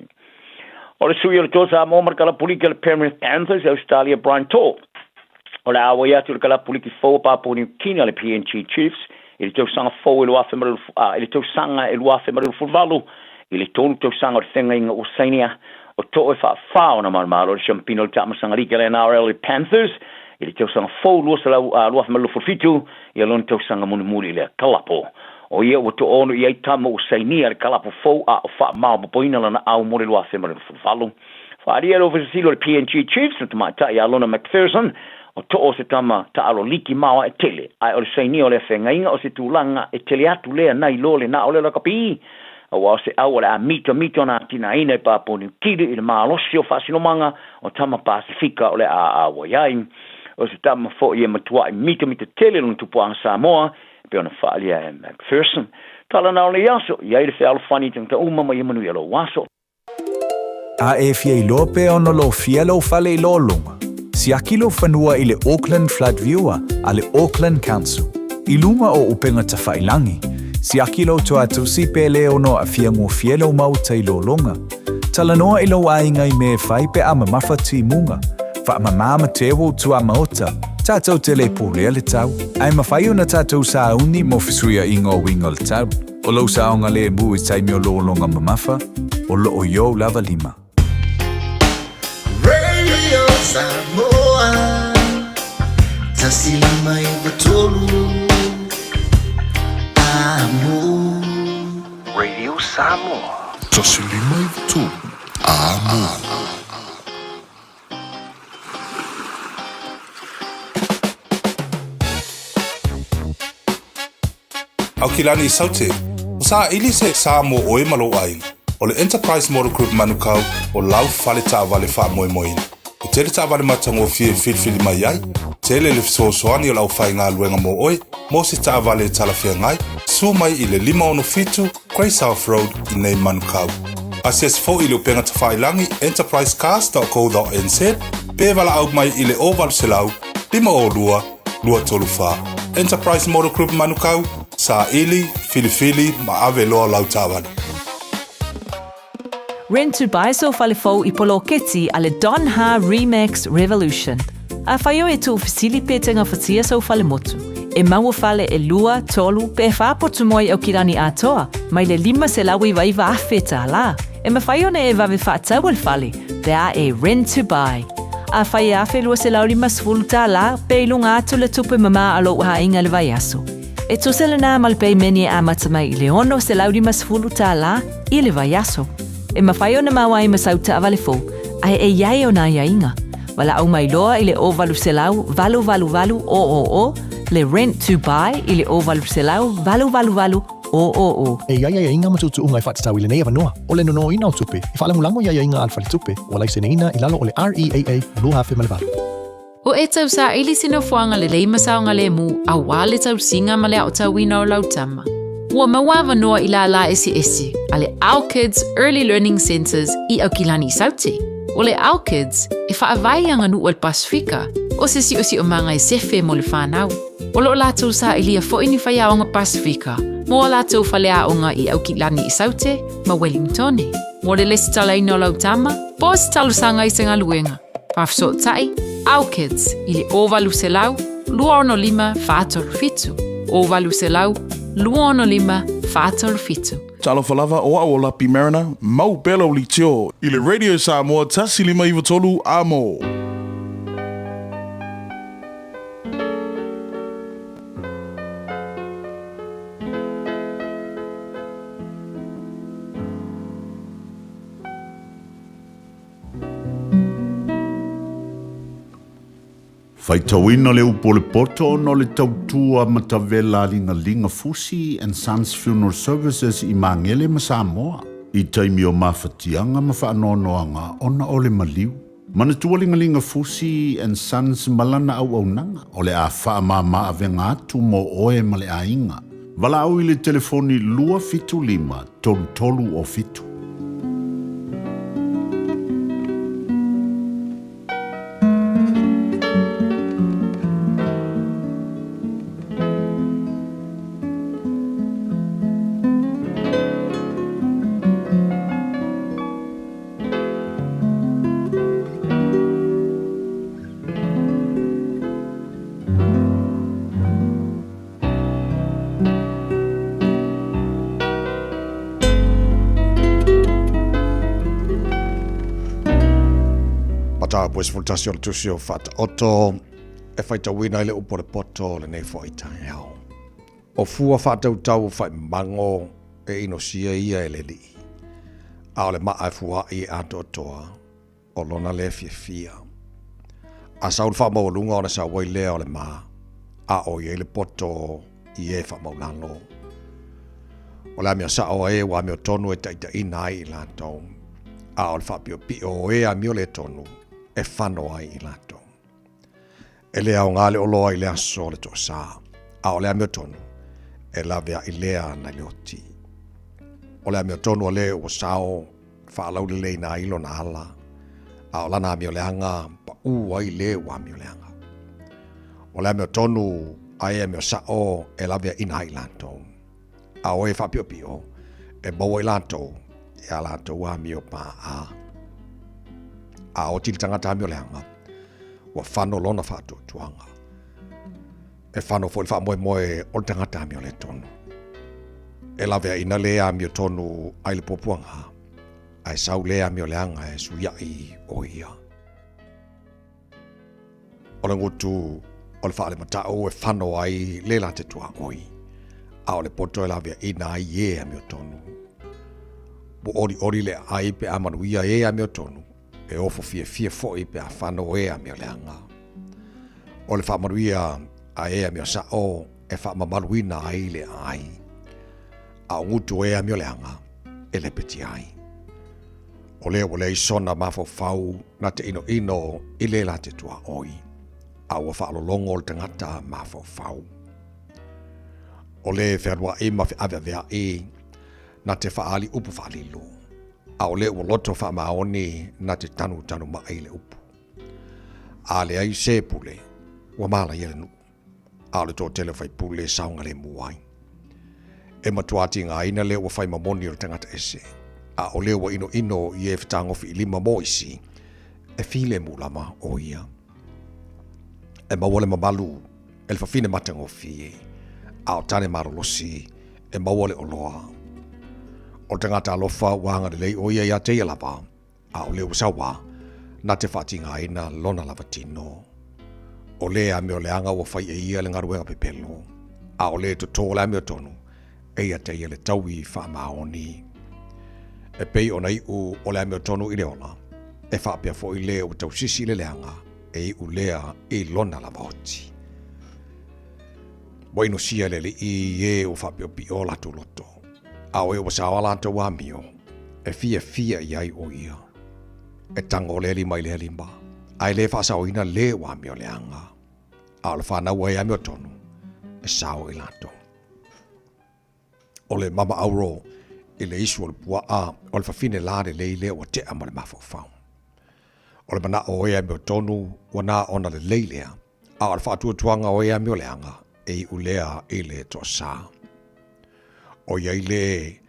O le sui o le Toa Samoa ma le Kalapu Liki o le Penrith Panthers i Ausetalia Brian To'o, o le a auai atu i le Kalapu Liki fou a Papua Niu Kina le PNG Chiefs i le tausaga fou e 2000 i le tausaga e 2028 i le tolu tausaga o le feagaiga ua sainia. O To'o e faafa ona malomalo i le siampina o le taamasaga liki a le NRL le Panthers i le tausaga fou 2027 ia lona tausaga mulimuli i lea kalapo. O ia ua toaono i ai tama ua sainia le kalapo fou a o faamaopoopoina lana au mo le 2028. Faaalia e le Ofisa Sili o le PNG Chiefs le tamaitai ia Lona McPherson, o To'o se tama taalo liki maoae tele, ae o le sainia o lea feagaiga o se tulaga e tele atu lea nai lo le na o le lakapi, aua o se au o le a mitamita ona atinaeina e Papua Niu Kini i le malosi o faasinomaga o tama Pasefika o le a auai ai. O se tama foi e matua'i mitamita tele lona tupuaga Samoa, e pei ona faaalia e McPherson. Tala na o lenei aso, i ai le fealofani i tagata uma ma ia manuia lou aso. A e fia iloa pe ono lofia lou fale i lologa, siaki lou fanua i le Auckland Flood Viewer a le Auckland Council. I luga o upega tafailangi, siaki lou toatusi pe le ono aafia gofie lou maota i lologa. Talanoa i lou aiga i mea e fai pe a mamafa timuga. Faamamā ma teu ou tuamaota, tatou te le pulea le tau, ae mafai ona tatou sauni mo fesuiaiga o uiga o le tau. O lou saogalemu i taimi o lologa mamafa, o loo i ou lava lima. Radio Samoa 1 5 9 3 Amo. Radio Samoa. 1 5 9 3 Amo. Aukilani Saute, o saili se sa mo oe ma lou aiga. O le Enterprise Motor Group Manukau o lau fale taavale faamoemoeina. E tele taavale matagofie e filifili mai ai, tele le fesoasoani o le aufaigaluega mo oe, mo se taavale e talafeagai, susu mai i le 567 Grey South Road i nei Manukau. Asiasi foi i le upega tafailagi enterprisecars.co.nz pe valaau mai i le 0800 502 234. Enterprise Motor Group Manukau, saili, filifili ma ave loa lau taavale. Rent to buy sou fale fou i poloketi a le Don Ha Remax Revolution. Afai oe e tuufesili pe te gafatia sou fale motu. E maua fale e lua, tolu, pe fa potu moa i Aukilani atoa, mai le $599,000 tālā. E mafai ona e vave faataua le fale, pe a e rent to buy. Afai e $1,250 tālā, pe i luga atu le tupe mamā a lou aiga i le vaiaso. E tusa lenā ma le peimene e amata mai i le $650 tālā i le vaiaso. E mafai ona maua ai ma sau taavale fou, ae e i ai ona aiaiga. Valaau mai loa i le 0800 888 000, le Rent to Buy i le 0800 888 000. E i ai aiaiga ma tuutuuga e faatatau i lenei avanoa, o le nonoina o tupe, e faalagolago i aiaiga a le Faletupe, ua laiseneina i lalo o le REAA 2008. O e tausaili se nofoaga lelei ma saogalemu auā le tausiga ma le aotauina o lau tama. Ua maua avanoa i lālā eseese a le Our Kids Early Learning Centres i Aukilani i Saute. O le Our Kids e faavae i aganuu a le Pasefika, o se siosiomaga e sefe mo le fanau. O lo o latou sailia foi ni faiaoga Pasefika mo a latou faleaoga i Aukilani i Saute ma Wellingtone. Mo le lesitalaina o lau tama, po o se talosaga i se galuega, Faafesootai, Our Kids i le 0800 265 437, 0800 265 437. Talofa lava o au o Lapi Mariner, mau pea lau leitio i le Radio Samoa 1 5 9 3 Amo. Faitauina le upu o le poto ona o le tautua matavela a Ligaliga Fusi and Sons Funeral Services i Magele ma Samoa i taimi o mafatiaga ma faanoanoaga ona o le maliu. Manatua Ligaliga Fusi and Sons ma lana auaunaga o le a faamama avega atu mo oe ma le aiga. Valaau i le telefoni 275 33 o 7. Mataupu e 11 o le tusi o Faataoto e faitauina ai le upu a le poto o lenei foi taeao. O fua faatautau o faimago e inosia ia e le Alii, a o le maa e fua'i e atoatoa o lona lē fiafia. A sau le faamaualuga ona sau ai lea o le ma, a o i ai le poto i e faamaulalo. O le amio sa'o a e ua amiotonu e taʻitaʻina ai i latou, a o le faapiʻopiʻo o e amio lē tonu e fano ai i latou. E le aoga le oloa i le aso o le toasā, a o le amiotonu, e laveai lea nai le oti. O le amiotonu a le ua sao faalauleleina ai lona ala, a o lana amioleaga paʻū ai le ua amioleaga. O le amiotonu a e amio saʻo e laveaʻina ai i latou, a o e faapiʻopiʻo e maua i latou i a latou amio paʻa. A oti le tagata amioleaga, ua fano lona faatuatuaga. E fano foi le faamoemoe o le tagata amioletonu. E laveaʻina le amiotonu ai le puapuaga, ae sau le amioleaga e suiaʻi o ia. O le gutu o le faalemata'u e fano ai le la te tuaoi, a o le poto e laveaʻina ai e amiotonu. Ua ʻoliʻoli le aai pe a manuia e amiotonu, e ofo fiafia foi pe a fano e amioleaga. O le faamanuia a e amiosaʻo e faamamaluina ai le aai, a o gutu e amioleaga e lepeti ai. O lea ua leai sona mafaufau na te ʻinoʻino i le la te tuaoi, a ua faalologo le tagata mafaufau. O le fealuaʻi ma feaveaveaʻi na te faaali upu faalilo, a o lea ua loto faamaoni na te tanutanu maʻi le upu. A leai se pule, ua malaia le nuu, a o le toatele o faipule e saogalemu ai. E matua tigaina lea ua fai mamoni o le tagata ese, a o lea ua ʻinoʻino i e fetagofi i lima mo isi, e filemu lava o ia. E maua le mamalu e le fafine matagofie, a o tane malolosi e maua le oloa. O le tagata alofa ua agalelei o ia iā te ia lava, a o le ua sauā, na te faatigaina lona lava tino. O le amioleaga ua fai e ia le galuega pepelo, a o le totō le amiotonu, e ia te ia le taui faamaoni. E pei ona iʻu o le amiotonu i le ola, e faapea foi le ua tausisi i le leaga, e iʻu lea i lona lava oti. Ua inosia e le Alii e ua faapiʻopiʻo o latou loto, a o e ua saoa latou amio, e fiafia i ai o ia. E tago lea lima i lea lima, a e le faasaoina le ua amio leaga, a o le fanau ai amiotonu, e sao i latou. O le mama auro i le isu o le puaʻa o le fafine la lelei lea ua tea ma le mafaufau. O le manaʻo o e amiotonu ua na ona lelei lea, a o le faatuatuaga o e amioleaga e iʻu lea i le toasā. ʻO ia i le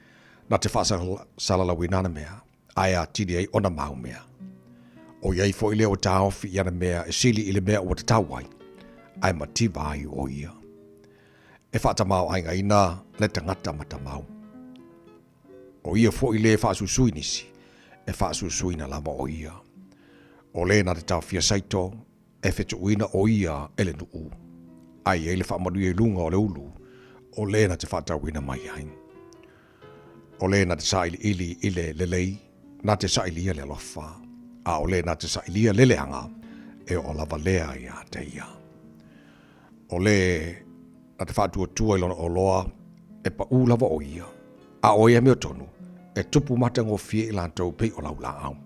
na te faasalalauina ana mea, ae atili ai ona mau mea. ʻO ia ai foi lea ua taofi i ana mea e sili i le mea ua tatau ai, ae mativa ai ʻo ia. E faatamaoaigaina le tagata matamau. ʻO ia foi le faasuisui nisi, e faasuisuina lava ʻo ia. ʻO le na te taofia saito, e fetuʻuina ʻo ia e le nuʻu, a i ai le faamanuia i luga o le ulu, ʻo le na te faatauina mai ai. ʻO le na te saʻiliʻili i le lelei, na te saʻilia le alofa, a ʻo le na te saʻilia le leaga, e oo lava lea iā te ia. ʻO le na te faatuatua i lona oloa, e paʻū lava ʻo ia, a ʻo ia amiotonu, e tupu matagofie i latou pei o laulāʻau.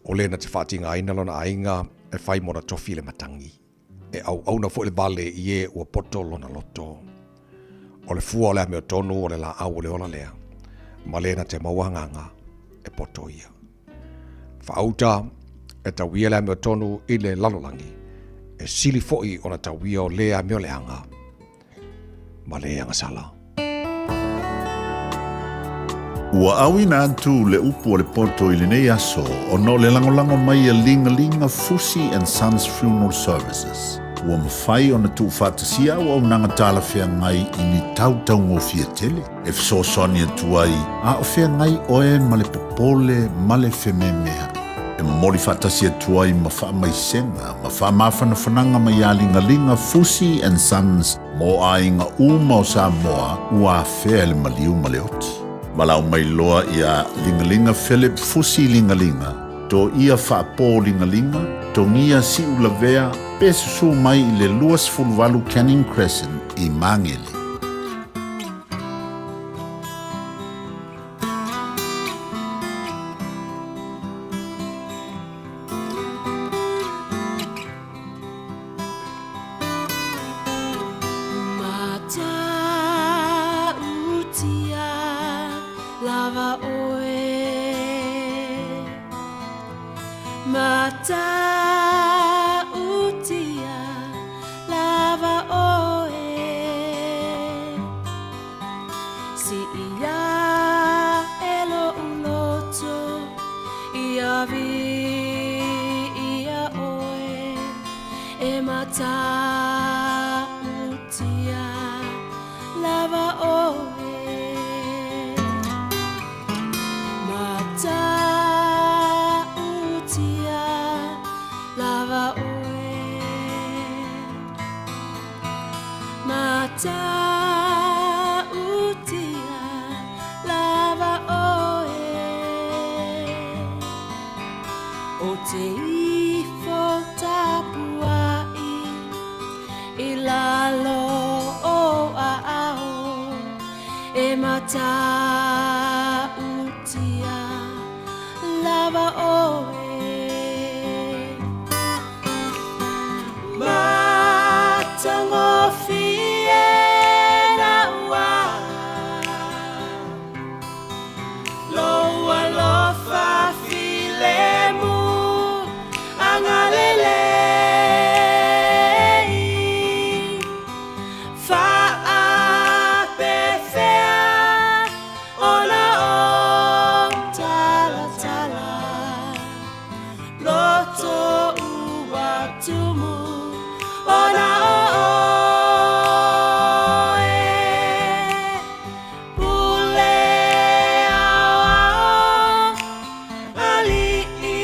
ʻO le na te faatigaina lona aiga e fai mona tofi i le matagi, e ʻauʻauna foi le wale i e ua poto lona loto. ʻO le fua o le amiotonu o le lāʻau o le ola lea, ma le na te maua agaga e poto ia. Faauta e tauia le amiotonu i le lalolagi, e sili foi ona tauia o le amioleaga ma le agasala. Ua auina atu le upu o le poto i lenei aso ona o le lagolago mai a Ligalinga Fusi and Sons Funeral Services. Ua mafai ona tuufaatasia auaunaga talafeagai i ni tau taugofie tele e fesoasoani atu ai a o feagai oe ma le popole ma le fememeaʻi. E momoli faatasi atu ai ma faamaisega ma faamafanafanaga mai iā Ligalinga Fusi and Sons mo aiga uma o Samoa ua afea i le maliu ma le oti. Valaau mai loa iā Ligalinga Philip Fusi Ligalinga, Toia Faapo Ligalinga, Togia Siulavea pe susū mai i le 28 Canning Crescent i Magele. Matautia lava oe Matautia lava oe Si ia e lo uloto ia vi ia oe e matautia lava oe Matautia lava oe Matautia lava oe O te ifo tapuai i lalo o a ao e matautia lava oe Matangofie na ua Lo alofa filemu agalelei Faapefea ona o talatala Loto ua tumu ona o oe Pule ao ao ali'i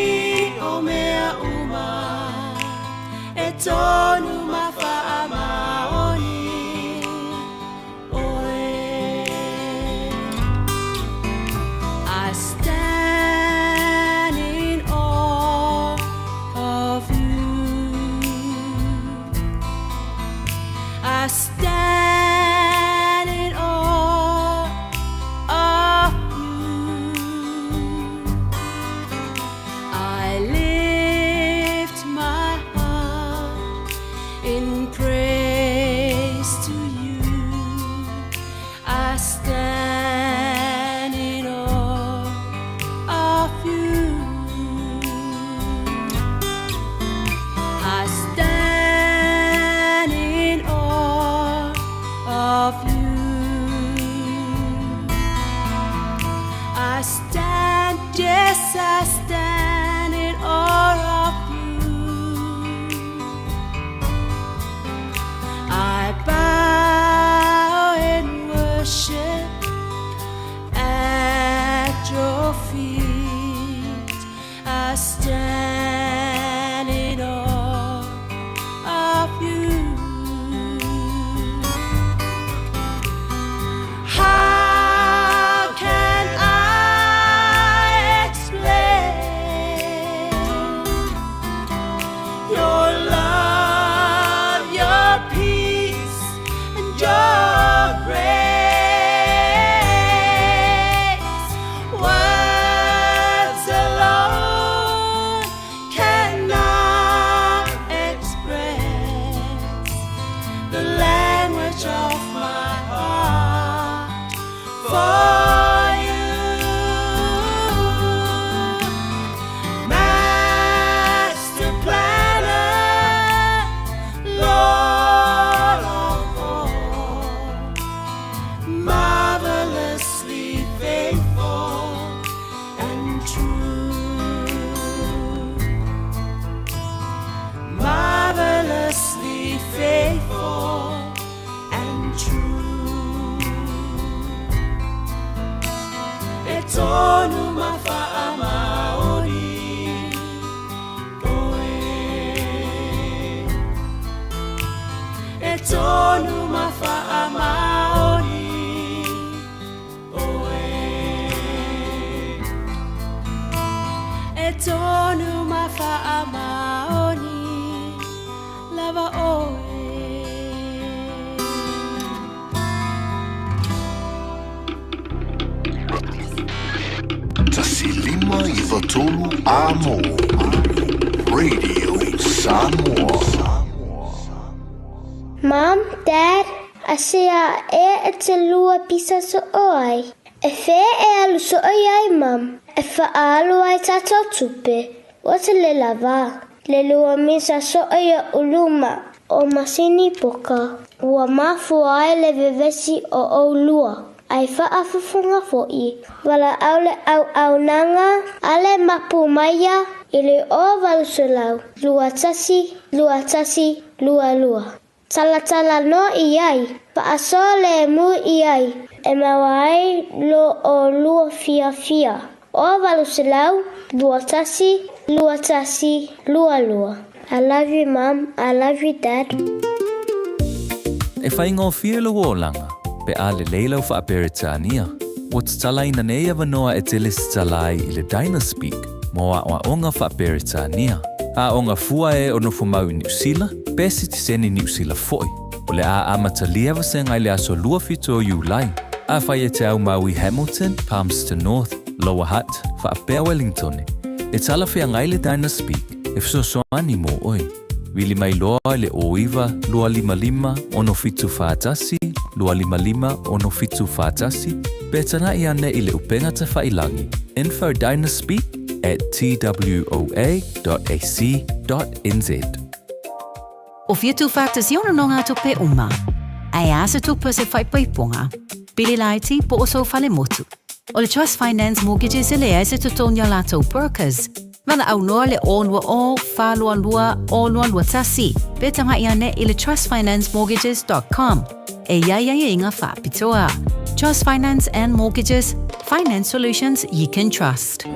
o mea uma E tonu ma faamaoni oe I stand in awe of you. I stand in awe of you. I lift my heart in praise to you. I stand in awe of you. I stand in awe of you. I stand, yes, I stand in awe of you. I bow in worship at your feet. I stand in awe of you. How can I explain your love, your peace, and your grace? Words alone tonu ma faamaoni lava oe. 1 5 9 3 Amo. Radio Samoa. Mom, Dad, asia e e te lua pisa so oai. E whē e alu so oi ai, Mom. E whaalu ai tātou tupe. O te le lava. Le lua misa so oi o uluma o masini poka. Ua mafua ai le vevesi o o lua. Ai whaafufunga fo'i. Wala au le au au nanga, ale mapu maia, i le o valusulau. 21, 21, 22. Talatala no i ai, whaaso le mu i ai, e maua ai lo o lua fia fia. O valusulau, 21, 21, 22. I love you, Mom. I love you, Dad. E whaingōfie lo olanga, pe a le leilau wha Peretania. Ua tatalaina nei avanoa e te lesi talai i le Dynaspeak mo a oaonga wha Peretania. A onga fua e o nofo mau i Niu Sila, pe sitiseni Niu Sila foi. O le a amatalia vasenga i le aso 27 o Iulai. A whai e te au mau i Hamilton, Palmerston North, Lower Hutt, whaapea Wellington. E tala whia ngai le Dynaspeak, e fesoasoani mo oe. Vili mai loa i le o iva, 255, 6741, 255, 6741, pe tana i ane i le upenga te whailangi. Info dynaspeak at twoa.ac.nz. O fia tu whātasio no ngā tupe uma. Ai a se tupe se whaipaiponga. Pili laiti po o so whale motu. O le Trust Finance Mortgages e lea se tutonia lātou brokers. Mana au noa le o lua o, wha lua lua, o lua lua tasi. Pe tanga ia ne i le trustfinancemortgages.com. E ia ia ia inga whapitoa. Trust Finance and Mortgages, finance solutions you can trust.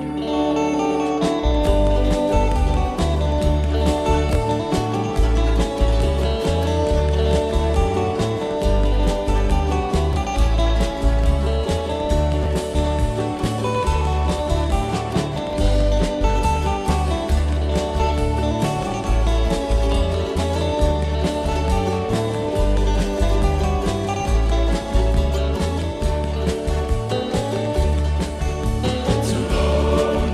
Tulou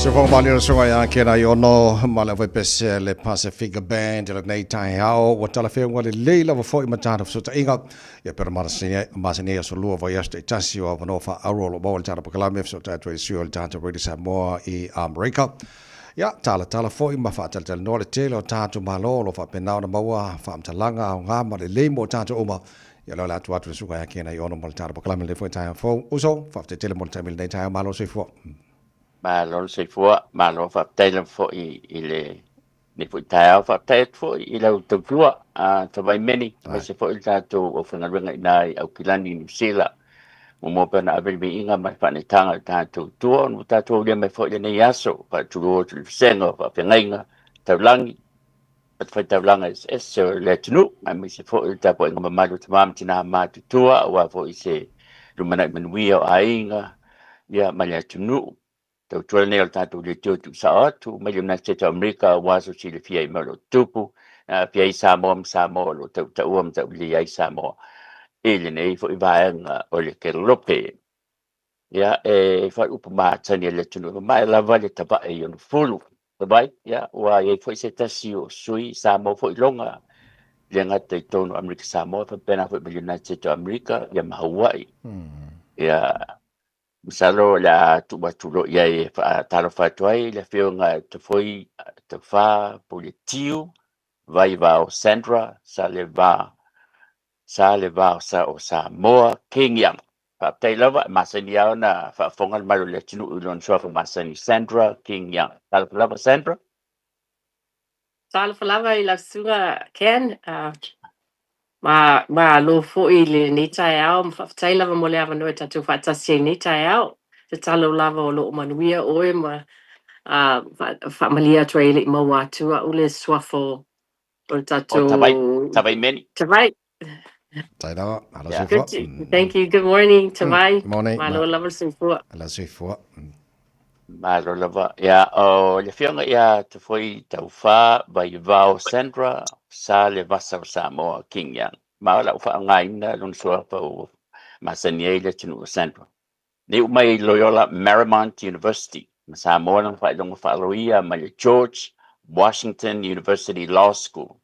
Sofoga malie le susuga ia Kena Iono ma le aufaipese le Pasifika Band i lenei taeao ua talafeauga lelei lava foi ma tatou fesootaiga. Ia pei ona masani ai aso lua vaiaso taitasi o avanoa faaauuro o lo o maua i le tatou polokalame e fesootai atu ai i le sui o le tatou Radio Samoa i Amerika. Ia, talatala foi ma faatalatalanoa le tele o tatou Malo o lo o faapena ona maua faamatalaga aoga ma lelei mo tatou uma. Ia o lea o le a tuu atu i le susuga ia Kena Iono mo le tatou polokalame i lenei foi taeao fou. Uso, faafetai tele mo le taimi i lenei taeao. Malo le soifua. Malo le soifua, malo faafetai lava foi i le nei foi taeao. Faafetai atu foi i lau tautua a Tavai Meni, aemaise foi le tatou aufaigaluega i ina i Aukilani, Niu Sila. Muamua pea ona ave le viiga ma le faanetaga i le tatou tua ona ua tatou aulia mai foi lenei aso, faatulou atu i le vasega o faafeagaiga taulagi, fatafaitaulaga eseese o le atunuu, aemaise foi le tapuaiga mamalu o tama ma tina matutua, aua foi se lumanai manuia o aiga ia ma le atunuu. Tautua lenei o le tatou leitio tuusao atu mai le United States of America aua so silafia i mea o lo o tutupu, aafia ai Samoa ma Samoa o lo o tautaua ma taulelei ai Samoa i lenei foi vaega o le kelope. Ia, e faaupu matani a le atunuu, e mamae lava le tavae i ona fulu. Vai, ia, ua i ai foi se tasi o sui Samoa foi loga, le gata i totonu o Amerika Samoa, faapena foi ma le United States of America, ia ma Hawaii. Ia, masalo o le a tuu atu loa i ai e faatalofa atu ai le Afioga Tafoi Taufa Puletiu Vaivao Sandra Saleva Salevao sa o Samoa King Young. Faafetai lava, e masani lava ona faafofoga le malu o le atunuu i lona suafa masani, Sandra King Young. Talofa lava Sandra. Talofa lava i lau susuga Ken. Ma malo foi i lenei taeao ma faafetai lava mo le avanoa e tatou faatasi ai i lenei taeao. Tatalo lava o lo o manuia oe ma faamalie atu ai e le i maua atu au le suafa o le tatou... Tavai, Tavai Meni. Tavai. Tai lava, ala soifua. Good, thank you, good morning, Tavai. Morning. Malo lava le soifua. Ala soifua. Malo lava. Ia, o le afioga ia Tafoi Taufa Vaivao Sandra Sa le Vasa o Samoa King Young. Ma o lau faaaogaina lona suafa ua masani ai le atunuu o Sandra. Nei uma i Loyola Marymount University ma Samoa lona faailoga faaloia mai le George Washington University Law School.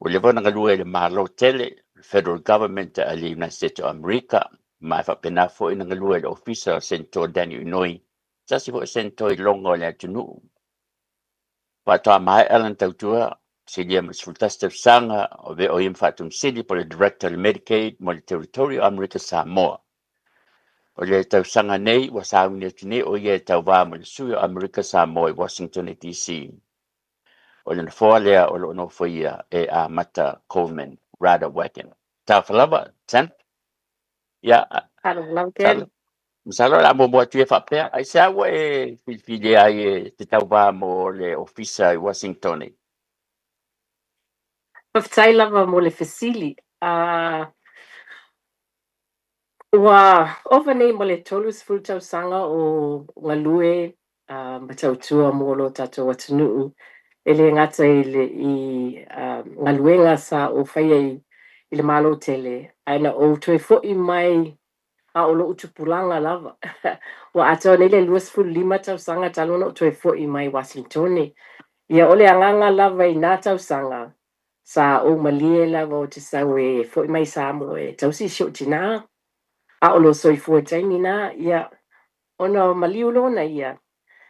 Ua leva ona galue i le Malo tele, le Federal Government a le United States o Amerika, ma e faapena foi ona galue i le Ofisa o Senator Daniel Inouye, se tasi foi o Senator i loga o le atunuu. Faatoa maea lana tautua, silia ma le 11 tausaga o avea o ia ma Faatonusili po o le Director o le Medicaid mo le Territory o Amerika Samoa. O le tausaga nei ua sauni atu nei o ia e tauva mo le sui o Amerika Samoa i Washington DC. O le nofoa lea o lo o nofoia e Amata Coleman Radewagen. Talofa lava, Sam. Ia, Talofa lava, Ken. Masalo o le a muamua atu ia faapea, aisea ua e filifilia ai e te tauva mo le ofisa i Washington? Faafetai lava mo le fesili. Ua ova nei ma le 30 tausaga o galue ma tautua mo lo tatou atunuu, e le gata i le i galuega sa ou faia i le Malo tele, ae na ou toe foi mai a o lo'u tupulaga lava. Ua atoa nei le 25 tausaga talu ona ou toe fo'i mai Uasinitone. Ia, o le agaga lava i na tausaga, sa ou malie lava ou te sau e fo'i mai i Samoa e tausi si o'u tinā, a o lo o soifua i le taimi na. Ia, ona maliu loa na ia,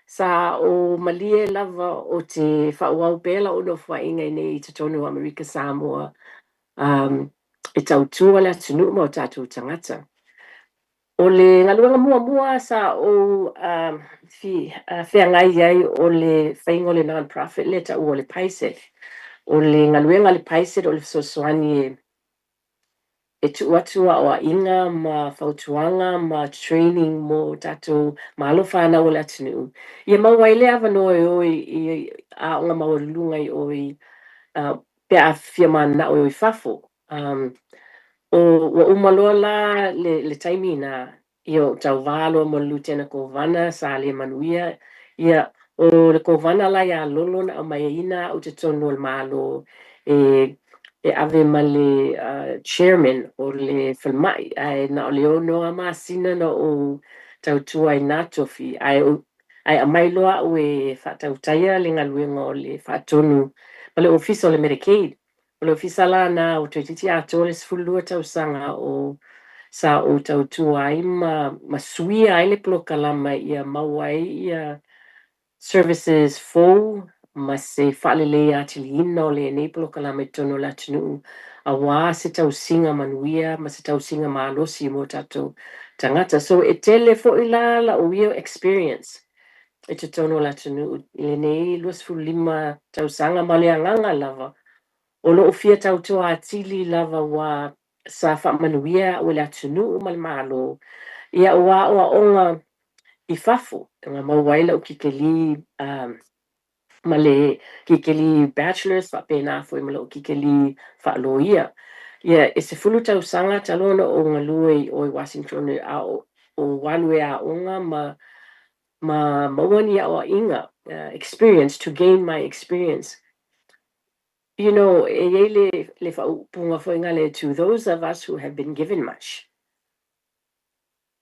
sa ou malie lava ou te faaauau pea la'u nofoaiga i nei i totonu o Amerika Samoa, e tautua le atunuu ma o tatou tagata. O le galuega muamua sa ou feagai ai o le faiga o le non-profit lea e taua o le PAISED. O le galuega a le PAISED o le fesoasoani e e tuu atu aoaiga ma fautuaga ma training mo tatou ma alo fanau o le atunuu, ia maua ai le avanoa e o i aoga maualuluga i o i pe a fia mananao e o i fafo. O ua uma loa la le taimi na, ia ou tauvā loa ma le Lutena Kovana sa le manuia. Ia, o le Kovana la ia Lolo na aumaiina a'u i totonu o le Malo e e ave ma le Chairman o le Falemai, ae na o le 6 lava masina na ou tautua ai i na tofi, ae Ae aumai loa au e faatautaia le galuega o le faatonu ma le Ofisa o le Medicaid. O le Ofisa la lena ua toeitiiti atoa le 12 tausaga o sa ou tautua ai ma ma suia ai le polokalama ia maua ai ia services fou ma se faaleleia atiliina o lenei polokalama i totonu o le atunuu auā se tausiga manuia ma se tausiga malosi mo tatou tagata. So e tele foi la la'u ia experience i totonu o le atunuu i lenei 25 tausaga ma le agaga lava o lo'u fia tautua atili lava ua sa faamanuia a'u e le atunuu ma le Malo i a'u aoaoga i fafo na maua ai la'u kikelī ma le kikelī bachelors faapena foi ma la'u kikelī faaloia. Ia e 10 tausaga talu ona ou galue i o i Washington a o alu e aoga ma maua ni aoaiga, experience, to gain my experience. E i ai le faaupuga foi gale, to those of us who have been given much,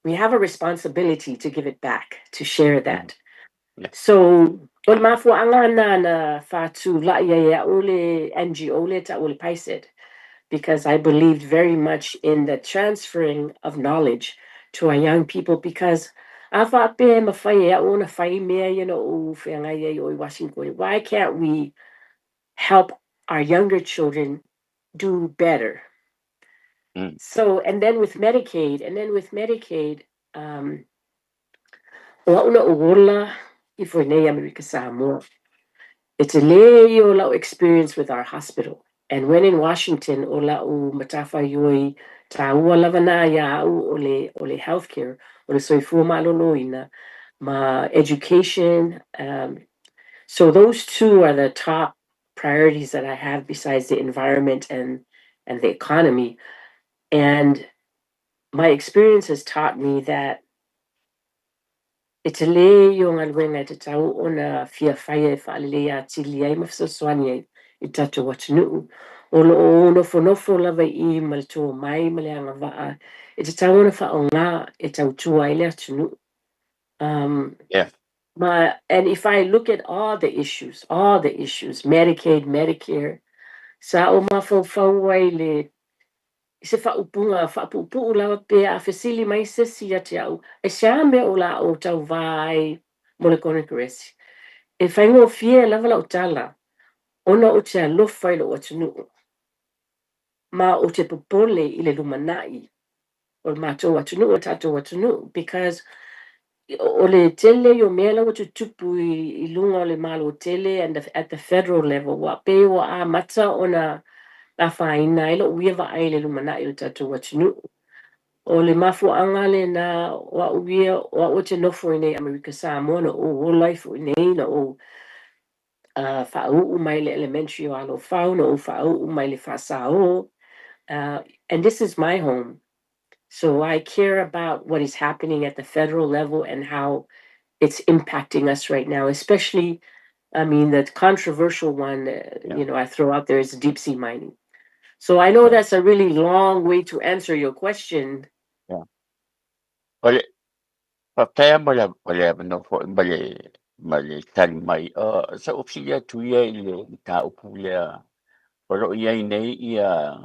we have a responsibility to give it back, to share that. So, o le mafuaaga na na faatula'i ai e a'u le NGO le ta'u o le PAISED, because I believed very much in the transferring of knowledge to our young people because a faapea e mafai e a'u ona fai mea ia na ou feagai ai o i Washington, why can't we help our younger children do better? So, and then with Medicaid, o a'u na ou ola ifo i nei Amerika Samoa. E telē ia o la'u experience with our hospital. And when in Washington, o la'u matafaioi tāua lava na ia a'u o le healthcare, o le soifua malōlōina, ma education. So those two are the top priorities that I have besides the environment and the economy. And my experience has taught me that e telē ia o galuega e tatau ona fiafaia e faaleleia atili ai ma fesoasoani ai i tatou atunuu. O loo nofonofo lava i ma le tomai ma le agavaa e tatau ona faaogā e tautua ai le atunuu. And if I look at all the issues, Medicaid, Medicare, sa o mafaufau ai le i se faaupuga faapuupuu lava pe a fesili mai se isi ia te a'u, e sea mea o la o tauvā ai mo le konekaresi. E faigofie lava la'u tala, ona o te alofa i lo'u atunuu. Ma o te popole i le lumana'i o le matou atunuu, o tatou atunuu, because o le tele o mea la ua tutupu i luga o le malo tele and at the federal level, ua pei ua amata ona afaina ai lo'u ia vaai i le lumana'i o le tatou atunuu. O le mafuaaga lena o a'u ia, o a'u e te nofo i nei Amerika Samoa na ou ola ifo i nei, na ou faauu mai le elementary o Alofau, na ou faauu mai le faasaō. And this is my home. So I care about what is happening at the federal level and how it's impacting us right now, especially, I mean, the controversial one, I throw out there is deep sea mining. So I know that's a really long way to answer your question. Yeah. O le faafetai mo le o le avanoa foi ma le tali mai. Sa ou fesili atu ia i le mataupu lea o loo i ai nei ia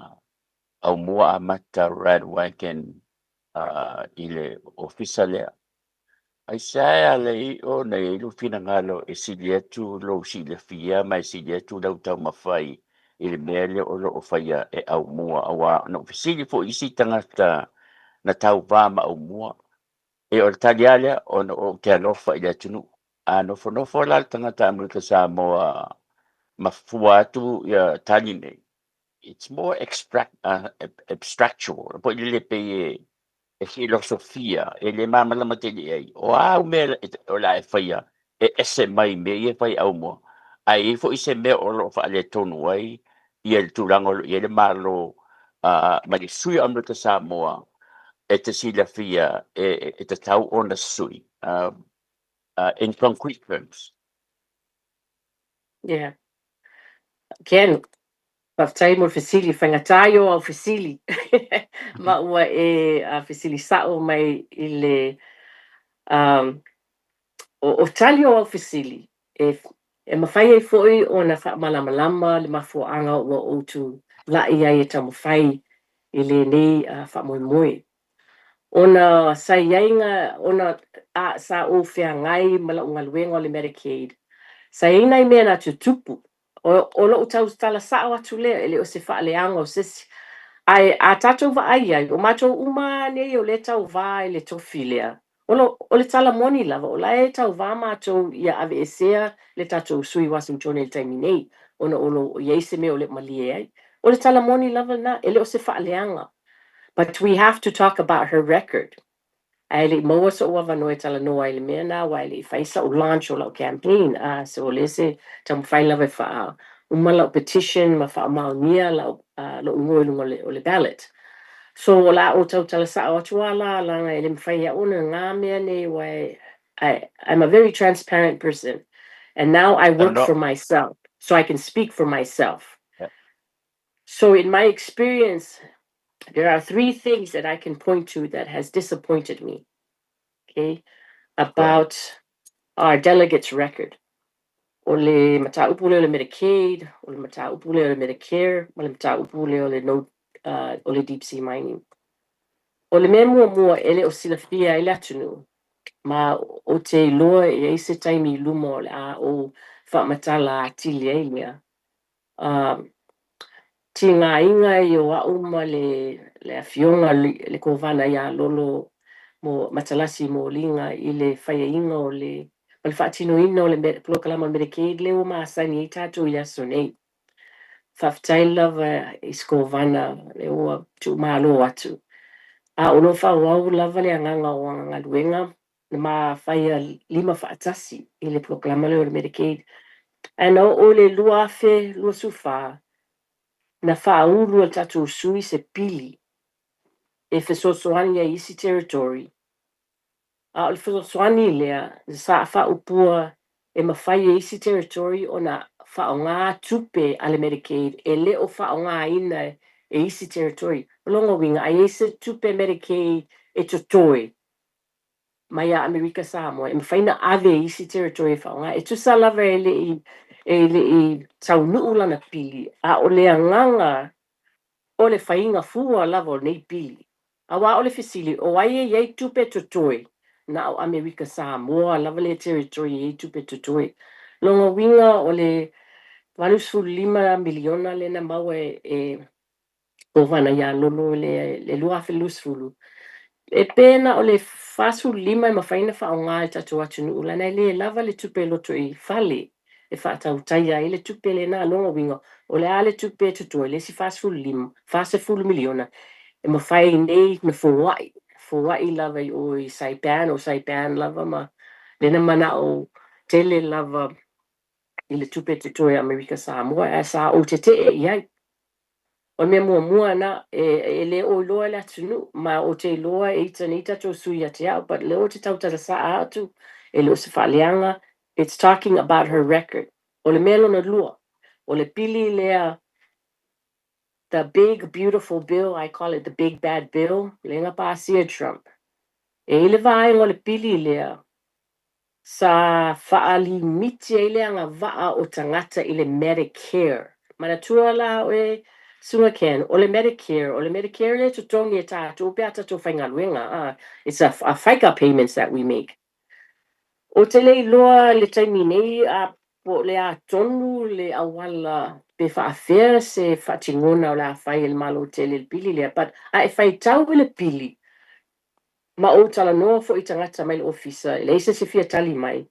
Aumua Amata Radwagon i le ofisa lea. Aisea e ala ai ona i ai lou finagalo e sili atu lou silafia ma e sili atu lau taumafai i le mea lea o loo faia e Aumua auā na ou fesili foi i isi tagata na tauvā ma Aumua. E o le tali lava lea ona ou te alofa i le atunuu. A nofonofo la le tagata Amerika Samoa ma fua atu ia tali nei. It's more abstractual. Po i le pei e filosofia e le malamalama tele i ai. O a au mea o le a e faia e ese mai mea ia e fai Aumua. Ae i ai foi se mea o loo faaletonu ai ia le tulaga o loo i ai le malo ma le sui o Amerika Samoa e te silafia e tatau ona sui in concrete terms. Yeah. Ken, faafetai mo le fesili, faigatā ia o au fesili. Ma ua e fesili sa'o mai i le. O tali o au fesili, e mafai ai foi ona faamalamalama le mafuaaga ua ou tulai ai e taumafai i lenei faamoemoe. Ona sa i ai ona sa ou feagai ma lau galuega o le Medicaid, sa i ai nai mea na tutupu. O lou tautala sao atu lea, e le o se faaleaga o se isi. Ae a tatou vaai ai, o matou uma lava nei o lea e tauva i le tofi lea, o le tala moni lava, o la e tauva matou ia aveesea le tatou sui Uasinitone i le taimi nei, ona o lo o i ai se mea o le o malie ai. O le tala moni lava lena, e le o se faaleaga. But we have to talk about her record. Ae le i maua so'u avanoa e talanoa ai i le mea lena aua e le i fai sa'u launch o la'u campaign a so o lea se taumafai lava e faauma la'u petition ma faamaonia la'u lo'u igoa i luga o le ballot. So o le a ou tautala sa'o atu a la leaga e le mafai e a'u ona gā mea nei aua I'm a very transparent person and now I work for myself so I can speak for myself. So in my experience there are three things that I can point to that has disappointed me, okay, about our delegates' record. O le mataupu lea o le Medicaid, o le mataupu lea o le Medicare, ma le mataupu lea o le no, o le deep sea mining. O le mea muamua e le o silafia ai le atunuu, ma ou te iloa e i ai se taimi i luma o le a ou faamatala atili ai lea. Tigaina ai o a'u ma le afioga le Kovana iā Lolo mo Matalasi Moliga i le faiaina o le ma le faatinoina o le polokalama o le Medicaid lea ua masani ai tatou i le aso nei. Faafetai lava i se Kovana lea ua tuumalo atu. A o lo o faaauau lava le agaga o ana galuega na ma faia lima faatasi i le polokalama lea o le Medicaid. Ae na oo i le 2024, na faaulu e le tatou sui se pili e fesoasoani ai i isi territory, a o le fesoasoani lea sa faaupua e mafai e isi territory ona faaaoga tupe a le Medicaid e le o faaaogaina e isi territory. O lona uiga, a i ai se tupe Medicaid e totoe mai ia Amerika Samoa, e mafai ona ave i isi territory e faaaoga. E tusa lava e le i taunuu lana pili, a o le agaga o le faiga fua lava o lenei pili. Aua o le fesili, o ai e i ai tupe totoe? Na o Amerika Samoa lava le territory e i ai tupe totoe. Lona uiga o le 85 miliona lea na maua e Kovana iā Lolo i le 2020. E pe na o le 45 e mafai ona faaaoga e tatou atunuu, leaga e le lava le tupe i roto i fale e faatautaia ai le tupe lena. Lona uiga, o le a le tupe e totoe, le isi 45, 40 miliona, e mafai nei na foai, foai lava i o i Saipan o Saipan lava ma lena mana'o tele lava i le tupe totoe a Amerika Samoa, ae sa ou tetee i ai. O le mea muamua na, e le o iloa le atunuu, ma ou te iloa e ita nei tatou sui ia te au, but lea ou te tautala saa atu, e le o se faaleaga, it's talking about her record. O le mea lona lua, o le pili lea, the big beautiful bill, I call it the big bad bill, lea na pasia e Trump. E i le vaega o le pili lea, sa faalimiti ai le agavaa o tagata i le Medicare. Manatua la oe, Susuga Ken, o le Medicare, o le Medicare lea e totogi e tatou pe a tatou faigaluega. It's a FICA payments that we make. Ou te le iloa le taimi nei a po o le a tonu le auala pe faafefea se faatinona o le a fai e le Malo tele i le pili lea, but a e faitau i le pili, ma ou talanoa foi i tagata mai le ofisa, e leai se isi e fia tali mai,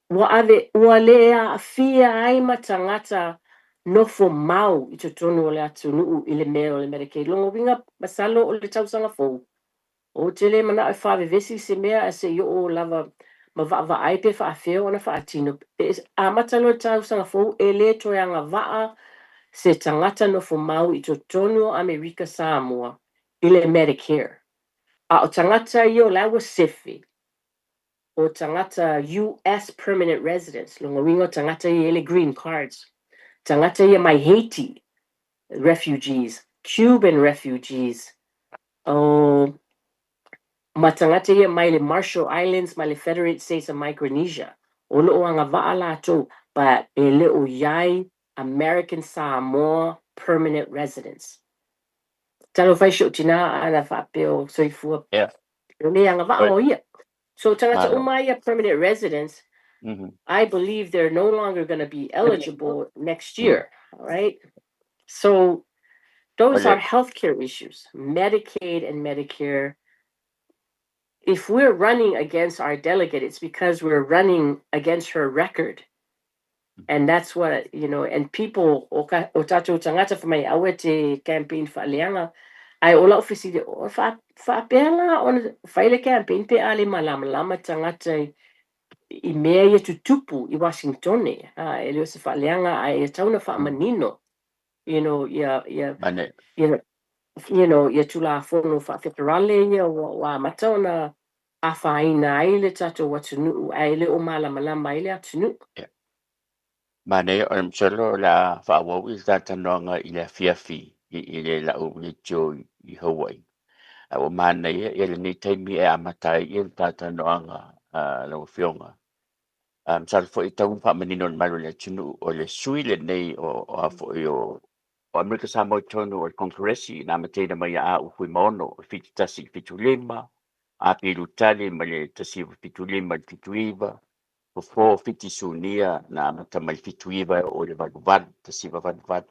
ua ave, ua le aafia ai ma tagata nofo mau i totonu o le atunuu i le mea o le Medicaid. Lona uiga, masalo o le tausaga fou, ou te le manao e faavevesi se mea ae se i oo lava ma vaavaai pe faafefea ona faatino. E amata loa le tausaga fou, e le toe agavaa se tagata nofo mau i totonu o Amerika Samoa i le Medicare. A o tagata ia o la ua sefe, o tagata US permanent residents, lona uiga o tagata ia e le green cards, tagata ia mai Haiti refugees, Cuban refugees, o Ma tagata ia mai le Marshall Islands ma le Federated States of Micronesia. O lo o agavaa latou, but e le o i ai American Samoa permanent residents. Talofa e si ou tinā ana faapea o soifua e le agavaa o ia. So tagata uma ia permanent residents, I believe they're no longer going to be eligible next year, all right? So those are healthcare issues, Medicaid and Medicare. If we're running against our delegate, it's because we're running against her record. And that's what, you know, and people, o, ka, o tātou tangata wha mai aua te campaign whaaleanga, ai o lau fesili, o wha, whaapea la ona whai le campaign pe a le malamalama tagata i, i mea ia tutupu i Washingtone, a, e le o se whaaleanga, ai e tauna whaamanino, you know, ia, ia, Mane. ia, you know, ia Tulafono Faafeterale ia ua, ua amata ona afaina ai le tatou atunuu ae le o malamalama ai le atunuu. Yeah. Manaia, o le masalo o le a faaauau i le talatalanoaga i le afiafi i, i le lau leitio i, i Hawaii. A ua manaia ia lenei taimi e amata ai ia le talatalanoaga a lau Afioga. A masalo foi e tatau ona faamanino i le mamalu o le atunuu o le sui lenei o, o a foi o O Amerika Samoa i totonu o le Konekaresi na amataina mai ia Aʻu Fuimaono i 71 i le 75, Api Lutali mai le 1975 i le 79, Fofo Fiti Sunia na amata mai le 79 e oo i le 88, 1988,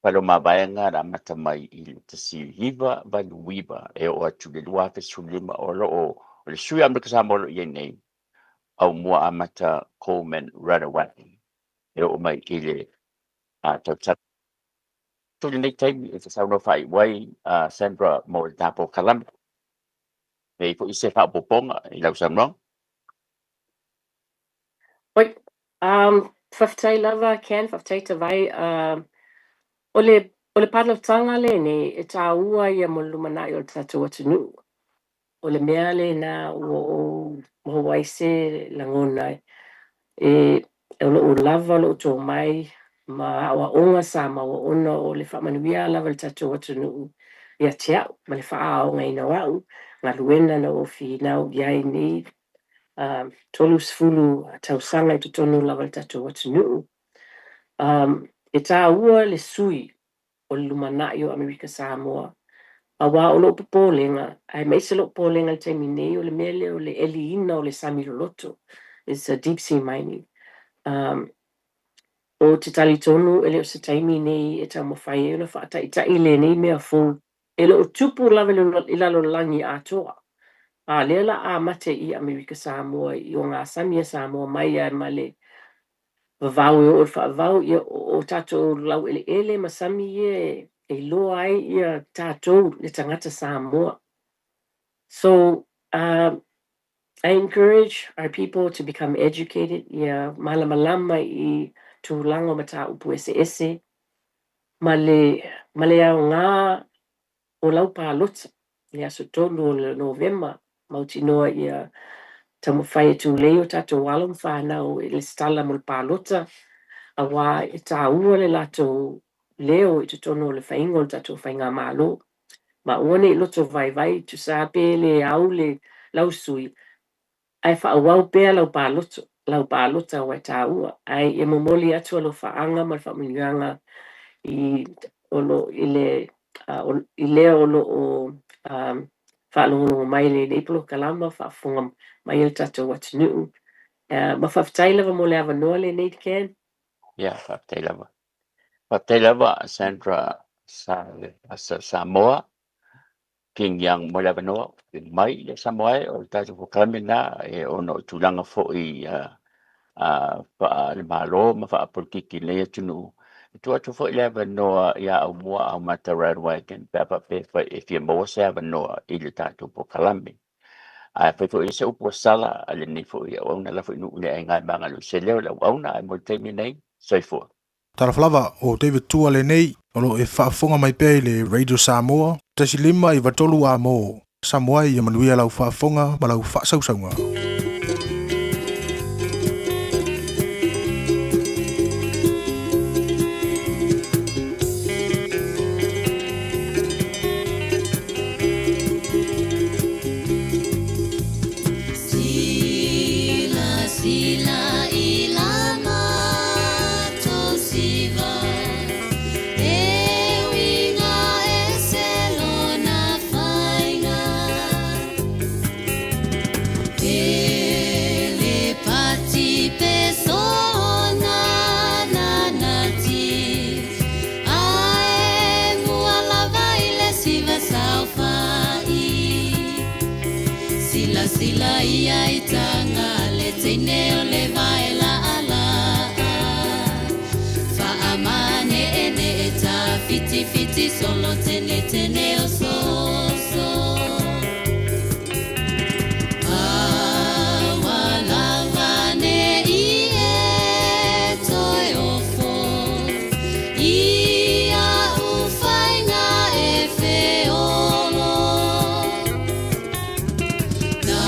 Faleomavaega na amata mai i le 1989 e oo atu i le 2015. O lo o o le sui o Amerika Samoa o lo o i ai nei, Aumua Amata Coleman Radewagen e oo mai i le tausaga. I lenei taimi e te saunoa faaiu ai a Sandra mo le tapo kalame. E i foi se faaopoopoga i lau saunoaga. Oi, um, faafetai lava Ken, faafetai Tavai. O le, o le palotaga lenei e tāua ia mo le lumanai o le tatou atunuu. O le mea lena ua ou maua ai se lagona e o loo lava lou tomai ma aoaoga sa maua ona o le faamanuia lava i le tatou atunuu ia te au ma le faaaogaina o au galuega na ou finau i ai nei 30 tausaga i totonu lava o le tatou atunuu. E tāua le sui o le lumanai o Amerika Samoa, aua o lou popolega, aemaise lou popolega i le taimi nei, o le mea lea o le ʻeliina o le sami loloto, it's a deep sea mining. Um, ou te talitonu e le o se taimi nei e taumafai ai ona faataitaʻi lenei mea fou e le o tupu lava i lalolagi atoa. A lea la amata i Amerika Samoa i ogasami a Samoa mai ai ma le vavao e oo i le faavavao, ia o tatou laueleele ma sami ia e iloa ai ia tatou le tagata Samoa. So, I encourage our people to become educated, ia malamalama i tulaga o mataupu eseese ma le ma le aoga o lau palota i le aso 3 o le Novema, mautinoa ia taumafai e tulei o tatou alo ma fanau e lesitala mo le palota, aua e tāua le latou leo i totonu o le faiga o le tatou faigamalo. Ma aua ne i loto vaivai, tusa pe le au le lau sui, Ae faaauau pea lau paloto, lau palota aua e tāua. Ae ia momoli atu alofaaga ma le faamanuiaga i o lo i le i lea o lo o faalogologo mai i lenei polokalama, faafofoga mai e le tatou atunuu. Ma faafetai lava mo le avanoa lenei Ken. Ia, faafetai lava. Faafetai lava Sandra sa Samoa. King Young mo le avanoa mai i le Samoa e o le tatou polokalame lena e ona o tulaga foi faale-Malo ma faapolokiki i lenei atunuu. E tuu atu foi le avanoa ia Aumua Aumata Radwagon pe a faapea e fai e fia maua se avanoa i le tatou polokalame. Ae afai foi e se upu ua sala a lenei foi auauna la foi nuu le aiga e magaloi se leo le auauna ae mo le taimi nei, soifua. Talofa lava, o David Tua lenei, o lo o e faafofoga mai pea i le Radio Samoa, 1.5 93 A mo. Samoa ia manuia lau faafofoga ma lau faasausauga. sila ia i taga le teine o le vaelaalaa. Faamane'ene'e tafitifiti solo tenetene o soso. Aua lava ne'i e toe ofo i a'u faiga e feolo. Na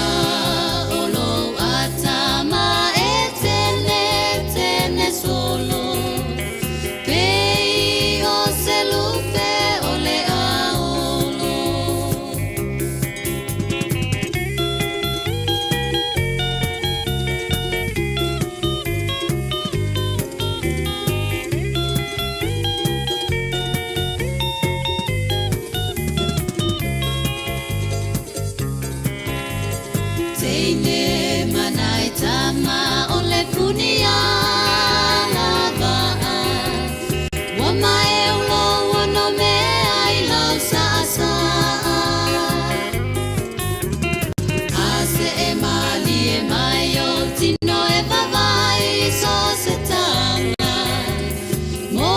o lou atama e tenetene solo pei o se lupe o le aolo. Teine manai tama o le puni lava Ua mae o lo ono mea i lau saasaa. A se e malie mai o tino e vavai so se tanga. Mo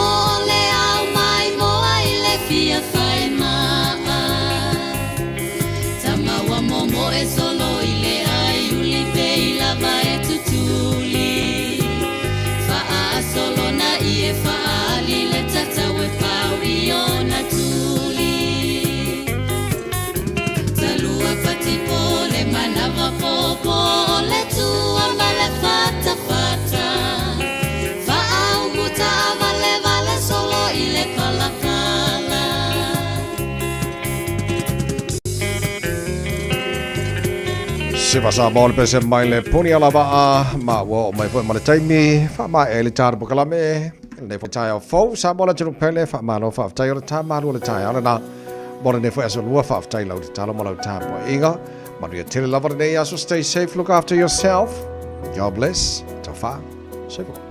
le au mai moa i le fia fai maa. Tama ua momo e solo i le ai uli pe i lava e tutuli. Faa na i e faali le tatau e pau i ona tuli. Talua patipo le manawa popo o le tua ma le fata fata. Faaumuta vale vale solo i le palapala. Siva sa mo le pese mai le puni ala waa ma ua o mai foi ma le taimi fa ma e le tāra pokalame le fo tai o fou sa mo le tunu pele fa ma lo fa tai o le tā malu le tai ala na mo le ne fo aso lua fa tai lau te talo mo lau tā po inga manu ia tele lava nei aso. Stay safe, look after yourself, God bless, taufa, soifua.